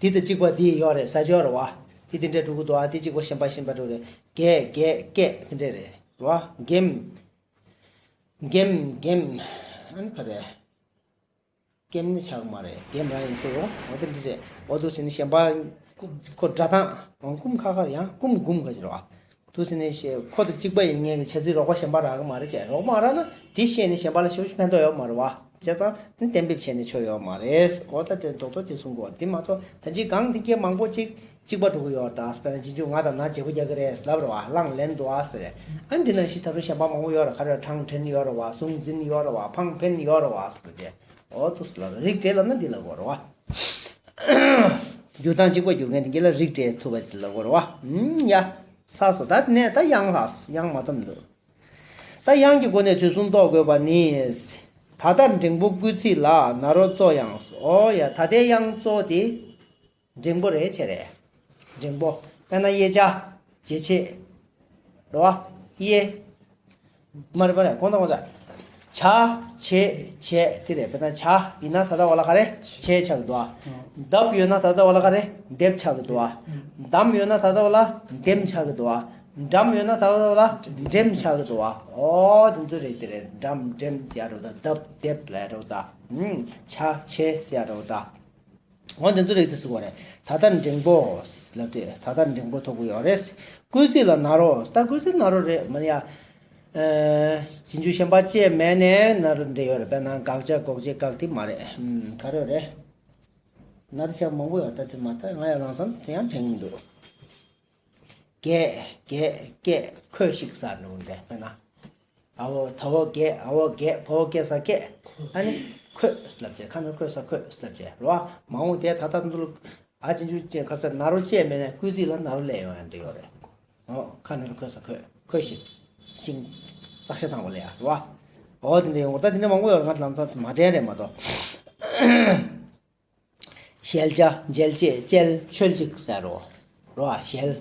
དེ་དང་གཅིག་པ་དེ་ཡོད་རེད། ས་ཆོས་རེད་བ། དེ་དེ་འདྲ་འགྲོ་གི་འདུག་ཨ། དེ་གཅིག་པ་གཞན་པ་གཞན་པ་འགྲོ་རེད། བརྒྱད། བརྒྱད། སྐད་དེ་འདྲ་རེད་བ། འགེམས། འགེམས། འགེམས། ཨ་ནི་ག་རེ། འགེམས་ནི་ཆགས་མ་རེད། འགེམས་རང་ཡིན་ཟེར་ཡོང་། འོ་དེ་འདི་རེད། འོ་དུ་ཟེར་ནི་གཞན་པ་ཁོ་སྒྲ་གདངས། འོ་སྐུམ་ཁ་ཁར་ཡང་སྐུམ་འགུམ་ག་ཅི་རེད་བ། དུ་ཟེར་ནི་ཤེས་ཁོ་དང་གཅིག་པ་ཡིན་ངེས་ཀྱི་བྱ་ཚིག་རོགས་པ་གཞན་པ་རག་གི་མ་རེད་བྱས། རོགས་པ་མ་རག་ན་དེ་ཤེས་ནི་གཞན་པ་ལ་ཞེ་པོ་ཅིག་ཕན་ཐོགས་ཡོད་མ་རེད་བ། བྱས་ཙང་ནི་གཏན་འབེབས་བྱས་ནས་ཆོ་ཡོད་མ་རེད། འོ་ད་དེ་རྡོག་རྡོག་དེ་གསུང་གོ། དེ་མ་གཏོགས་ད་ཅི་གང་དེ་སྐད་མང་པོ་ཅིག་གཅིག་པ་འགྲོ་གི་ཡོད་རེད་ད། དཔེར་ན་རྗེས་འཇུག་ང་དང་ན་བརྗེ་པོ་རྒྱག་གི་རེད་ལབ་རེད་བ། བླངས་ལེན་འདུག་ཨ་ཟེར་རེད། ཨ་ནི་འདི་ནང་བཞིན་ད་རུང་གཞན་པ་མང་པོ་ཡོད་རེད། ག་རེ། གྲངས་འདྲེན་ཡོད་རེད་བ། གཟུང་འཛིན་ཡོད་རེད་བ། འཕངས་འཕེན་ཡོད་རེད་བ་ཟེར་རེད། འོ་དུ་ཟེར་ལ་རིགས་འགྲེ་ལབ་ན་འདི་ལ་གོ་རེད་བ། འགྱུར་སྟངས་གཅིག་པ་འགྱུར་མཁན་དེ་གྱད་ལ་རིགས་འགྲེ་ཐུབ་པ་དེ་ལ་གོ་རེད་བ། ཨུམ། ཡ། ཚར་སོང་། ད་དེ་ནས་ད་དབྱངས་ལྷག་སོང་། དབྱངས་མ་ཐོབ་འདུག་ད་དབྱངས་ཀྱི་སྒོ་ནས་དུས་གསུམ་རྟོགས་དགོས་པ་ནི། ད་ལྟ་འགྲེང་བུ་བསྐུལ་ཚིག་ལ་ན་རོ་གཙོ་དབྱངས་སོ། འོ་ཡ། ད་ལྟའི་དབྱངས་གཙོ་དེ། འགྲེང་བུ་རེད་བྱས་རེད། འགྲེང་བུ། དཔེར་ན་དབྱེ་བྱ། འབྱེད་བྱེད། རེད་བ། དབྱེ། མ་རེད་པ་རེད། གོང་དང་གོང་ས། བྱ། བྱེད། བྱས། དེ་རེད། དཔེར་ན་བྱ་ཡིན་ན་ད་ལྟ་བ་ལ་ག་རེ། བྱས་ཆགས་ཀྱི་འདུག་ཨ། ལྡབ་ཡོད་ན་ད་ལྟ་བ་ལ་ག་རེ། འདེབས་ཆགས་ཀྱི་འདུག་ཨ། འདམ་ཡོད་ན་ད་ལྟ་བ་ལ་འདེམས་ཆགས་ཀྱི་འདུག་ཨ། འགྲམ་ཡོད་ན་ད་ལྟ་བ་ལ་འགྲེམས་ཆགས་ཀྱི་འདུག་ཨ། ཨོ་དེ་ཚོ་རེད། དེ་རེད། འགྲམ་འགྲེམས་ཟེར་ཡ་རེད་ད། ལྡབ་འདེབས་ལབ་ཡ་རེད་ད། བྱ་བྱེད་ཟེར་ཡ་རེད་ད། འོ་དེ་ཚོ་རིགས་དེ་ཟེར་བ་རེད། ད་ལྟ་འགྲེང་བུ་ལབ་དུས་ད་ལྟ་འགྲེང་བུ་ཐོབ་ཀྱི་ཡོད་རེད། བསྐུལ་ཚིག་ལ་ན་རོ། ད་བསྐུལ་ཚིག་ན་རོ་རེད་མ་ཡ། རྗེས་འཇུག་གཞན་པ་ཅིག་མེད་ནས་ན་རོ་འདྲེ་ཡོད་རེད། དཔེར་ན་དགག་བྱ་འགོག་བྱེད་དགག་དེ་མ་རེད། ཨུམ། ག་རེ་རེད། ན་རོ་ཆ་མང་པོ་ཡོད། ད་དེ་མ་ད་ང་ཡང་ལམ་སང་དེ་ཡང་དྲན་གྱི་འདུག་རྒས། རྒས། སྐད། ཁོས་ཤིག་ཟེར་འགྲོ་གི་རེད། དཔེར་ན། ཨ་བོ། ད་བོ་རྒས། ཨ་བོ་རྒས། བ་བོ་སྐད་ས་སྐད། ཨ་ནི་ཁོས་ལབ་བྱས། ཁ་ནས་ཁོས་ས་ཁོས་ལབ་བྱས་རོ། མ་འོངས་དེ་ད་ལྟ་ཚོ་ལ་ཨ་ཅི་འཇུ་ཅེས་ཁ་ས་ན་རོ་ཅེས་མེད་ན་བསྐུལ་ཚིག་ལ་ན་རོ་སླེབས་ཡོང་ཡང་འདྲི་ཡོད་རེད། ཨོ་ཁ་ནས་ཁོས་ས་ཁོས། ཁོས་ཤིག་ཤིང་། ཙག་ཤ་བཏང་བ་ལ་ཡ་རོ། ཨོ་དེ་འདྲ་ཡོང་གི་རེད། ད་དེ་འདྲ་མང་པོ་ཡོད་རེད། ང་ལམ་སང་མ་དྲན་རེད་མ་གཏོགས། ཞལ་བྱ། འཇལ་བྱེད། བཅལ། བཅོལ་ཅིག་ཟེར་རོ། རོ་ཨ། ཞལ།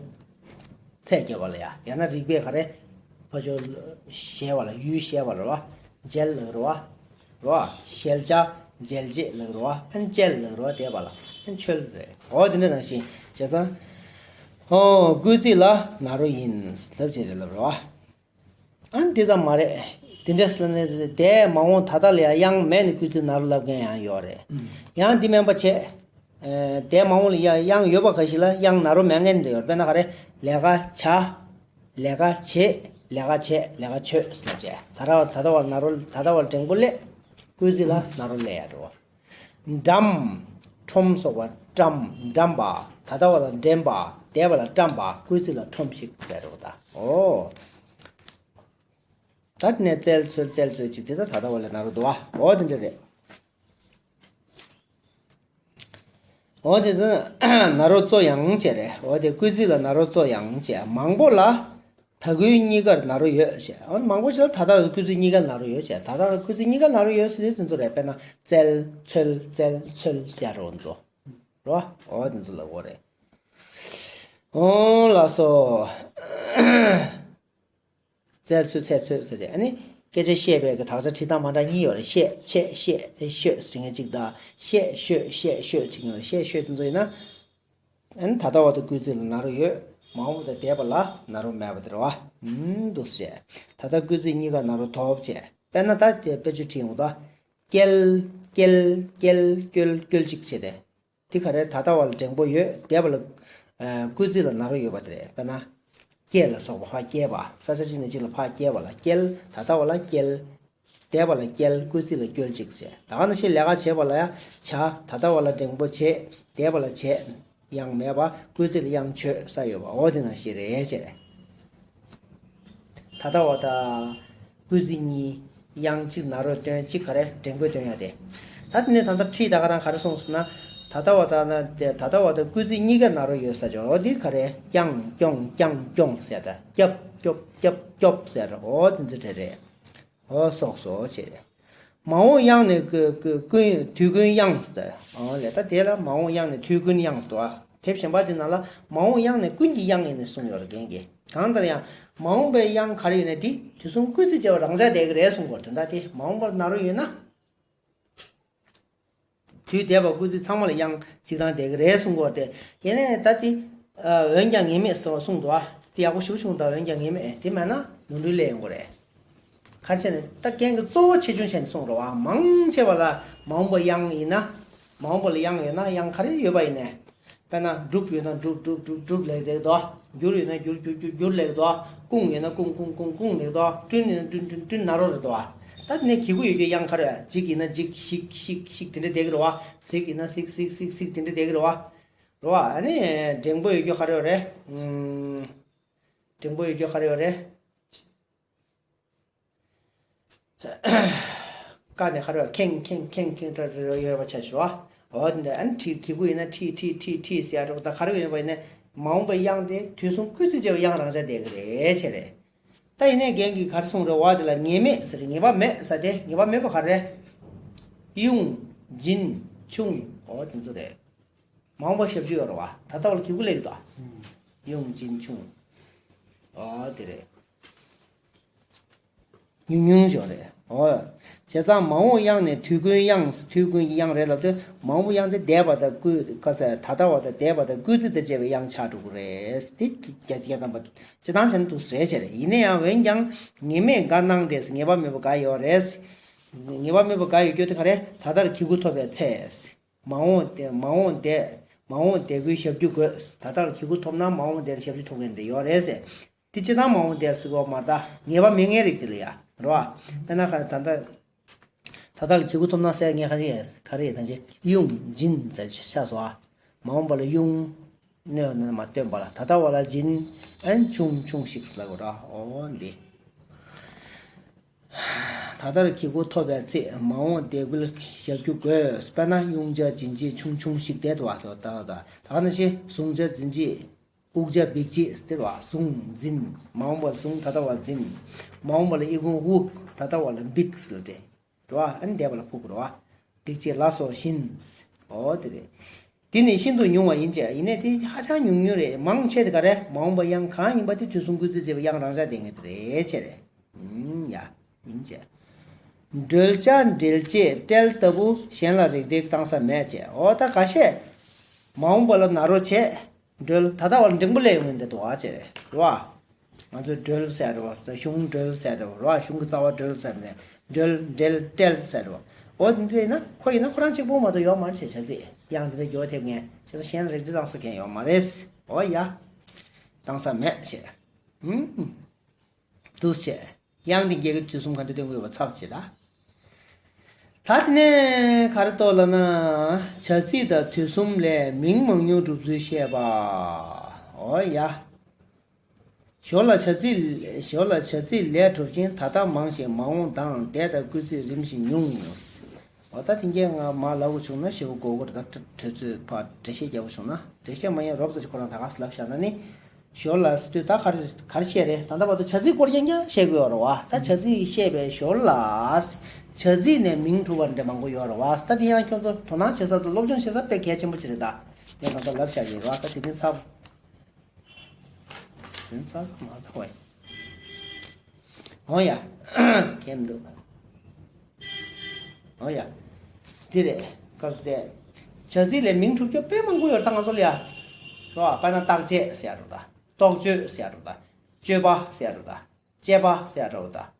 ཚད་བརྒྱབ་པ་ལ་ཡ། ཡང་ན་རིག་པས་ག་རེ། ཕ་ཆོས་གཞལ་བ་ལ། ཡུལ་གཞལ་བ་ལ་རོ་ཨ། འཇལ་ལ་རོ་ཨ། རོ་ཨ། ཞལ་བྱ། འཇལ་བྱེད་ལ་རོ་ཨ། ཨན་བཅལ་ལ་རོ་ཨ། དེ་བ་ལ་ཨན་བཅོལ་རེད། འོ་དེ་འདྲ་ནང་བཞིན་བྱས་ཙང་། ཨོ་བསྐུལ་ཚིག་ལ་ན་རོ་ཡིན་ལབ་བྱས་རེད་ལབ་རོ་ཨ། ཨ་ནི་དེ་ཙམ་མ་རེད། དེ་འདྲས་ལབ་ནས་དེ་མ་འོངས་ད་ལྟ་ལ་ཡང་དབྱངས་མེད་ནས་བསྐུལ་ཚིག་ན་རོ་ལབ་མཁན་ཡང་ཡོད་རེད། ཨུམ། ཡང་འདི་མིན་པ་བྱས། ཨ་དེ་མ་འོངས་ལ་ཡང་དབྱངས་ཡོད་པ་ཁ་ཤས་ལ་དབྱངས་ན་རོ་མེད་མཁན་དེ་ཡོད་རེད། དཔེར་ན་ག་རེ། ལས་ཀ་བྱ། ལས་ཀ་བྱེད། ལས་ཀ་བྱས། ལས་ཀ་བྱོས་ཟེར་བྱས། ད་ར་ད་ལྟ་བ་ན་རོ། ད་ལྟ་བ་འགྲེང་བུ་སླེབས། སྐུལ་ཚིག་ལ་ན་རོ་སླེབས་ཡ་འགྲོ། འགྲམ། ཁྲོམ་སོགས་པ་བཀྲམ། འགྲམ་པ། ད་ལྟ་བ་ལ་འགྲེམས་པ། འདས་པ་ལ་བཀྲམ་པ། སྐུལ་ཚིག་ལ་ཁྲོམ་ཞིག་ཟེར་རོ་ད། ཨོ། ད་དེ་ནས་བཙལ་འཚོལ་བཙལ་འཚོལ་ཅིག་དེ་ད་ད་ལྟ་བ་ལ་ན་རོ་འདུག་བ། ཨོ་དེ་འདྲ་རེད། འོ་དེ་ཚོ་ན་རོ་གཙོ་ཡང་བྱས་རེད། འོ་དེ་སྐུལ་ཚིག་ལ་ན་རོ་གཙོ་ཡང་བྱས། མང་པོ་ལ་ད་སྐུལ་གཉིས་ཀར་ན་རོ་ཡོད་བྱས། འོ་མང་པོ་ཞིག་ལ་ད་ལྟ་སྐུལ་ཚིག་གཉིས་ཀར་ན་རོ་ཡོད་བྱས། ད་ལྟ་སྐུལ་ཚིག་གཉིས་ཀར་ན་རོ་ཡོད་ཟེར་དུས་དེ་ཚོ་རེད། དཔེར་ན་བཙལ་འཚོལ་བཙལ་འཚོལ་ཟེར་རོ་ཚོ་རོ། འོ་དེ་ཚོ་ལ་འོ་རེད། འོ་ལགས་སོ། བཙལ་ཚུལ་འཚོལ་ཚུལ་ཟེར་ཏེ། ཨ་ནི་སྐད་ཆ་བཤད་པའི་གི་དག་ཆ་བྲིས་སྟངས་མ་འདྲ་གཉིས་ཡོད་རེད། བཤད་བཤད་བཤད་ཤོད་ཟེར་མཁན་གཅིག་དང་། བཤད་ཤོད་བཤད་ཤོད་ཟེར་མཁན་ཡོད་རེད། བཤད་ཤོད་དེ་ཚོ་ཡིན་ན། ཨ་ནི་ད་ལྟ་བ་དང་སྐུལ་ཚིག་ལ་ན་རོ་ཡོད། མ་འོངས་པ་དང་འདས་པ་ལ་ན་རོ་མེད་པ་དེ་རེད་བ། ཨུམ་འདུག་སེ་བྱས། ད་ལྟ་སྐུལ་ཚིག་གཉིས་ཀ་ན་རོ་ཐོབ་བྱས། དཔེར་ན་ད་དེ་དཔེ་ཆ་བྲིས་ཡོང་དོ། སྐྱེལ། སྐྱེལ། སྐྱེལ། སྐྱོལ། སྐྱོལ་ཅིག་བྱས་ཏེ། འདི་ག་རེ། ད་ལྟ་བ་ལ་འགྲེང་བུ་ཡོད། འདས་པ་ལ་ཨ་སྐུལ་ཚིག་ལ་ན་རོ་ཡོད་པ་དེ་རེད། དཔེར་ན། སྐྱེས་ལ་སོགས་པ་ཕར་སྐྱེལ་བ། ས་ཆ་གཅིག་ནས་གཅིག་ལ་ཕར་སྐྱེལ་བ་ལ་སྐྱེལ། ད་ལྟ་བ་ལ་སྐྱེལ། འདས་པ་ལ་སྐྱེལ། སྐུལ་ཚིག་ལ་སྐྱོལ་ཅིག་བྱས། ད་ག་ནང་བཞིན་ལས་ཀ་བྱེད་པ་ལ་ཡང་བྱ། ད་ལྟ་བ་ལ་འགྲེང་བུ་བྱེད། འདས་པ་ལ་བྱས། དབྱངས་མེད་པ། སྐུལ་ཚིག་ལ་དབྱངས་བྱོས་ས་ཡོད་པ། འོ་དེ་ནང་བཞིན་རེད་བྱས། ད་ལྟ་བ་དང་སྐུལ་ཚིག་གཉིས། དབྱངས་གཅིག་ན་རོ་སྟོན། གཅིག་ག་རེ། འགྲེང་བུ་སྟོན་ཡ་དེ། ད་དེ་ནས་ད་ལྟ་ཁྲིད་ད་ག་རང་ག་རེ་གསུངས་སོང་ན། ད་ལྟ་བ་དང་ན་དེ་ད་ལྟ་བ་དང་སྐུལ་ཚིག་གཉིས་ཀ་ན་རོ་ཡོད་ས་ཅིག་འོ་འདི་ག་རེ། བརྐྱངས་བརྐྱོངས་བརྐྱངས་བརྐྱོངས་ཟེར། ད་རྒྱབ་རྒྱོབ་རྒྱབ་རྒྱོབ་ཟེར། འོ་དེ་ཚོ་དེ་རེད། འོ་སོགས་སོ་བྱས། མ་འོངས་དབྱངས་ནས་ཀུན་ཀུན་དུས་ཀུན་དབྱངས་ཟེར། འོ་ལས་ད་དེ་ལ་མ་འོངས་དབྱངས་ནས་དུས་ཀུན་དབྱངས་ཟེར་བ། དེབ་གཞན་པ་དེ་ནང་ལ་མ་འོངས་དབྱངས་ནས་ཀུན་གྱི་དབྱངས་ཡིན་ནས་གསུངས་ཡོད་རེད། རྒན་གྱིས་གང་ལྟར་ཡང་མ་འོངས་པའི་དབྱངས་ག་རེ་ཡོད་ན་དེ་དུས་གསུམ་སྐུལ་ཚིག་བྱས་པ་རང་འཇགས་བསྡད་ཀྱི་རེད་གསུངས་པ་རེད། དོན་དག་དེ་མ་འོངས་པར་ན་རོ་ཡོད་ན། དུས་འདས་པ་སྐུལ་ཚིག་ཚང་མ་ལ་དབྱངས་གཅིག་རང་བསྡད་ཀྱི་རེད་གསུང་གི་ཡོད་རེད་དེ། ཡིན་ནའི་ད་དེ་འོན་ཀྱང་ངེས་མེད་ཟེར་བ་གསུངས་འདུག་ཨ། དེ་ཡག་པོ་ཞེ་པོ་བྱུང་། ད་འོན་ཀྱང་ངེས་མེད་དེ་མེད་ན་ནོར་འཁྲུལ་སླེབས་ཡོང་གི་རེད། ག་རེ་བྱས་ནས་ད་རྐྱེན་གྱི་གཙོ་བོ་ཆེ་ཆུང་བྱས་ནས་གསུངས་རེད་བ། མང་ཆེ་བ་ལ་མ་འོངས་པ་དབྱངས་ཡིན་ན། མ་འོངས་པ་ལ་དབྱངས་ཡོད་ན་དབྱངས་ག་རེ་ཡོད་པ་ཡིན་ནའི། དཔེར་ན་སྒྲུབ་ཡོད་ན་སྒྲུབ་སྒྲུབ་སྒྲུབ་སྒྲུབ་ལབ་ཀྱི་འདུག་སྒྱུར་ཡོད་ན་སྒྱུར་སྒྱུར་སྒྱུར་སྒྱུར་ལབ་ཀྱི་འདུག་སྐུང་ཡོད་ན་སྐུང་སྐུང་སྐུང་སྐུང་ལབ་ཀྱི་འདུག་བསྐྲུན་ཡོད་ན་བསྐྲུན་བསྐྲུན་བསྐྲུན་ན་རོ་རེད་འདུག་ད་དེ་ནས་གི་གུ་ཡོད་རྒྱུ་དབྱངས་ག་རེ། འཇིག་ཡིན་ན་འཇིག་ཞིག་ཞིག་ཞིག་དེ་འདྲ་བསྡད་ཀྱི་རེད་བ། གཟིག་ཡིན་ན་གཟིག་གཟིག་གཟིག་གཟིག་དེ་འདྲ་བསྡད་ཀྱི་རེད་བ། རེད་བ། ཨ་ནི་འགྲེང་བུ་ཡོད་རྒྱུ་ག་རེ་ཡོད་རེད། ཨུམ། འགྲེང་བུ་ཡོད་རྒྱུ་ག་རེ་ཡོད་རེད། ཀ་ནས་ཁ་རོ་ཁེང་ཁེང་ཁེང་ཁེང་ཏྲ་ཏྲ་ཡོད་པ་ཆ་ཞུ་བ། འོ་དེ་འདྲ། ཨ་ནི་ཁྲི་གི་གུ་ཡིན་ན་ཁྲི་ཁྲི་ཁྲི་ཁྲི་ཟེར་ཡ་འགྲོ་ད་ག་རེ་ཡོད་པ་ཡིན་ན་མ་འོངས་པའི་དབྱངས་དེ་དུས་གསུམ་སྐུལ་ཚིག་བྱས་པའི་དབྱངས་རང་འཇགས་བསྡད་ཀྱི་རེད་བྱས་རེད། ད་ཡིན་ནའི་རྒན་གྱིས་ག་རེ་གསུངས་རེད་བ། དེ་ལ་ངེས་མེད་ཟེར། ངེས་པ་མེད་ཟེར་དེ་ངེས་པ་མེད་པ་ག་རེ་རེད། གཡུང་། འབྱིན། ཆུང་། འོ་དེ་ཚོ་རེད། མ་འོངས་པ་ཞབས་ཞུ་ཡོད་རེད་བ། ད་ལྟ་བ་ལ་གི་གུ་སླེབས་ཀྱི་འདུག་གཡུང་། འབྱིན། ཆུང་། ཨོ་དེ་རེད། ཉུང་ཉུང་ཞིག་རེད། ཨོ། བྱས་ཙང་མ་འོངས་དབྱངས་ནས་དུས་ཀུན་དབྱངས། དུས་ཀུན་གྱི་དབྱངས་རེད་ལབ་དུས་མ་འོངས་པ་དབྱངས་དེ་འདས་པ་དང་སྐུལ། ག་ཟེར། ད་ལྟ་བ་དང་འདས་པ་དང་སྐུལ་ཚིག་དང་བཅས་པའི་དབྱངས་ཆགས་འགྲོ་གི་རེད། དེ་བརྒྱ་ཆ་བརྒྱ་ཐམ་པ་སྤྱིར་བཏང་བྱས་ན་འདུག་སེ་རེད་བྱས་རེད། ཡིན་ན་ཡང་འོན་ཀྱང་ངེས་མེད་འགའ་སྣང་སྟེ་ངེས་པ་མེད་པ་འགའ་ཡོད་རེད། ངེས་པ་མེད་པ་འགའ་ཡོད་རྒྱུ་དེ་ག་རེད། ད་ལྟར་གི་གུ་ཐོབ་པའི་ཚེ། མ་འོངས་དེ། མ་འོངས་དེ། མ་འོངས་དེ་ཀུན་ཞབས་ཀྱུ་དགོས། ད་ལྟར་གི་གུ་ཐོབ་ན་མ་འོངས་དེར་ཞབས་ཞུ་ཐོབ་མཁན་དེ་ཡོད་རེད་ཟེར། དེ་སྤྱིར་བཏང་མ་འོངས་དེར་ཟེར་གོ་མ་རེད། ད་ངེས་པ་མེད་མཁན་རིགས་དེ་ལ་ཡ་རོ། དཔེར་ན་ཁ་ད་ལྟ། ད་ལྟར་གི་གུ་ཐོབ་ན་ཟེར་ངས་ག་རེ་ག་རེ་ད་ཅི་གཡུང་འབྱིན་ཟེར་ཆགས་སོ། མ་འོངས་པ་ལ་གཡུང་། གནོད་ན་མ་སྟོན་པ་ལ། ད་ལྟ་བ་ལ་འབྱིན། ཨན་ཆུང་ཆུང་ཞིག་ལ་གོ་ར། ཨོ་འདི། ད་ལྟར་གི་གུ་ཐོབ་པའི་ཚེ། མ་འོངས་དེ་ཀུན་ཞབས་ཀྱུ་དགོས། དཔེར་ན་གཡུང་བྱས་འབྱིན་བྱས་ཆུང་ཆུང་ཞིག་བསྡད་དོ། ད་ད་ད་ག་ནང་བཞིན་བཟུང་བྱས་འཛིན་བྱས། དབུགས་བྱས་འབིགས་བྱས་ཟེར་བ། བཟུང་འཛིན། མ་འོངས་པ་ལ་བཟུང་། ད་ལྟ་བ་འཛིན། མ་འོངས་པ་ལ་ཨི་ཁུང་དབུགས། ད་ལྟ་བ་ལ་འབིགས་ཟེར་ཏེ། རེད་བ། ཨ་ནི་འདས་པ་ལ་ཕུག་རེད་བ། འབིགས་བྱེད་ལ་སོགས་བཞིན། འོ་དེ་རེད། དེ་ནི་ཤིན་ཏུ་ཉུང་བ་ཡིན་ཅེས། ཡིན་ནའི་དེ་ཧ་ཅང་ཉུང་ཉུང་རེད། མང་ཆེ་དེ་ག་རེ། མ་འོངས་པ་དབྱངས་གང་ཡིན་པ་དེ་དུས་གསུམ་སྐུལ་ཚིག་བྱས་པའི་དབྱངས་རང་འཇགས་ལྡན་མཁན་དེ་རེད་ཅེས་རེད། ཨུམ། ཡ། ཡིན་ཅེས། འགྲེལ་བྱ་འགྲེལ་བྱེད་འགྲེལ་ལྟ་བུ་གཞན་ལ་རིགས་འགྲེ་བཏང་ས་མེད་ཅེས། འོ་ད་འགའ་ཤས། མ་འོངས་པ་ལ་ན་རོ་བྱས། འགྲེལ། ད་ལྟ་བ་ལ་འགྲེང་བུ་སླེབས་ཡོང་གི་འདྲ་འདུག་ཨ་ཅེས་རེད་བ། ང་ཚོས་འགྲེལ་ཟེར་རེད་བ། གཞུང་འགྲེལ་ཟེར་རེད་བ། གཞུང་གི་རྩ་བ་འགྲེལ་ཟེར་ནས་འགྲེལ་འགྲེལ་འགྲེལ་ཟེར་རེད་བ། འོ་དེ་འདྲ་ཡིན་ན་ཁོ་ཡིན་ན་ཁོ་རང་གཅིག་པོ་མ་གཏོགས་ཡོད་མ་རེད་ཅེས་བྱ་ཚིག་དབྱངས་དེ་འདྲ་འགྱུར་བ་ཐེབས་མཁན་བྱས་ཙང་གཞན་ལ་རིགས་འགྲེ་བཏང་ས་མཁན་ཡོད་མ་རེད། འོ་ཡ། བཏང་ས་མེད་ཅེས། ཧུམ། འདུག་སེ། དབྱངས་དེ་འགྱུར་གྱི་དུས་གསུམ་ག་འདྲ་སྟོན་དགོས་པ་ཚབ་བྱེད་ད། ད་དེ་ནས་ག་རེ་གཏོགས་ལབ་ན། བྱ་ཚིག་དང་དུས་གསུམ་ལས་མིང་མང་ཉུང་སྒྲུབ་ཚུལ་བཤད་པ། འོ་ཡ། ཞོར་ལ་བྱ་ཚིག་ཞོར་ལ་བྱ་ཚིག་ལས་གྲུབ་ཅིང་ད་ལྟ་མང་ཞིང་མ་འོངས་དང་འདས་དང་སྐུལ་ཚིག་རིམ་བཞིན་ཉུང་། འོ་ད་དེ་འགས་ང་མ་ལབ་དགོས་བྱུང་ན་ཞེ་པོ་དགོས་ཀྱི་རེད། ད་དྲི་དྲི་ཚོད་ཕར་འགྲེལ་བཤད་རྒྱག་དགོས་བྱུང་ན། འགྲེལ་བཤད་མ་ཡིན་རོབ་ཙམ་ཞིག་ཁོ་རང་ད་ག་ཟེ་ལབ་བཞག་ན་ནི། ཞོར་ལ་ཟེར་དུས་ད་ག་རེ་ག་རེ་བཤད་རེད། ད་ལྟ་བར་དུ་བྱ་ཚིག་སྐོར་རྐྱང་རྐྱང་བཤད་དགོས་ཡོད་རེད་བ། ད་བྱ་ཚིག་བཤད་པའི་ཞོར་ལ། བྱ་ཚིག་ནས་མིང་གྲུབ་པ་འདྲ་མང་པོ་ཡོད་རེད་བ། ད་དེ་ཡང་ཁྱོད་ཚོ་དོ་སྣང་བྱེད་ས་དང་སློབ་སྦྱོང་བྱེད་ས་དཔེ་གལ་ཆེན་པོ་ཅིག་རེད། ད་ངས་ད་ལྟ་ལབ་བཞག་གི་རེད་བ། ད་དེ་ནི་ཚར། དེ་ཚར་ཚར་མ་ཐག་བས། འོ་ཡ། གལ་མི་འདུག་འོ་ཡ། འདི་རེད། ག་རེ་ཟེར་ཏེ། བྱ་ཚིག་ལས་མིང་གྲུབ་རྒྱུ་དཔེ་མང་པོ་ཡོད་རེད། ད་ང་ཚོ་ལ་ཡ། རོ། དཔེར་ན་བརྟག་དཔྱད་ཟེར་ཡ་འདྲ་པོ་དང་། རྟོག་དཔྱོད་ཟེར་ཡ་འདྲ་པོ་དང་། དཔྱོད་པ་ཟེར་ཡ་འདྲ་པོ་དང་། དཔྱད་པ་ཟེར་ཡ་འདྲ་པོ་དང་།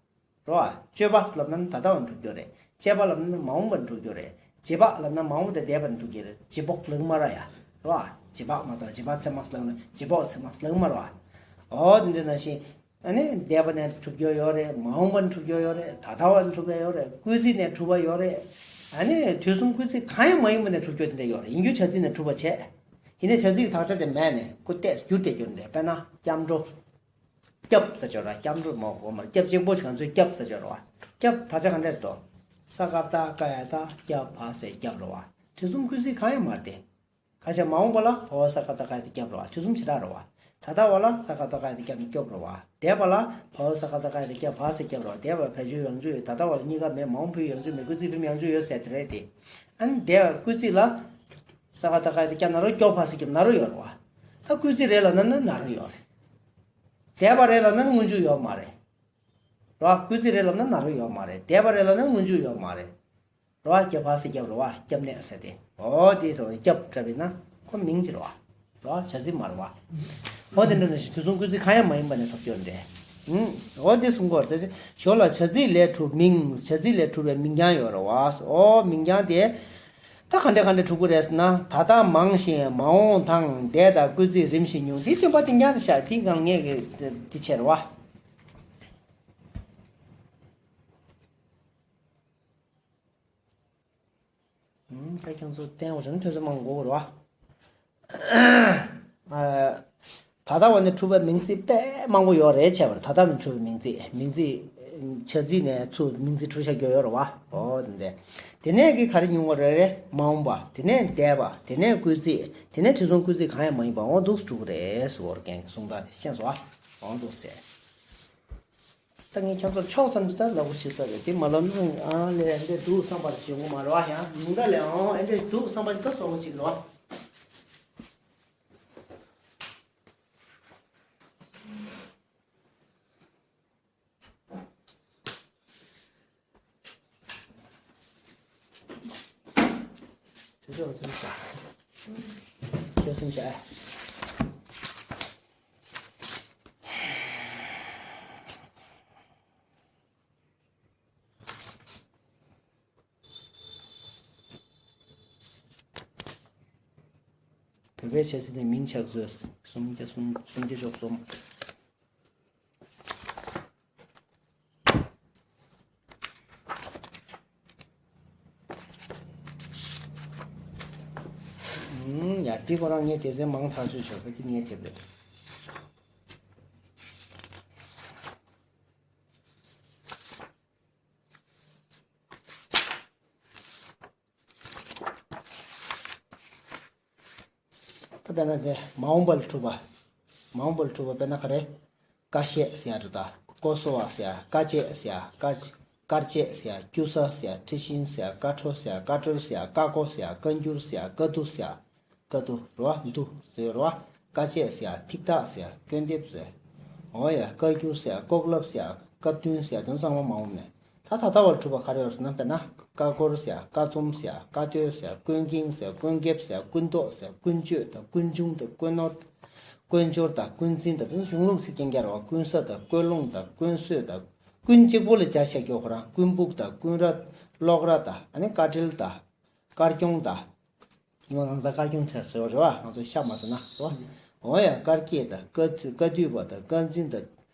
རོ། དཔྱོད་པ་ལབ་ན་ནི་ད་ལྟ་བ་འགྲུབ་རྒྱུ་རེད། དཔྱད་པ་ལབ་ན་ནི་མ་འོངས་པ་འགྲུབ་རྒྱུ་རེད། རྗེས་དཔག་ལབ་ན་མ་འོངས་པ་དང་འདས་པ་འགྲུབ་རྒྱུ་རེད། རྗེས་དཔོག་ལབ་ཀྱི་མ་རེད་ཡ། རོ། རྗེས་དཔག་མ་གཏོགས་རྗེས་དཔག་ཚད་མ་ཟེར་ལབ་ན་རྗེས་དཔོག་ཚད་མ་ཟེར་ལབ་ཀྱི་མ་རེད་བ། འོ་དེ་འདྲ་ནང་བཞིན། ཨ་ནི་འདས་པ་ནས་གྲུབ་རྒྱུ་ཡོད་རེད། མ་འོངས་པ་ནས་གྲུབ་རྒྱུ་ཡོད་རེད། ད་ལྟ་བ་ནས་གྲུབ་པ་ཡོད་རེད། སྐུལ་ཚིག་ནས་གྲུབ་པ་ཡོད་རེད། ཨ་ནི་དུས་གསུམ་སྐུལ་ཚིག་གང་ཡང་མ་ཡིན་པ་ནས་གྲུབ་རྒྱུ་དེ་འདྲ་ཡོད་རེད། ཡིན་རྒྱུ་བྱ་ཚིག་ནས་གྲུབ་པ་བྱས། ཡིན་ནའི་བྱ་ཚིག་དག་ཆ་དེ་མེད་ནས་ཁོ་ཏོག་ཙམ་འགྱུར་བསྡད་རྒྱུ་རེད། དཔེར་ན་སྐྱབས་འགྲོ། སྐྱབས་ཟེར་ཆོག་ར། སྐྱབས་འགྲོ་མ་གོ་མར་སྐྱབས་གཅིག་པོ་ཞིག་ང་ཚོས་སྐྱབས་ཟེར་ཆོག་ར་བ། སྐྱབས་དག་ཆ་ག་འདྲ་རེད་དོ། ས་ཀ་བཏགས་སྐ་ཡ་བཏགས་སྐྱབས་བ་ཟེར་སྐྱབས་རེད་བ། དུས་གསུམ་སྐུལ་ཚིག་གང་ཡང་མ་རེད་དེ། ཁ་ཤས་མ་འོངས་པ་ལ་བ་འོག་ས་ཀ་བཏགས་སྐ་ཡ་བཏགས་སྐྱབས་རེད་བ། དུས་གསུམ་བྱེ་བྲག་རེད་བ། ད་ལྟ་བ་ལ་ས་ཀ་བཏགས་སྐ་ཡ་བཏགས་སྐྱབས་ནས་སྐྱོབ་རེད་བ། འདས་པ་ལ་བ་འོག་ས་ཀ་བཏགས་སྐ་ཡ་བཏགས་སྐྱབས་བ་ཟེར་སྐྱབས་རེད་བ། འདས་པ་བེད་སྤྱོད་ཡོངས་གཅོད་ཡོད། ད་ལྟ་བ་ལ་གཉིས་ཀ་མེད། མ་འོངས་བོད་ཡོངས་གཅོད་མེད། སྐུལ་ཚིག་རིམ་ཡོངས་གཅོད་ཡོད་ཟེར་དེ་རེད་དེ། ཨ་ནི་འདས་པ་སྐུལ་ཚིག་ལ། ས་ཀ་བཏགས་སྐ་ཡ་བཏགས་སྐྱབས་ན་རོ། སྐྱོབ་བ་ཟེར་སྐྱབས་ན་རོ་ཡོད་རེད་བ། ད་སྐུལ་ཚིག་རེད་ལབ་ན་ནི་ན་རོ་ཡོད་རེད། འདས་པ་རེད་ལབ་ན་ནི་སྔོན་འཇུག་ཡོད་མ་རེད། རེད་བ། སྐུལ་ཚིག་རེད་ལབ་ན་ན་རོ་ཡོད་མ་རེད། འདས་པ་རེད་ལབ་ན་སྔོན་འཇུག་ཡོད་མ་རེད། རེད་བ། སྐྱབས་བ་ཟེར་སྐྱབས་རེད་བ། སྐྱབས་གནས་ཟེར་ཏེ། འོ་དེ་རེད་བ། སྐྱབས་འདྲ་བས་ན་ཁོ་མིང་ཅིག་རེད་བ། རེད་བ། བྱ་ཚིག་མ་རེད་བ། འོ་དེ་འདྲ་ནང་བཞིན་དུས་གསུམ་སྐུལ་ཚིག་གང་ཡང་མ་ཡིན་པ་ནས་ཐོབ་རྒྱུ་རེད། ཨུམ། འོ་དེ་གསུང་གི་ཡོད་རེད། ཞོར་ལ་བྱ་ཚིག་ལས་གྲུབ་མིང་། བྱ་ཚིག་ལས་གྲུབ་པའི་མིང་རྐྱང་ཡོད་རེད་བ། འོ་མིང་རྐྱང་དེ། ད་ག་འདྲ་ག་འདྲ་གྲུབ་ཀྱི་རེད་ཟེར་ན། ད་ལྟ་མང་ཞིང་མ་འོངས་དང་འདས་དང་སྐུལ་ཚིག་རིམ་བཞིན་ཉུང་། དེ་སྟོན་པ་དེ་འདྲ་རེད་ཤག་དེ་སྒང་ངས་དེ་བྱས་རེད་བ། ད་ཁྱེད་ཚོ་བསྟན་འོ་བྱུང་ཐོས་ཚོད་མང་པོ་དགོས་རེད་བ། ད་ལྟ་བ་ནས་གྲུབ་པའི་མིང་ཚིག་དཔེ་མང་པོ་ཡོད་རེད་བྱས་པར། ད་ལྟ་བ་ནས་གྲུབ་པའི་མིང་ཚིག་མིང་ཚིག་བྱ་ཚིག་ནས་ཚུར་མིང་ཚིག་གྲུབ་བཞག་རྒྱུ་ཡོད་རེད་བ། འོ་དེ་འདྲ། དེ་ནས་ཀྱི་ག་རེ་ཉུང་བ་རེད་རེད། མ་འོངས་པ། དེ་ནས་འདས་པ། དེ་ནས་སྐུལ་ཚིག་དེ་ནས་དུས་གསུམ་སྐུལ་ཚིག་གང་ཡང་མ་ཡིན་པ། འོ་འདུག་སེ་གྲུབ་ཀྱི་རེད་ཟེར་བ་རེད། རྒན་གྱི་གསུང་སྟངས་དེ་ཤེས་སོང་ཨ། འོ་འདུག་སེ། ད་ངས་ཁྱོད་ཚོར་ཕྱོགས་ཙམ་ཅིག་ད་ལབ་དགོས་ཤེས་ས་རེད། དེ་མ་ལབ་ན་ཨ་ལས་འདི་འདུག་བསམ་པ་ཞིག་ཡོང་གི་མ་རེད་བ། ཡང་མིང་བརྡ་ལས་ཨང་ཨེ་འདྲ་འདུག་བསམ་པ་ཞིག་ད་བཟོ་དགོས་ཤིག་རེད་བ། དེ་ཚོ་ཚོ་ས་ཁྱོད་སེམས་ཆགས། བོད་པའི་ཆབ་སྲིད་ནི་མིང་ཆགས་མཛོད། སུམ་བརྒྱ་སུམ་སུམ་བརྒྱ་བཅུ་གསུམ། ཨུམ། ཡ་འདི་ཁོ་རང་ངས་སྡེ་ཚན་མང་ཐག་གཅོད་བྱས་པ་འདི་ངས་དེབ་རེད། ད་དཔེར་ན་དེ་མ་འོངས་པ་ལ་གྲུབ་པ། མ་འོངས་པ་ལ་གྲུབ་པ་དཔེར་ན་ག་རེ། ཀ་ཤད་ཟེར་ཡ་རེད་ད། ཀོ་སོ་བ་ཟེར་ཡ། ཀ་ཅད་ཟེར་ཡ། ཀ་དཀར་ཅད་ཟེར་ཡ། ཀྱུ་ས་ཟེར་ཡ། ཁྲི་ཤིང་ཟེར་ཡ། ཀ་ཁྲོ་ཟེར་ཡ། ཀ་ཀྲོལ་ཟེར་ཡ། ཀ་ཀོ་ཟེར་ཡ། ཀ་འགྱུར་ཟེར་ཡ། ཀ་དུ་ཟེར་ཡ། ཀ་དུ་རེད་བ། འདུ་ཟེར་རེད་བ། ཀ་ཅད་ཟེར་ཡ། ཐིག་ཐག་ཟེར་ཡ། ཀོན་དེབ་ཟེར། འོ་ཡ། ཀར་ཀྱུ་ཟེར་ཡ། ཀོག་ལབ་ཟེར་ཡ། ཀར་བདུན་ཟེར་ཡ། དེ་ཚོ་ཚང་མ་མ་འོངས་ནས། ད་ད་ལྟ་བར་གྲུབ་པ་ག་རེ་ཡོད་ཟེར་ན། དཔེར་ན་ཀ་ཀོར་ཟེར་ཡ། ཀ་ཙུམ་ཟེར་ཡ། ཀ་སྟོད་ཟེར་ཡ། ཀོན་ཀིང་ཟེར་ཡ། ཀོན་རྒྱལ་ཟེར་ཡ། ཀུན་རྟོག་ཟེར་ཡ། ཀུན་སྤྱོད་དང་ཀུན་འབྱུང་དང་ཀུན་ནོར། ཀུན་སྦྱོར་དང་ཀུན་འཛིན་དང་། དེ་ནི་གཞུང་ལུགས་ཚིག་རྐྱང་རྐྱང་རེད་བ། ཀུན་ས་དང་ཀུན་སློང་དང་ཀུན་བཟོད་དང་། ཀུན་གཅིག་པོ་ལ་སྦྱར་བཞག་རྒྱུ་ཁོ་རང་། ཀུན་སྤུབས་དང་ཀུན་ར་གློག་ར་དང་། ཨ་ནི་དཀའ་དྲིལ་དང་དཀར་སྐྱོང་དང་། ཉི་མ་གང་ཟག་དཀར་སྐྱོང་ཚེ་ཟེར་བ་རེད་བ། ང་ཚོ་ཤ་མ་ཟ་ན་རེད་བ། འོ་ཡ། དཀར་སྐྱེས་དང་དཀའ་དཀའ་སྡུད་པ་དང་དཀར་འཛིན་དང་།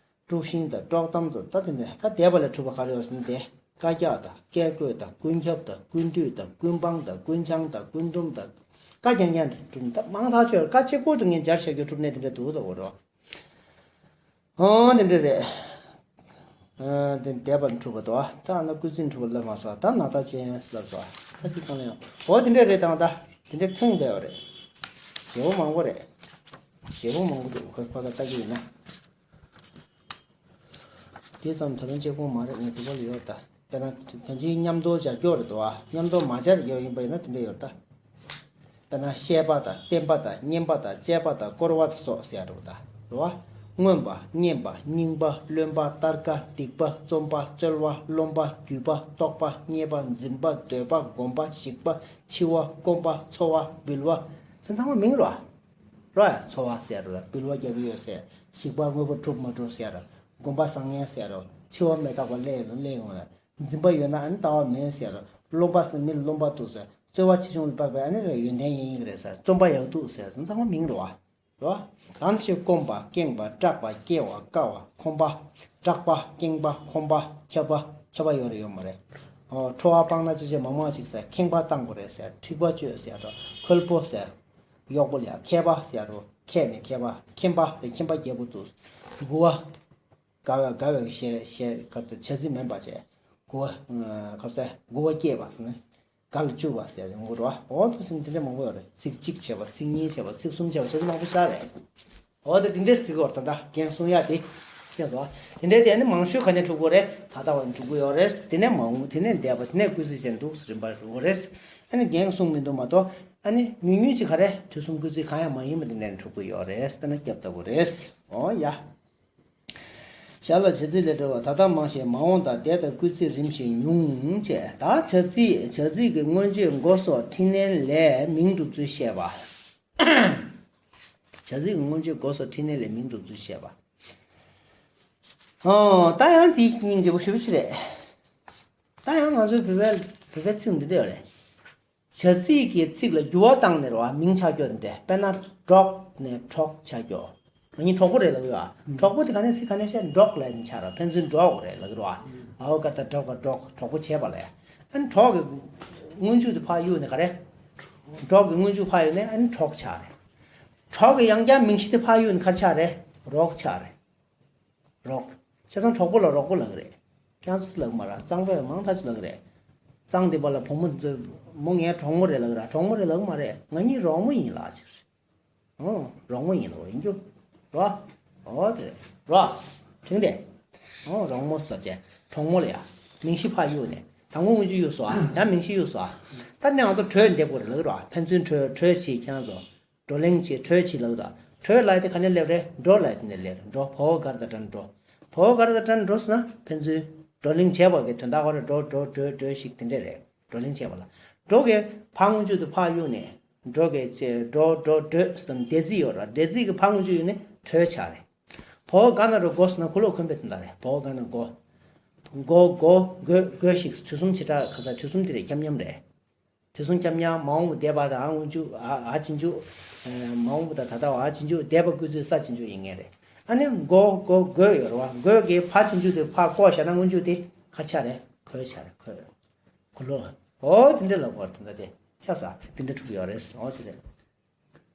དཀྲུག་ཤིང་དང་དཀྲོག་གཏམ་དང་། ད་དེ་འདྲ། ད་འདས་པ་ལས་གྲུབ་པ་ག་རེ་ཡོད་ཟེར་ན་དེ། བཀའ་རྒྱ་དང་བཀས་བཀོད་དང་ཀུན་ཁྱབ་དང་ཀུན་བཏུས་དང་ཀུན་སྤངས་དང་ཀུན་འཆང་དང་ཀུན་འདོམས་དང་བཀའ་རྐྱང་རྐྱང་དུ་གྲུབ་ད་མང་ཐག་ཆོད་བཀའ་གཅིག་པོ་དུ་ངས་སྦྱར་བྱ་རྒྱུ་གྲུབ་ནས་དེ་འདྲ་འདུག་ད་གོ་རོ། ཨོ་དེ་འདྲ་རེད། ཨ་དེ་འདས་པ་འཁྲུལ་པ་དོ། ད་ཨ་ན་སྐུལ་ཚིག་འཁྲུལ་པ་ལབ་མ་སོང་། ད་ན་ད་ཅན་ལབ་སོང་། ད་ཅི་གང་ལ་ཡང་། ཨོ་དེ་འདྲ་རེད། དང་ད་དེ་འདྲ་ཐེངས་བསྡད་པ་རེད། ཞེ་པོ་མང་པོ་རེད། ཞེ་པོ་མང་པོ་འདུག་ཁོས་ཕ་ག་ལྟ་གི་ཡིན་ན། དེ་ཙམ་ད་ལན་གཅིག་པོ་མ་རེད། ངས་དེ་པ་ལ་ཡོད་ད། དཔེར་ན་ད་ཅི་མཉམ་དུ་སྦྱར་རྒྱུ་རེད་དོ། མཉམ་དུ་མ་སྦྱར་རྒྱུ་ཡིན་པ་ཡིན་ན་དེ་འདྲ་ཡོད་ད། དཔེར་ན་བཤད་པ་དང་བསྟན་པ་དང་སྙན་པ་དང་བཅས་པ་དང་བསྐོར་བ་དང་སོགས་ཟེར་རོ་ད། རོ། མངོན་པ་སྙན་པ་རྙིང་པ་རློན་པ་སྟར་ཀ་སྡིག་པ་རྩོམ་པ་རྩོལ་བ་རློམ་པ་བརྒྱུད་པ་རྟོག་པ་རྙེད་པ་འཛིན་པ་འདོད་པ་སྒོམ་པ་ཞིག་པ་འཆི་བ་སྐོམ་པ་འཚོ་བ་འབུལ་བ་དེ་ཚང་མ་མིང་རོ། རོ་ཡ་འཚོ་བ་ཟེར་རོ་ལ་འབུལ་བ་རྒྱག་གི་ཡོད་ཟེར། ཞིག་པ་དངོས་པོ་གྲུབ་མ་གྲུབ་ཟེར་རོ། སྒོམ་པ་བཟང་ངན་ཟེར་རོ། འཆི་བ་མི་རྟག་པ་སླེབས་ཡོང་སླེབས་ཡོང་ལ། འཛིན་པ་ཡོད་ན་ཨ་ནི་ལྟ་བ་མེད་ཟེར། རློམ་པ་ཟེར་མི་ལ་རློམ་པ་འདུག་ཟེར། རྩོལ་བ་ཆེ་ཆུང་ལ་དཔག་པའི་ཨ་ནི་ལ་ཡོན་ཏན་ཡིན་ཡིན་གི་རེད་ཟེར། རྩོམ་པ་ཡག་སྡུག་ཟེར་ཚང་མ་མིང་རེད་བ། རེད་བ། གང་ཞིག་སྐོམ་པ་སྐེངས་པ་སྐྲག་པ་སྐྱེ་བ་དཀའ་བ་ཁོམ་པ། སྐྲག་པ་སྐེངས་པ་ཁོམ་པ་ཁྱབ་པ་ཁྱབ་པ་ཡོད་རེད་ཡོད་མ་རེད། ཨོ་ཁྲོ་བ་སྤངས་ན་ཅི་བྱེད་མང་མང་ཅིག་ཟེར། ཁེངས་པ་བཏང་དགོས་རེད་ཟེར། འཁྲིག་པ་གཅོད་ཟེར་རོ། ཁོལ་པོ་ཟེར། གཡོག་པོ་ལ་ཡ་མཁས་པ་ཟེར་རོ། མཁས་ནས་མཁས་པ་མཁྱེན་པ་དེ་མཁྱེན་པ་རྒྱལ་པོ་འདུག་དགུ་བ། དགའ་བའི་དགའ་བའི་ཞེས་ཞེས་ག་ཚོད་བྱ་ཚིག་མིན་པ་བྱས། དགུ་བ། ག་ཚོད་དགུ་བ་སྐྱེས་པ་ཟེར་ན། དགའ་ལ་བཅུག་པ་ཟེར་ཡོང་གི་རེད་བ། འོ་དུ་ཟིན་དེ་འདྲ་མང་པོ་ཡོད་རེད། ཚིག་གཅིག་བྱས་པ་ཚིག་གཉིས་བྱས་པ་ཚིག་གསུམ་བྱས་པ་བྱ་ཚིག་མང་པོ་ཤར་རེད། འོ་ད་དེ་འདྲ་ཟིག་གོ་ད་ལྟ་རྒན་གསུང་ཡག་དེ། ཤེས་སོང་། དེ་འདྲའི་དེ་ནི་མང་ཤོས་ག་ནས་འཁྲུག་གོ་རེད། ད་ལྟ་བ་འཁྲུག་གོ་ཡོད་རེད། དེ་ནས་མ་འོངས་དེ་ནས་འདས་པ་དེ་ནས་སྐུལ་ཚིག་ཅན་འདུག་རིམ་པར་འཁྲུག་གོ་རེད། ཨ་ནི་རྒན་གསུང་མི་འདུག་མ་གཏོགས་ཨ་ནི་ཉུང་ཉུང་ཅིག་ག་རེ་དུས་གསུམ་སྐུལ་ཚིག་གང་ཡང་མ་ཡིན་པ་དེ་འདྲ་འཁྲུག་གོ་ཡོད་རེད། དཔེར་ན་སྐྱབས་ལྟ་བུ་རེད། འོ་ཡ། ཞར་ལ་བྱ་ཚིག་ལས་གྲོལ་བ་ད་ལྟ་མང་ཞིང་མ་འོངས་དང་འདས་དང་སྐུལ་ཚིག་རིམ་བཞིན་ཉུང་བྱས། ད་བྱ་ཚིག་བྱ་ཚིག་གི་མངོན་བརྗོད་མགོ་སོགས་འཕྲི་སྣོན་ལས་མིང་གྲུབ་ཚུལ་བཤད་པ། བྱ་ཚིག་གི་མངོན་བརྗོད་མགོ་སོགས་འཕྲི་སྣོན་ལས་མིང་གྲུབ་ཚུལ་བཤད་པ། ཨོ་ད་ཡང་འདི་སྙིང་རྗེ་པོ་ཞེ་པོ་ཅིག་རེད། ད་ཡང་ང་ཚོའི་བོད་པའི་བོད་པའི་ཚིག་འདི་འདྲ་ཡོད་རེད། བྱ་ཚིག་གི་ཚིག་ལ་འགྱུར་བ་བཏང་ནས་རེད་བ། མིང་ཆགས་རྒྱུ་འདི། དཔེར་ན་འབྲོག་ནས་གྲོགས་ཆགས་རྒྱུ། ང་གཉིས་གྲོགས་པོ་རེད་ལབ་ཡོད་ཨ། གྲོགས་པོ་དེ་ག་ནས་ཚིག་ག་ནས་བཤད། འབྲོག་ལབ་ནས་ཆགས་ར། ཕན་ཚུན་འགྲོགས་དགོས་རེད་ལབ་ཀྱི་རེད་བ། ཨའོ་ཀར་ཏ་འབྲོག་ག་འགྲོགས། གྲོགས་པོ་བྱས་པ་ལ་ཡ། ཨ་ནི་གྲོགས་ཀྱི་སྔོན་འཇུག་དེ་ཕར་གཡུགས་ནས་ག་རེ། འབྲོག་གི་སྔོན་འཇུག་ཕར་གཡུགས་ནས་ཨ་ནི་གྲོགས་ཆགས་རེད། གྲོགས་ཀྱི་ཡང་བསྐྱར་མིང་གཞི་དེ་ཕར་གཡུགས་ནས་ག་རེ་ཆགས་རེད། རོགས་ཆགས་རེད། རོགས། བྱས་ཙང་གྲོགས་པོ་ལ་རོགས་པོ་ལབ་ཀྱི་རེད། ཁྱེད་ཚོས་ལབ་ཀྱི་མ་རེད། གཙང་པོས་མང་ཐག་ཆོད་ལབ་ཀྱི་རེད། གཙང་སྡེ་པ་ལ་བུ་མོ་ཚོས་མོ་ངའི་གྲོགས་མོ་རེད་ལབ་ཀྱི་རེད། གྲོགས་མོ་རེད་ལབ་ཀྱི་མ་རེད། ང་གཉིས་རོགས་མོ་ཡིན་ལབ་ཅིག་རེད། ཨོ། རོགས་མོ་ཡིན་ལབ་ཡིན་རྒྱུ། རོ། ཨོ་དེ་རེད། རོ། དྲན་ཏེ། ཨོ་རོགས་མོ་ཟེར་བྱས་གྲོགས་མོ་ལ་ཡ། མིང་གཞི་ཕར་གཡུགས་ནས། དང་པོ་སྔོན་འཇུག་གཡུགས་སོང་ཨ། ཡང་མིང་གཞི་གཡུགས་སོང་ཨ། ད་ནས་ང་ཚོ་བྲོས་འདེབས་དགོས་རེད་ལབ་ཀྱི་རེད། ཕན་ཚུན་བྲོས་བྲོས་བྱེད་ཁྱེད་རང་ཚོ། བགྲོ་གླེང་བྱེད། བྲོས་བྱེད་ལབ་དང་། བྲོས་ལབ་དེ་ག་ནས་སླེབས་རེད། འགྲོ་ལབ་དེ་ནས་སླེབས་རེད། འགྲོ། བ་འོག་ག་ར་བཏགས་འགྲ་འགྲོ། བ་འོག་ག་ར་བཏགས་འགྲ་འགྲོ་ཟེར་ན་ཕན་ཚུན་བགྲོ་གླེང་བྱས་པ་གི་དོན་དག་ག་རེ། འགྲོ་འགྲོ་བགྲོད་བགྲོད་ཞིག་དེ་འདྲས་རེད། བགྲོ་གླེང་བྱས་པ་ལ། འགྲོ་གི་ཕར་སྔོན་འཇུག་དེ་ཕར་གཡུགས་ནས། འགྲོ་གི་ཅེ་འགྲོ་འགྲོ་བགྲོད་ཟེར་ན་འདས་ཚིག་ཡོད་ར། འདས་ཚིག་གི་ཕར་སྔོན་འཇུག་གཡུགས་ནས་བགྲོད་ཆགས་རེད། བ་འོག་ག་ན་རོ་མགོ་ཟེར་ན་གུ་ལོག་འཁོན་པའི་དོན་དག་རེད། བ་འོག་ག་ན་མགོ། མགོ་མགོ་མགོ་མགོ་ཞིག་དུས་གསུམ་བྱེ་བྲག་ག་ས་དུས་གསུམ་དེ་རེད། འཁྱམ་འཁྱམ་རེད། དེ་གསུམ་འཁྱམ་འཁྱམ། མ་འོངས་པ་འདས་པ་དང་ཨ་སྔོན་འཇུག་ཨ་ཨ་ཕྱི་འཇུག་མ་འོངས་པ་དང་ད་ལྟ་བ་ཨ་ཕྱི་འཇུག་འདས་པ་སྐུལ་ཚིག་ས་ཕྱི་འཇུག་ཡིན་ངེས་རེད། ཨ་ནི་མགོ་མགོ་མགོ་ཡོད་རེད་བ། མགོ་གི་ཕར་ཕྱི་འཇུག་དེ་ཕར་བཀོག་བཞག་ན་སྔོན་འཇུག་དེ་ག་ཆགས་རེད། གོ་ཆགས་རེད། གོ། གུ་ལོ། ཨོ་དེ་འདྲ་ལབ་དགོས་རེད། ད་དེ་ཆགས་སོང་། ཚིག་དེ་འདྲ་འཁྲུག་གི་ཡོད་རེད། ཨོ་དེ་རེད།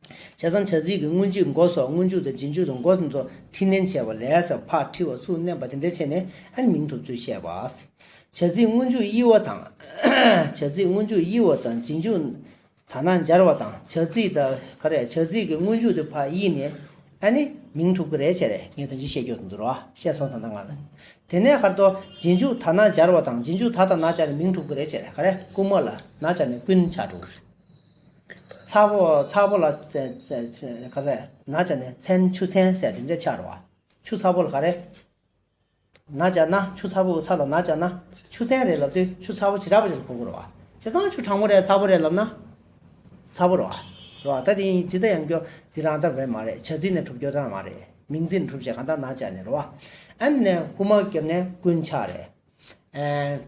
བྱས་ཙང་བྱ་ཚིག་གི་སྔོན་འཇུག་མགོ་སོགས་སྔོན་འཇུག་དང་རྗེས་འཇུག་དང་མགོ་དེ་ཚོ་འཕྲི་སྣོན་བྱས་པ་ལས་ཕར་འཁྲི་བ་ཚུར་བསྣན་པ་དེ་འདྲ་བྱས་ནས་ཨ་ནི་མིང་གྲུབ་ཚུལ་བཤད་པ། བྱ་ཚིག་སྔོན་འཇུག་དབྱི་བ་དང་། བྱ་ཚིག་སྔོན་འཇུག་དབྱི་བ་དང་རྗེས་འཇུག་ད་ན་སྦྱར་བ་དང་། བྱ་ཚིག་ད་ག་རེ། བྱ་ཚིག་གི་སྔོན་འཇུག་དེ་ཕར་དབྱི་ནས་ཨ་ནི་མིང་གྲུབ་ཀྱི་རེད་བྱས་རེད། ངས་ད་ཅི་བཤད་རྒྱུ་དེ་འདུག་རོ། བཤད་སོང་ད་ལྟ་ང་ལ། དེ་ནས་ཁར་ཏོ་རྗེས་འཇུག་ད་ན་སྦྱར་བ་དང་རྗེས་འཇུག་ད་དང་ན་སྦྱར་ནས་མིང་གྲུབ་ཀྱི་རེད་བྱས་རེད། ག་རེ། རྐུན་མ་ལ་ན་སྦྱར་ནས་རྐུན་ཆགས་འགྲོ་གི་རེད། ཚ་པོ་ཚ་པོ་ལ་ཚ་ཚ་ཚ་ག་ཚ་ན་སྦྱར་ནས་མཚན་ཆུ་མཚན་ཟེར་དེ་འདྲ་ཆགས་རེད་བ། ཆུ་ཚ་པོ་ལ་ག་རེ། ན་སྦྱར་ན། ཆུ་ཚ་པོ་གི་ཚ་ལ་ན་སྦྱར་ན་ཆུ་མཚན་རེད་ལབ་དུས་ཆུ་ཚ་པོ་ཇི་འདྲ་པོ་ཞིག་ལ་གོ་དགོས་རེད་བ། བྱས་ཙང་ཆུ་གྲང་མོ་རེད་ཚ་པོ་རེད་ལབ་ན། ཚ་པོ་རེད་བ། རེད་བ། ད་དེ་ཡིན་དེ་ད་ཡང་སྐྱོ་དེ་རང་ལྟར་རེད་མ་རེད། བྱ་ཚིག་ནས་གྲུབ་རྒྱུ་ཙམ་མ་རེད། མིང་ཚིག་ནས་གྲུབ་བྱས་གང་ལྟར་ན་སྦྱར་ནས་རེད་བ། ཨ་ནི་ནས་རྐུན་མ་བརྒྱབ་ནས་རྐུན་ཆགས་རེད། ཨེ།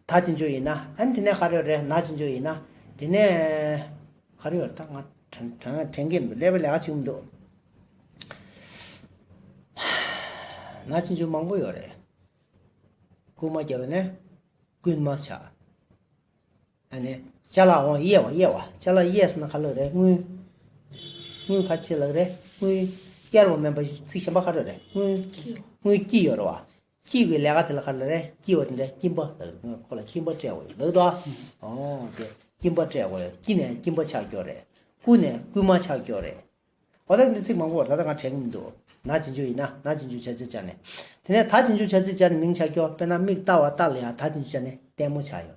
ད་ཅི་འཇུག་ཡིན་ན། ཨ་ནི་དེ་ནས་ག་རེ་རེད། ན་ཅི་འཇུག་ཡིན་ན། དེ་ནས་ག་རེ་ཡོད་རེད། ད་ང་དྲན་དྲན་དྲན་གི་མི་འདུག་ཀླད་པ་ལས་ཀ་བྱེད་ཀྱི་མི་འདུག་ན་ཅི་འཇུག་མང་པོ་ཡོད་རེད། རྐུན་མ་བརྒྱབ་ནས། རྐུན་མ་ཆགས། ཨ་ནི་ཅ་ལག་འོང་གཡས་པ་གཡས་པ་ཅ་ལག་གཡས་སོང་ན་ག་ལབ་རེད། དངུལ། དངུལ་ག་ཅི་ལབ་རེད། དངུལ་གཡར་བ་མིན་པ་ཚིག་གཞན་པ་ག་རེ་རེད། དངུལ། དངུལ་སྐྱི་ཡོད་རེད་བ། སྐྱི་གི་ལས་ཀ་དེ་ལ་ག་ལབ་རེད། སྐྱི་བ་དེ་འདྲ་སྐྱིན་པ་ལབ་རེད། ཁོ་ལ་སྐྱིན་པ་སྤྲད་དགོས་ལབ་འདུག་ཨ། ཨོ་དེ་སྐྱིན་པ་སྤྲད་དགོས་ལབ། སྐྱི་ནས་སྐྱིན་པ་ཆགས་ཀྱི་ཡོད་རེད། རྐུ་ནས་རྐུན་མ་ཆགས་ཀྱི་ཡོད་རེད། འོ་ད་འདི་ཚིག་མང་པོ་ད་ལྟ་ང་དྲན་གྱི་མི་འདུག་ན་རྗེས་འཇུག་ཡིན་ན་ན་རྗེས་འཇུག་བྱ་ཚིག་སྦྱར་ནས། དེ་ནས་ད་རྗེས་འཇུག་བྱ་ཚིག་སྦྱར་ནས་མིང་ཆགས་ཀྱི་ཡོད། དཔེར་ན་མིག་ལྟ་བ་ལྟ་ལ་ཡང་ད་རྗེས་འཇུག་བྱས་ནས་ལྟད་མོ་ཆགས་ཡོད།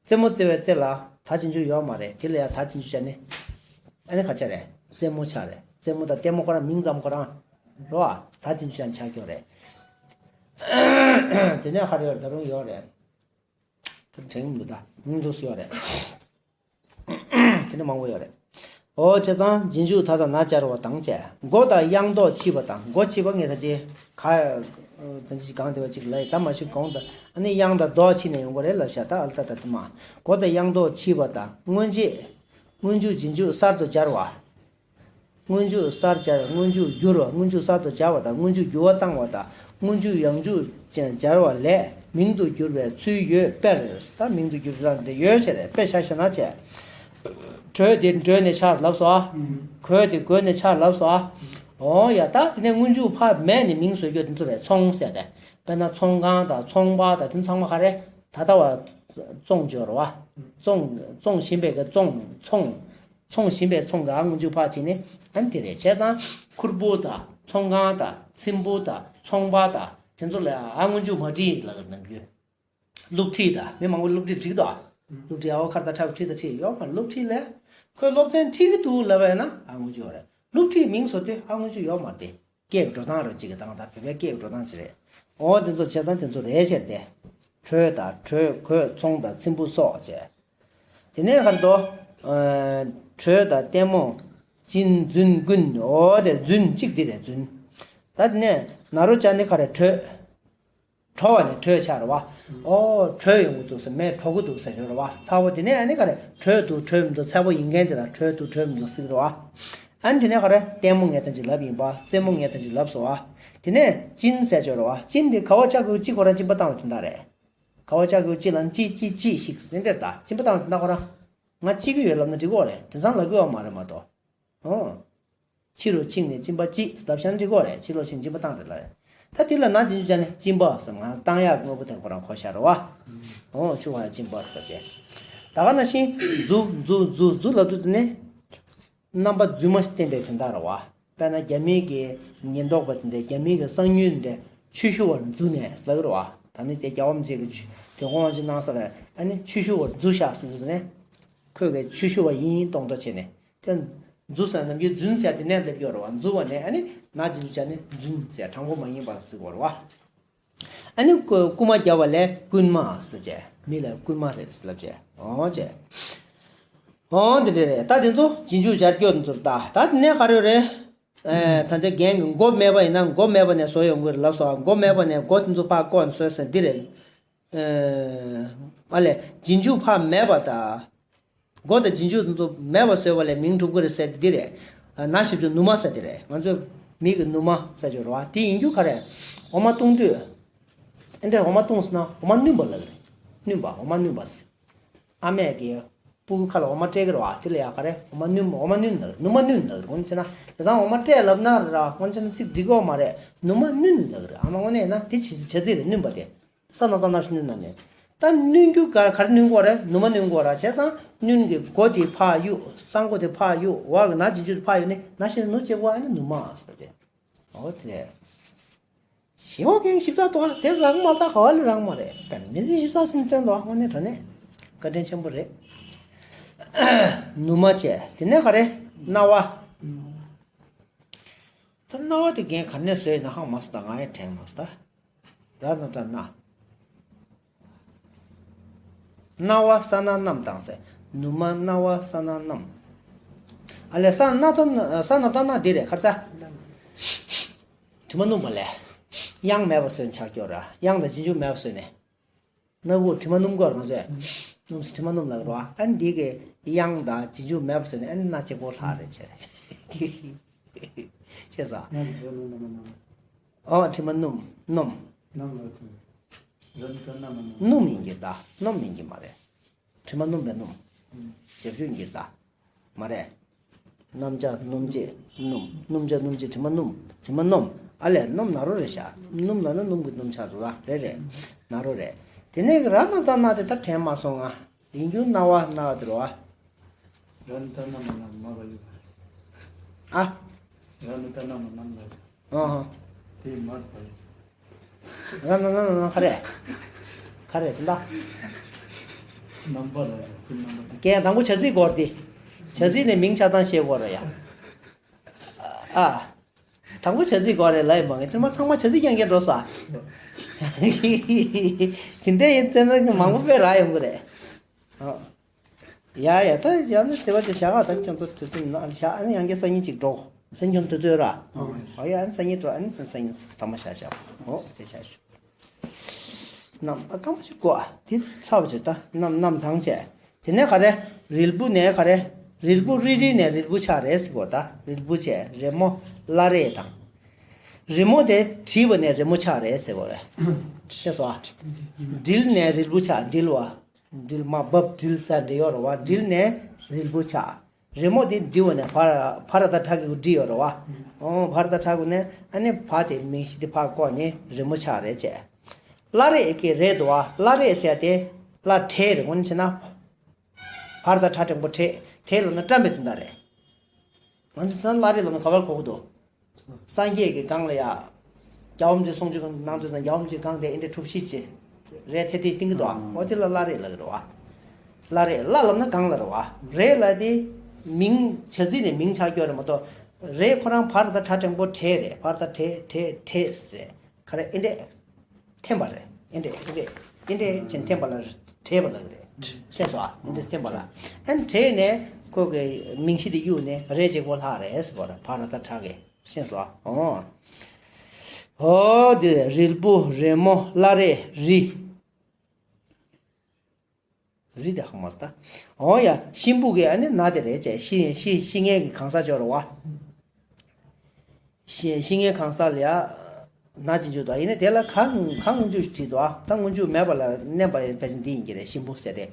རྩེད་མོ་རྩེ་བའི་རྩེ་ལ་ད་རྗེས་འཇུག་ཡོད་མ་རེད། དེ་ལ་ཡང་ད་རྗེས་འཇུག་བྱས་ནས་ཨ་ནི་ག་ཆགས་རེད། རྩེད་མོ་ཆགས་རེད། རྩེད་མོ་དང་ལྟད་མོ་ཁོ་རང་མིང་ཙམ་ཁོ་རང་རེད་བ། ད་རྗེས་འཇུག་བྱས་ནས་ཆགས་ཀྱི་ཡོད་རེད། དེ་ནས་ག་རེ་ཡོད་རེད། ད་རུང་ཡོད་རེད། ད་དྲན་གྱི་མི་འདུག་ད་མིང་འདུག་སེ་ཡོད་རེད། དེ་འདྲ་མང་པོ་ཡོད་རེད། འོ་བྱས་ཙང་རྗེས་འཇུག་ད་དང་ན་སྦྱར་བ་དང་བཅས། མགོ་དང་དབྱངས་ལྡོག་ཕྱིས་པ་དང་། མགོ་ཕྱིས་པ་ངས་ད་ཅི་ག་ད་ཅི་གང་དེ་བ་ཅིག་ལ་ཡི་ད་མ་ཞུ་གོང་དུ་ཨ་ནི་དབྱངས་དང་ལྡོག་ཕྱིས་ནས་ཡོང་གི་རེད་ལབ་ཤག་ད་ཨལ་ཏ་ད་དུ་མ། མགོ་དང་དབྱངས་ལྡོག་ཕྱིས་པ་དང་། སྔོན་རྗེས། སྔོན་འཇུག་རྗེས་འཇུག་གསར་དུ་སྦྱར་བ། སྔོན་འཇུག་གསར་སྦྱར། སྔོན་འཇུག་བསྒྱུར་བ། སྔོན་འཇུག་གསར་དུ་སྦྱར་བ་དང་། སྔོན་འཇུག་འགྱུར་བ་བཏང་བ་དང་། སྔོན་འཇུག་ཡང་འཇུག་སྦྱར་བ་ལས་མིང་དུ་གྱུར་པའི་ཚུལ་ཡོད་པས། ད་མིང་དུ་གྱུར་ཚུལ་དེ་ཡོད་བྱས་རེད། དཔེ་ཆ་བཞག་ན་བྱས། གྲོས་དེ་གྲོས་ནས་ཆགས་ལབ་སོ། གོས་དེ་གོས་ནས་ཆགས་ལབ་སོ། འོ་ཡ་ད་དེ་ནས་སྔོན་འཇུག་ཕར་མེད་ནས་མིང་བཟོ་རྒྱུ་དེ་ཚོ་རེད། ཚོང་ཟེར་ཏེ། དཔེར་ན་ཚོང་ཁང་དང་ཚོང་པ་དང་དེ་ཚང་མ་ག་རེ། ད་ལྟ་བ་བཙོང་སྦྱོར་བ། བཙོང་བཙོང་བཞིན་པའི་གི་བཙོང་ཚོང་། ཚོང་བཞིན་པའི་ཚོང་གི་ཨ་སྔོན་འཇུག་ཕར་ཕྱིན་ནས་ཨ་ནི་དེ་རེད། བྱས་ཙང་ཁུར་པོ་དང་ཚོང་ཁང་དང་ཚེམ་བུ་དང་ཚོང་པ་དང་དེ་ཚོ་ལ་ཨ་སྔོན་འཇུག་མ་བྲིས་ལ་ནམ་རྒྱུན། སློབ་ཁྲིད་དང་མི་མང་པོ་སློབ་ཁྲིད་བྲིས་འདུག་སློབ་ཁྲིད་ཨ་བ་ཁར་དང་ཁྲ་བོ་ཁྲིད་དང་ཁྲིད་ཡོད་མ་སློབ་ཁྲིད་ལས། ཁོས་སློབ་ཚན་ཁྲིད་ཀྱི་འདུག་ལབ་པ་ཡིན་ན་ཨ་སྔོན་འཇུག་རེད། སློབ་ཁྲིད་མིང་བཟོ་དུས་ཨ་སྔོན་འཇུག་ཡོད་མ་རེད་དེ། སྐད་ཀྱི་འགྲོ་སྟངས་རོ་གཅིག་གི་སྟངས་དང་བོད་པའི་སྐད་ཀྱི་འགྲོ་སྟངས་ཅིག་རེད། འོ་དེ་ཚོ་བྱས་ཙང་དེ་ཚོ་རེད་ཟེར་ཏེ། གྲོས་དང་གྲོས་གོས་ཚོང་དང་ཚེམ་བུ་སོགས་བྱས། དེ་ནས་ག་རེ་འདུག་གྲོས་དང་ལྟད་མོ། སྦྱིན་རྫུན་ཀུན། འོ་དེ་རྫུན་གཅིག་འདི་རེད་རྫུན། ད་དེ་ནས་ན་རོ་ཅན་ནི་ག་རེ་གྲོས། གྲོ་བ་ནི་གྲོས་ཆགས་རེད་བ། ཨོ་གྲོས་ཡོང་གི་འདུག་ཟེར་མེད་གྲོ་གི་འདུག་ཟེར་རེད་བ། ཚ་བོ་དེ་ནས་ཨ་ནི་ག་རེ་གྲོས་འདུག་གྲོས་མི་འདུག་ཚ་བོ་ཡིན་མཁན་དེ་ལ་གྲོས་འདུག་གྲོས་མི་འདུག་ཟེར་གི་རེད་བ། ཨ་ནི་དེ་ནས་ག་རེ་ལྟད་མོ་ངས་ཐམས་ཅད་ལབ་ཡིན་པ། རྩེད་མོ་ངས་ཐམས་ཅད་ལབ་སོང་བ། དེ་ནས་སྦྱིན་ཟེར་ཅོ་རེད་བ། སྦྱིན་དེ་ག་བ་ལྕགས་ཀྱི་གཅིག་ཁོ་རང་སྦྱིན་པ་བཏང་བ་དོན་དག་རེད། ག་བ་ལྕགས་ཀྱི་གཅིག་ལ་ཅི་ཅི་ཅི་ཞིག་དེ་འདྲ་ད་སྦྱིན་པ་བཏང་བ་དོན་དག་ཁོ་རང་། ང་ཅི་གི་ཡོད་ལབ་ན་འགྲིག་གོ་རེད། དེང་སང་ལབ་གི་ཡོད་མ་རེད་མ་གཏོགས། ཨོ། ཕྱི་རུ་ཕྱིན་ནས་སྦྱིན་པ་ཅི་ལབ་ཤག་འགྲིག་གོ་རེད། ཕྱི་ལོགས་ཕྱིན་སྦྱིན་པ་བཏང་རེད་ལ། ད་དེ་ལ་ན་རྗེས་འཇུག་བྱས་ནས་སྦྱིན་པ་ཟེར་ང་བཏང་ཡག་དངོས་པོ་དེ་ཁོ་རང་གོ་ཤག་རེད་བ། ཨོ་ཆུ་བ་སྦྱིན་པ་ཟེར་བྱས། ད་ག་ནང་བཞིན་རྫུ་རྫུ་རྫུ་རྫུ་ལབ་དུས་དེ་ནས། རྣམ་པ་རྫུན་མ་ཞིག་བསྟན་པའི་དོན་དག་རེད་བ། དཔེར་ན་རྒྱ་མི་གི་ཉེན་རྟོག་པ་དེ་འདྲས་རྒྱ་མི་གི་གསང་ཉུལ་འདྲས་ཆོས་ཞུ་བར་རྫུ་ནས་ལབ་རེད་བ། ད་ནི་དེ་རྒྱལ་བ་མི་ཆེན་གྱི་དོན་དགོངས་ཅི་གནང་ས་ལ་ཨ་ནི་ཆོས་ཞུ་བར་རྫུ་བཞག་ཟེར་དུས་ནས། ཁོས་གི་ཆོས་ཞུ་བ་ཡིན་སྟོང་ཏོ་བྱས་ནས། དེ་རྫུ་ཟེར་ནམ་རྒྱུན་རྫུན་ཟེར་དེ་ནས་སླེབས་ཡོད་རེད་བ། རྫུ་བ་ནས་ཨ་ནི་ན་རྗེས་འཇུག་བྱས་ནས་རྫུན་ཟེར་དྲང་པོ་མ་ཡིན་པ་ཟེར་བ་རེད་བ། ཨ་ནི་རྐུ་རྐུ་མ་རྒྱབ་པ་ལས་རྐུན་མ་ཟེར་བྱས། མི་ལ་རྐུན་མ་རེད་ཟེར་ལབ་བྱས། འོ་བྱས། འོ་འདི་འདྲ་རེད། ད་དེ་ཚོ་རྗེས་འཇུག་སྦྱར་སྐྱོ་དེ་ཚོར་ལྟ། ད་དེ་ནས་ག་རེ་རེད། ཨེ་ད་ཆ་རྒན་གྱི་མགོ་མེད་པ་ཡིན་ན་མགོ་མེད་པ་ནས་བཟོ་ཡོང་གི་རེད་ལབ་སོང་། མགོ་མེད་པ་ནས་མགོ་དེ་ཚོ་ཕར་བཀོག་ནས་བཟོས་ཟེར་འདི་རེད། ཨ་ལས་རྗེས་འཇུག་ཕར་མེད་པ་དང་། མགོ་དང་རྗེས་འཇུག་དེ་ཚོ་མེད་པ་བཟོས་པ་ལས་མིང་གྲུབ་ཀྱི་རེད་ཟེར་འདི་རེད། ན་ཞབས་ཀྱུ་ནུ་མ་ཟེར་འདི་རེད། ང་ཚོས་མི་གི་ནུ་མ་ཟེར་ཆོག་རེད་བ། དེ་ཡིན་རྒྱུ་ག་རེད། འོ་མ་བཏུང་དུས། ཨེ་འདྲས་འོ་མ་བཏུང་སོང་ན་འོ་མ་བསྣུན་པ་ལབ་ཀྱི་རེད། བསྣུན་པ་འོ་མ་བསྣུན་པ་ཟེར། ཨ་མས་ཀྱི་སྤུ་གུ་ཁ་ལ་འོ་མ་སྤྲད་ཀྱི་རེད་བ། དེ་ལ་ཡ་ག་རེ་འོ་མ་བསྣུན་འོ་མ་བསྣུན་ལབ་ཀྱི་རེད། ནུ་མ་བསྣུན་ལབ་ཀྱི་རེད། དངོས་གནས་བྱས་ན་དེང་སང་འོ་མ་སྤྲད་ལབ་ན་ར་དངོས་གནས་བྱས་ན་ཚིག་འགྲིག་གི་ཡོད་མ་རེད། ནུ་མ་བསྣུན་ལབ་ཀྱི་རེད། ཨ་མ་དངོས་གནས་ཡིན་ན་དེ་བྱེད་བྱེད་ཚིག་རེད། བསྣུན་པ་དེ། ས་ན་བཏང་ན་ཞིག་ནུས་ན་ནས། ད་བསྣུན་རྒྱུ་ག་ག་རེ་བསྣུན་དགོས་རེད། ནུ་མ་བསྣུན་དགོས་རེད། བྱས་ཙང་བསྣུན་གྱི་མགོ་དེ་ཕར་གཡུག་ས་མགོ་དེ་ཕར་གཡུག་འོག་གི་ན་རྗེས་འཇུག་དེ་ཕར་གཡུག་ནས་ན་ཞབས་ཀྱུ་ནུ་བྱེད་དགོས། ཨ་ནི་ནུ་མ་ཟེར་ཏེ། འོ་དེ་རེད། ཞི་བ་གན་ཞིབ་ཚགས་འདུག་ཨ། དེ་རང་མ་ལྟ་ག་བ་ལ་རང་མ་རེད། དཔེ་མི་སྲིད་ཞིབ་ཚགས་ཟིན་སྟོན་འདུག་ཨ། དངོས་གནས་དྲང་གནས་བཀའ་དྲིན་ཆེན་པོ་རེད། ནུ་མ་བྱས་དེ་ནས་ག་རེ། རྣ་བ། ད་རྣ་བ་དེ་རྒན་ག་ནས་བཟོས་ཡིན་ན་ཧང་མ་སོང་། ད་ང་ཡང་དྲན་མ་སོང་ད། ར་ན་ད་ན། རྣ་བ་ས་ན་གནམ་དང་ཟེར། ནུ་མ་རྣ་བ་ས་ན་གནམ། ཨ་ལས་ས་ན་ད་ས་ན་ད་ན་འདི་རེད་ཁར་ས། དྲི་མ་སྣུམ་པ་ལས། དབྱངས་མེད་པ་བཟོས་ནས་ཆགས་ཀྱོག་ར། དབྱངས་དང་རྗེས་འཇུག་མེད་པ་བཟོས་ནས། སྣ་ཁུག་དྲི་མ་སྣུམ་གོ་རང་ཚོས། སྣུམ་སེ་དྲི་མ་སྣུམ་ལ་རོ། ཨ་ནི་འདི་གི་དབྱངས་དང་རྗེས་འཇུག་མེད་པ་བཟོས་ནས་ཨ་ནི་སྣ་གཅིག་པོ་ལྷག་རེད་བྱས། ཤེས་སོང་། ཨོ་དྲི་མ་སྣུམ་སྣུམ། སྣུམ་ལ་དྲི་མ། ར་ནུ་ཏ་ན་མ་ན་མ། སྣུམ་ཡིན་གྱི་ད། སྣུམ་ཡིན་གྱི་མ་རེད། དྲི་མ་སྣུམ་པའི་སྣུམ། ཞབས་ཞུ་ཡིན་གྱི་ད། མ་རེད། སྣུམ་ཆ་སྣུམ་བྱེད་སྣུམ། སྣུམ་ཆ་སྣུམ་བྱེད་དྲི་མ་སྣུམ། དྲི་མ་སྣུམ། ཨ་ལས། སྣུམ་ན་རོ་རེད་ཤག་སྣུམ་ལབ་ན་སྣུམ་གྱི་སྣུམ་ཆགས་འདུག་ལ། རེད་རེད། ན་རོ་རེད། དེ་ནས་ར་ན་ཏ་ན་དེ་ད་དྲན་མ་སོང་ང་། ཡིན་རྒྱུ་རྣ་བ། རྣ་བ་དེ་རེད་བ། ར་ནུ་ཏ་ན་མ་ན་མ་བ་ཡུ། ཨ། ར་ནུ་ཏ་ན་མ་ན་མ་ལ་ཡུ། ཨ་ཧ། དེ་མ་བ་ཡུ། ར་ན་ན་ན་ན་ག་རེ། ག་རེ་ཟིན་ད། རྣམ་པ་ལ་ཡུ། དེ་རྣམ་པ་དེ། ཀྱེ། དང་པོ་བྱ་ཚིག་སྐོར་དེ། བྱ་ཚིག་ནས་མིང་ཆགས་སྟངས་ཤེས་དགོས་རེད་ཡ། ཨ། དང་པོ་བྱ་ཚིག་སྐོར་རེད་ལབ་ཡིན་པ། ངས་དེ་མ་ཚང་མ་བྱ་ཚིག་རྐྱང་རྐྱང་འགྲོ་ས། དེ་འདྲ་ཡིན་ཙང་ན་མང་པོ་དཔེ་རག་ཡོང་གི་རེད། ཨ། ཡ་ཡ། ད་ཡང་ན་དེ་བ་དེ་བཞག་ཨ། ད་ཁྱོད་ཚོ་དུས་ཚོད་མི་ན་བཞག་ཨ་ནི་ཡང་བསྐྱར་སང་ཉིན་ཅིག་འགྲོ། སང་ཉིན་དུས་ཚོད་ར། ཨོ་ཡ། ཨ་ནི་སང་ཉིན་འགྲོ། ཨ་ནི་སང་ཉིན་ཐ་མ་བཞག་བཞག་ཨོ་དེ་བཞག་ཞུ། རྣམ་པ་སྐར་མ་ཞིག་གོ་ཨ། དེ་ཚ་བ་ཆེ་ད། རྣམ་རྣམ་དང་བཅས། དེ་ནས་ག་རེ། རིལ་བུ་ནས་ག་རེ། རིལ་བུ། རི་རི་ནས་རིལ་བུ་ཆགས་རེད་ཟེར་གོ་ད། རིལ་བུ་བཅས། རི་མོ། བླ་རེ་དང་། རི་མོ་དེ་བྲིས་པ་ནས་རི་མོ་ཆགས་རེད་ཟེར་གོ་རེད། ཤེས་སོང་ཨ། འགྲིལ་ནས་རིལ་བུ་ཆགས། འགྲིལ་བ། འགྲིལ་མ་བབ་འགྲིལ་ས་འདྲེ་ཡོད་རེད་བ། འགྲིལ་ནས་རིལ་བུ་ཆགས། རི་མོ་དེ་འབྲི་བ་ནས་བ་ར། བ་ར་བཏགས་བྲ་གི་གུ་འབྲི་ཡོད་རེད་བ། ཨོ་བ་ར་བཏགས་བྲ་གུ་ནས་ཨ་ནི་བ་དེ་མིང་གཞི་དེ་ཕར་བཀོག་ནས་རི་མོ་ཆགས་རེད་བྱས། བླ་རེ་གི་རེ་འདུག་བ། བླ་རེ་ཟེར་དེ་བླ་བྲེ་རེད། དངོས་གནས་བྱས་ན། བ་ར་བཏགས་བྲ་འགྲེང་པོ་བྲེ། བྲེ་ལབ་ན་བཀྲམ་པའི་དོན་དག་རེད། ང་ཚོ་ཚང་བླ་རེ་ལབ་ན་ག་པར་གོ་གི་འདུག་སངས་རྒྱས་ཀྱི་གང་ལ་ཡ། རྒྱལ་བ་རིན་པོ་ཆེ་གསུང་ཆོས་གནང་དུས་ཙང་རྒྱལ་བ་རིན་པོ་ཆེའི་གང་དེ་ཨེ་འདྲ་གྲུ་བཞི་ཅེ། རེ་ཐེ་ཐེ་བཏིང་གི་འདུག་ཨ། ཨོ་དེ་ལ་བླ་རེ་ལབ་ཀྱི་རེད་བ། བླ་རེ། བླ་ལབ་ན་གང་ལ་རེད་བ། རེ་ལབ་དེ་མིང་བྱ་ཚིག་ནས་མིང་ཆགས་ཀྱི་ཡོད་རེད་མ་གཏོགས། རེ་ཁོ་རང་བ་ར་བཏགས་བྲ་འགྲེང་པོ་བྲེ་རེད། བ་ར་བཏགས་བྲེ་བྲེ་བྲེས་རེད། ག་རེ་ཨེ་འདྲས། འཐེན་པ་རེད། ཨེ་འདྲས་ཨེ་འདྲས་ཨེ་འདྲས་ཅན་འཐེན་པ་ལ་བྲེས་པ་ལབ་རེད། ཤེས་སོང་ཨ། ཨེ་འདྲས་འཐེན་པ་ལ། ཨ་ནི་བྲེས་ནས་ཁོ་གི་མིང་གཞི་དེ་གཡུག་ནས་རེ་གཅིག་པོ་ལྷག་རེད་ཟེར་བ་རེད། བ་ར་བཏགས་བྲ་གི། ཤེས་སོང་ཨ། ཨོ། ཨོ་དེ་རིལ་བུ། རི་མོ། བླ་རེ། རི། རི་དེ་ཧ་མ་སོང་ད། ཨོ་ཡ། གཤིན་པོ་གི་ཨ་ནི་ན་དེ་རེད་བྱས། གཤིན་གཤིན་གཤིན་རྔན་གྱི་གང་ཟག་ཅིག་ཡོད་རེད་བ། གཤིན་གཤིན་རྔན་གང་ཟག་ལ་ཡ། ན་ཅིག་འཇུག་འདུག་ཡིན་ན་དེ་ལ་ག་ག་སྔོན་འཇུག་བྲིས་འདུག་ཨ། ད་སྔོན་འཇུག་མེད་པ་ལ་བསྣན་པ་ཡིན་ཕལ་ཆེར་འདི་ཡིན་གྱི་རེད། གཤིན་པོ་ཟེར་ཏེ།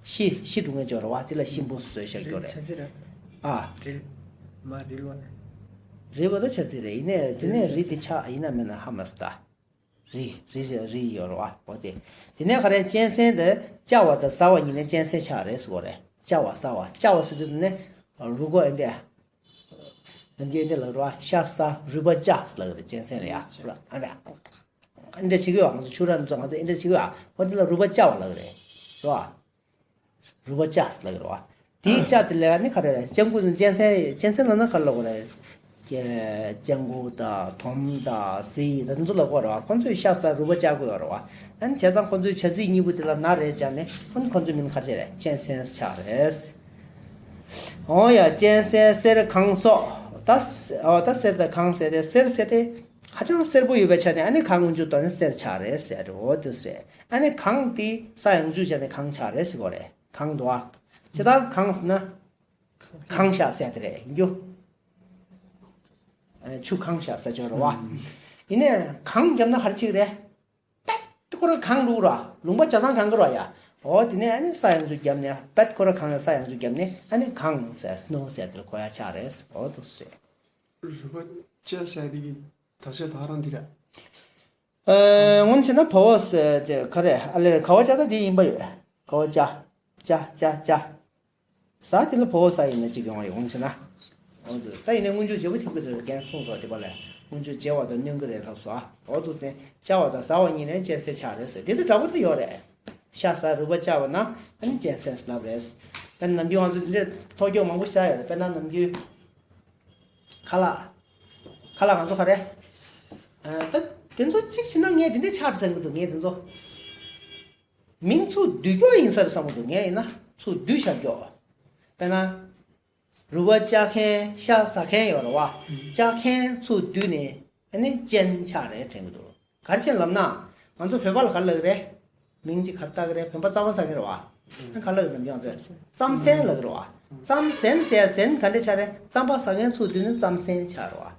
གཤིན་གཤིན་སྒྲུབ་མཁན་ཅིག་ཡོད་རེད་བ། དེ་ལ་གཤིན་པོ་ཟེར་བཞག་རྒྱུ་རེད། ཨ། རིལ། མ་རིལ་བ་ནི། རིལ་བ་ད་བྱ་ཚིག་རེད། ཡིན་ནའི་དེ་ནས་རི་དེ་ཆགས་ཡིན་ན་མིན་ན་ཧ་མ་སོང་ད། རི་རི་རི་ཡོད་རེད་བ། འོ་དེ། དེ་ནས་ག་རེ། གཅན་གཟན་དེ་བཅའ་བ་དང་ཟ་བ་གཉིས་ནས་གཅན་གཟན་ཆགས་རེད་ཟེར་གོ་རེད། བཅའ་བ་ཟ་བ། བཅའ་བ་ཟེར་དུས་ནི། རུས་ཁོག་ཨེ་འདྲ། ནམ་རྒྱུན་ཨེ་འདྲ་ལབ་རེད་བ། ཤ་ཟ་རུས་པ་བཅའ་ལབ་རེད། གཅན་གཟན་ལ་ཡ། ཨ་འདྲ། ཨེ་འདྲ་བྱེད་ཀྱི་ཡོད། ང་ཚོ་ཕྱུགས་ར་ཚོ་ང་ཚོ་ཨེ་འདྲ་བྱེད་ཀྱི་ཡོད། འོ་དེ་ལ་རུས་པ་བཅའ་བ་ལབ་རེད། རེད་བ། རུས་པ་བཅའ་ལབ་ཀྱི་རེད་བ། དེའི་བཅའ་དེ་ལ་ནི་ག་རེ་རེད། སྤྱང་ཀི་ནི་གཅན་གཟན། གཅན་གཟན་ལབ་ན་ག་རེ་ལབ་དགོས་རེད། སྤྱང་ཀི་དང་དོམ་དང་གཟིག་དང་དེ་ཚོ་ལབ་དགོས་རེད་བ། ཁོ་ཚོས་ཤ་ཟ་རུས་པ་བཅའ་དགོས་ཡོད་རེད་བ། ཨ་ནི་བྱས་ཙང་ཁོ་ཚོའི་བྱ་ཚིག་གཉིས་པོ་དེ་ལ་ན་རེད་བཅའ་ནས་ཁོ་ཚོ་ཁོ་ཚོའི་མིང་ག་རེ་བྱས་རེད། གཅན་གཟན་ཆགས་རེད། འོ་ཡ། གཅན་གཟན་གསེར་གངས་སོགས། ད་ཨོ་ད་གསེར་དང་གངས་ཟེར་ཏེ། གསེར་ཟེར་ཏེ་ཧ་ཅང་གསལ་པོ་ཡོད་པའི་ཆ་ནས་ཨ་ནི་གངས་སྔོན་འཇུག་བཏང་ནས་གསེར་ཆགས་རེད་ཟེར་རེད། འོ་དེ་ཟེར། ཨ་ནི་གངས་དེ་ས་ཡང་འཇུག་བྱས་ནས་གངས་ཆགས་རེད་ཟེར་དགོས་རེད། གངས་འདུག་ཨ། ཇི་ལྟར་གངས་ཟེར་ན། གངས་ཤ་ཟེར་དེ་རེད་ཡིན་རྒྱུ། ཨ། ཆུ་གངས་ཤ་ཟེར་ཆོག་རེད་བ། ཡིན་ནའི་གངས་བརྒྱབ་ན་ག་རེ་བྱེད་ཀྱི་རེད། པད་ཁོ་རང་གངས་འདུག་ར། ལུང་པ་ཆ་ཚང་གངས་ཀྱི་ར་ཡ། འོ་དེ་ནས་ཨ་ནི་ས་ཡང་འཇུག་བརྒྱབ་ནས་པད་ཁོ་རང་གངས་ཡང་ས་ཡང་འཇུག་བརྒྱབ་ནས་ཨ་ནི་གངས་ཟེར། སི་ནོ་ཟེར་དེ་གོ་ཡ་ཆགས་རེད། འོ་དེ་ཟེར། རུས་པ་བཅའ་ཟེར་དེ་གི་དག་ཆ་དག་རང་འདི་རེད། ཨ། ངོ་མ་བྱས་ན་བ་འོ་ཟེར་དེ་ག་རེ། ཨ་ལེ། ག་བ་བཅའ་ད་དེ་ཡིན་པ་ཡོད། ག་བ་བཅའ། བཅའ་བཅའ་བཅའ། ཟ་དེ་ལ་བ་འོ་ཟ་ཡིན་ན་གཅིག་ཡོང་བ་ཡོད། ངོ་མ་བྱས་ན། འོ་དེ་ད་ཡིན་ནའི་སྔོན་འཇུག་བྱེད་པོ་ཐེབས་ཀྱི་འདུག་རྒན་གསུངས་སོ་དེ་པ་ལས། སྔོན་འཇུག་བྱེད་པ་དང་སྣོན་གྱི་རེད་ལབ་སོ། ཨ། འོ་དེ་ཟེར། བཅའ་བ་དང་ཟ་བ་གཉིས་ནས་གཅན་གཟན་ཆགས་རེད་ཟེར། དེ་དང་འདྲ་པོ་དེ་ཡོད་རེད། ཤ་ཟ་རུས་པ་བཅའ་བ་ན་ཨ་ནི་གཅན་གཟན་ཟེར་ལབ་རེད། དཔེར་ན་ནམ་རྒྱུན་ང་ཚོ་འདི་འདྲའི་ཐོ་རྒྱུག་མང་པོ་བཞག་ཡོད་རེད། དཔེར་ན་ནམ་རྒྱུན། ཁ་ལག་ཁ་ལག་ང་ཚོ་ག་རེ། ཨ། ད་དེ་ཚོ་གཅིག་བྱས་ན་ངས་དེ་འདྲའི་ཆགས་ཟེར་གི་འདུག་ངས་དེ་ཚོ། མིང་ཚུར་བསྡུས་རྒྱུ་ཡིན་ས་རེད་བསམ་གི་འདུག་ངས་ཡིན་ན་ཚུར་བསྡུས་བཞག་རྒྱུ། དཔེར་ན། རུས་པ་བཅའ་མཁན་ཤ་ཟ་མཁན་ཡོད་རེད་བ། བཅའ་མཁན་ཚུར་བསྡུས་ནས་ཨ་ནི་གཅན་ཆགས་རེད་དྲན་གི་འདུག་ག་རེ་བྱས་ལབ་ན། ང་ཚོ་བོད་པ་ལ་ག་རེ་ལབ་གི་རེད། མིང་གཅིག་ག་རེ་བཏགས་གི་རེད། བོད་པ་རྩམ་པ་ཟ་མཁན་རེད་བ། ཨ། ག་རེ་ལབ་གི་རེད། ནམ་རྒྱུན་ང་ཚོས་རྩམ་ཟན་ལབ་གི་རེད་བ། རྩམ་ཟན་ཟེར་ཡ་ཟན་ག་འདྲ་ཆགས་རེད། རྩམ་པ་ཟ་མཁན་ཚུར་བསྡུས་ནས་རྩམ་ཟན་ཆགས་རེད་བ།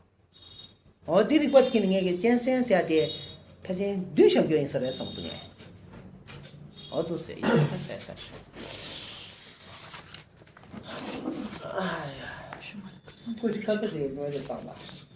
འོ་དེ་རིགས་པ་དེ་ནི་ངས་ཀྱི་གཅན་གཟན་ཟེར་ཡ་དེ་ཕལ་ཆེར་བསྡུས་བཞག་རྒྱུ་ཡིན་ས་རེད་བསམ་གི་འདུག་ངས། ཨོ་དུ་སེ་ཡི་ད་ཆ་ཆ། ཁོས་ཁ་ས་དེ་ངོས་ལ་བཏང་ལ།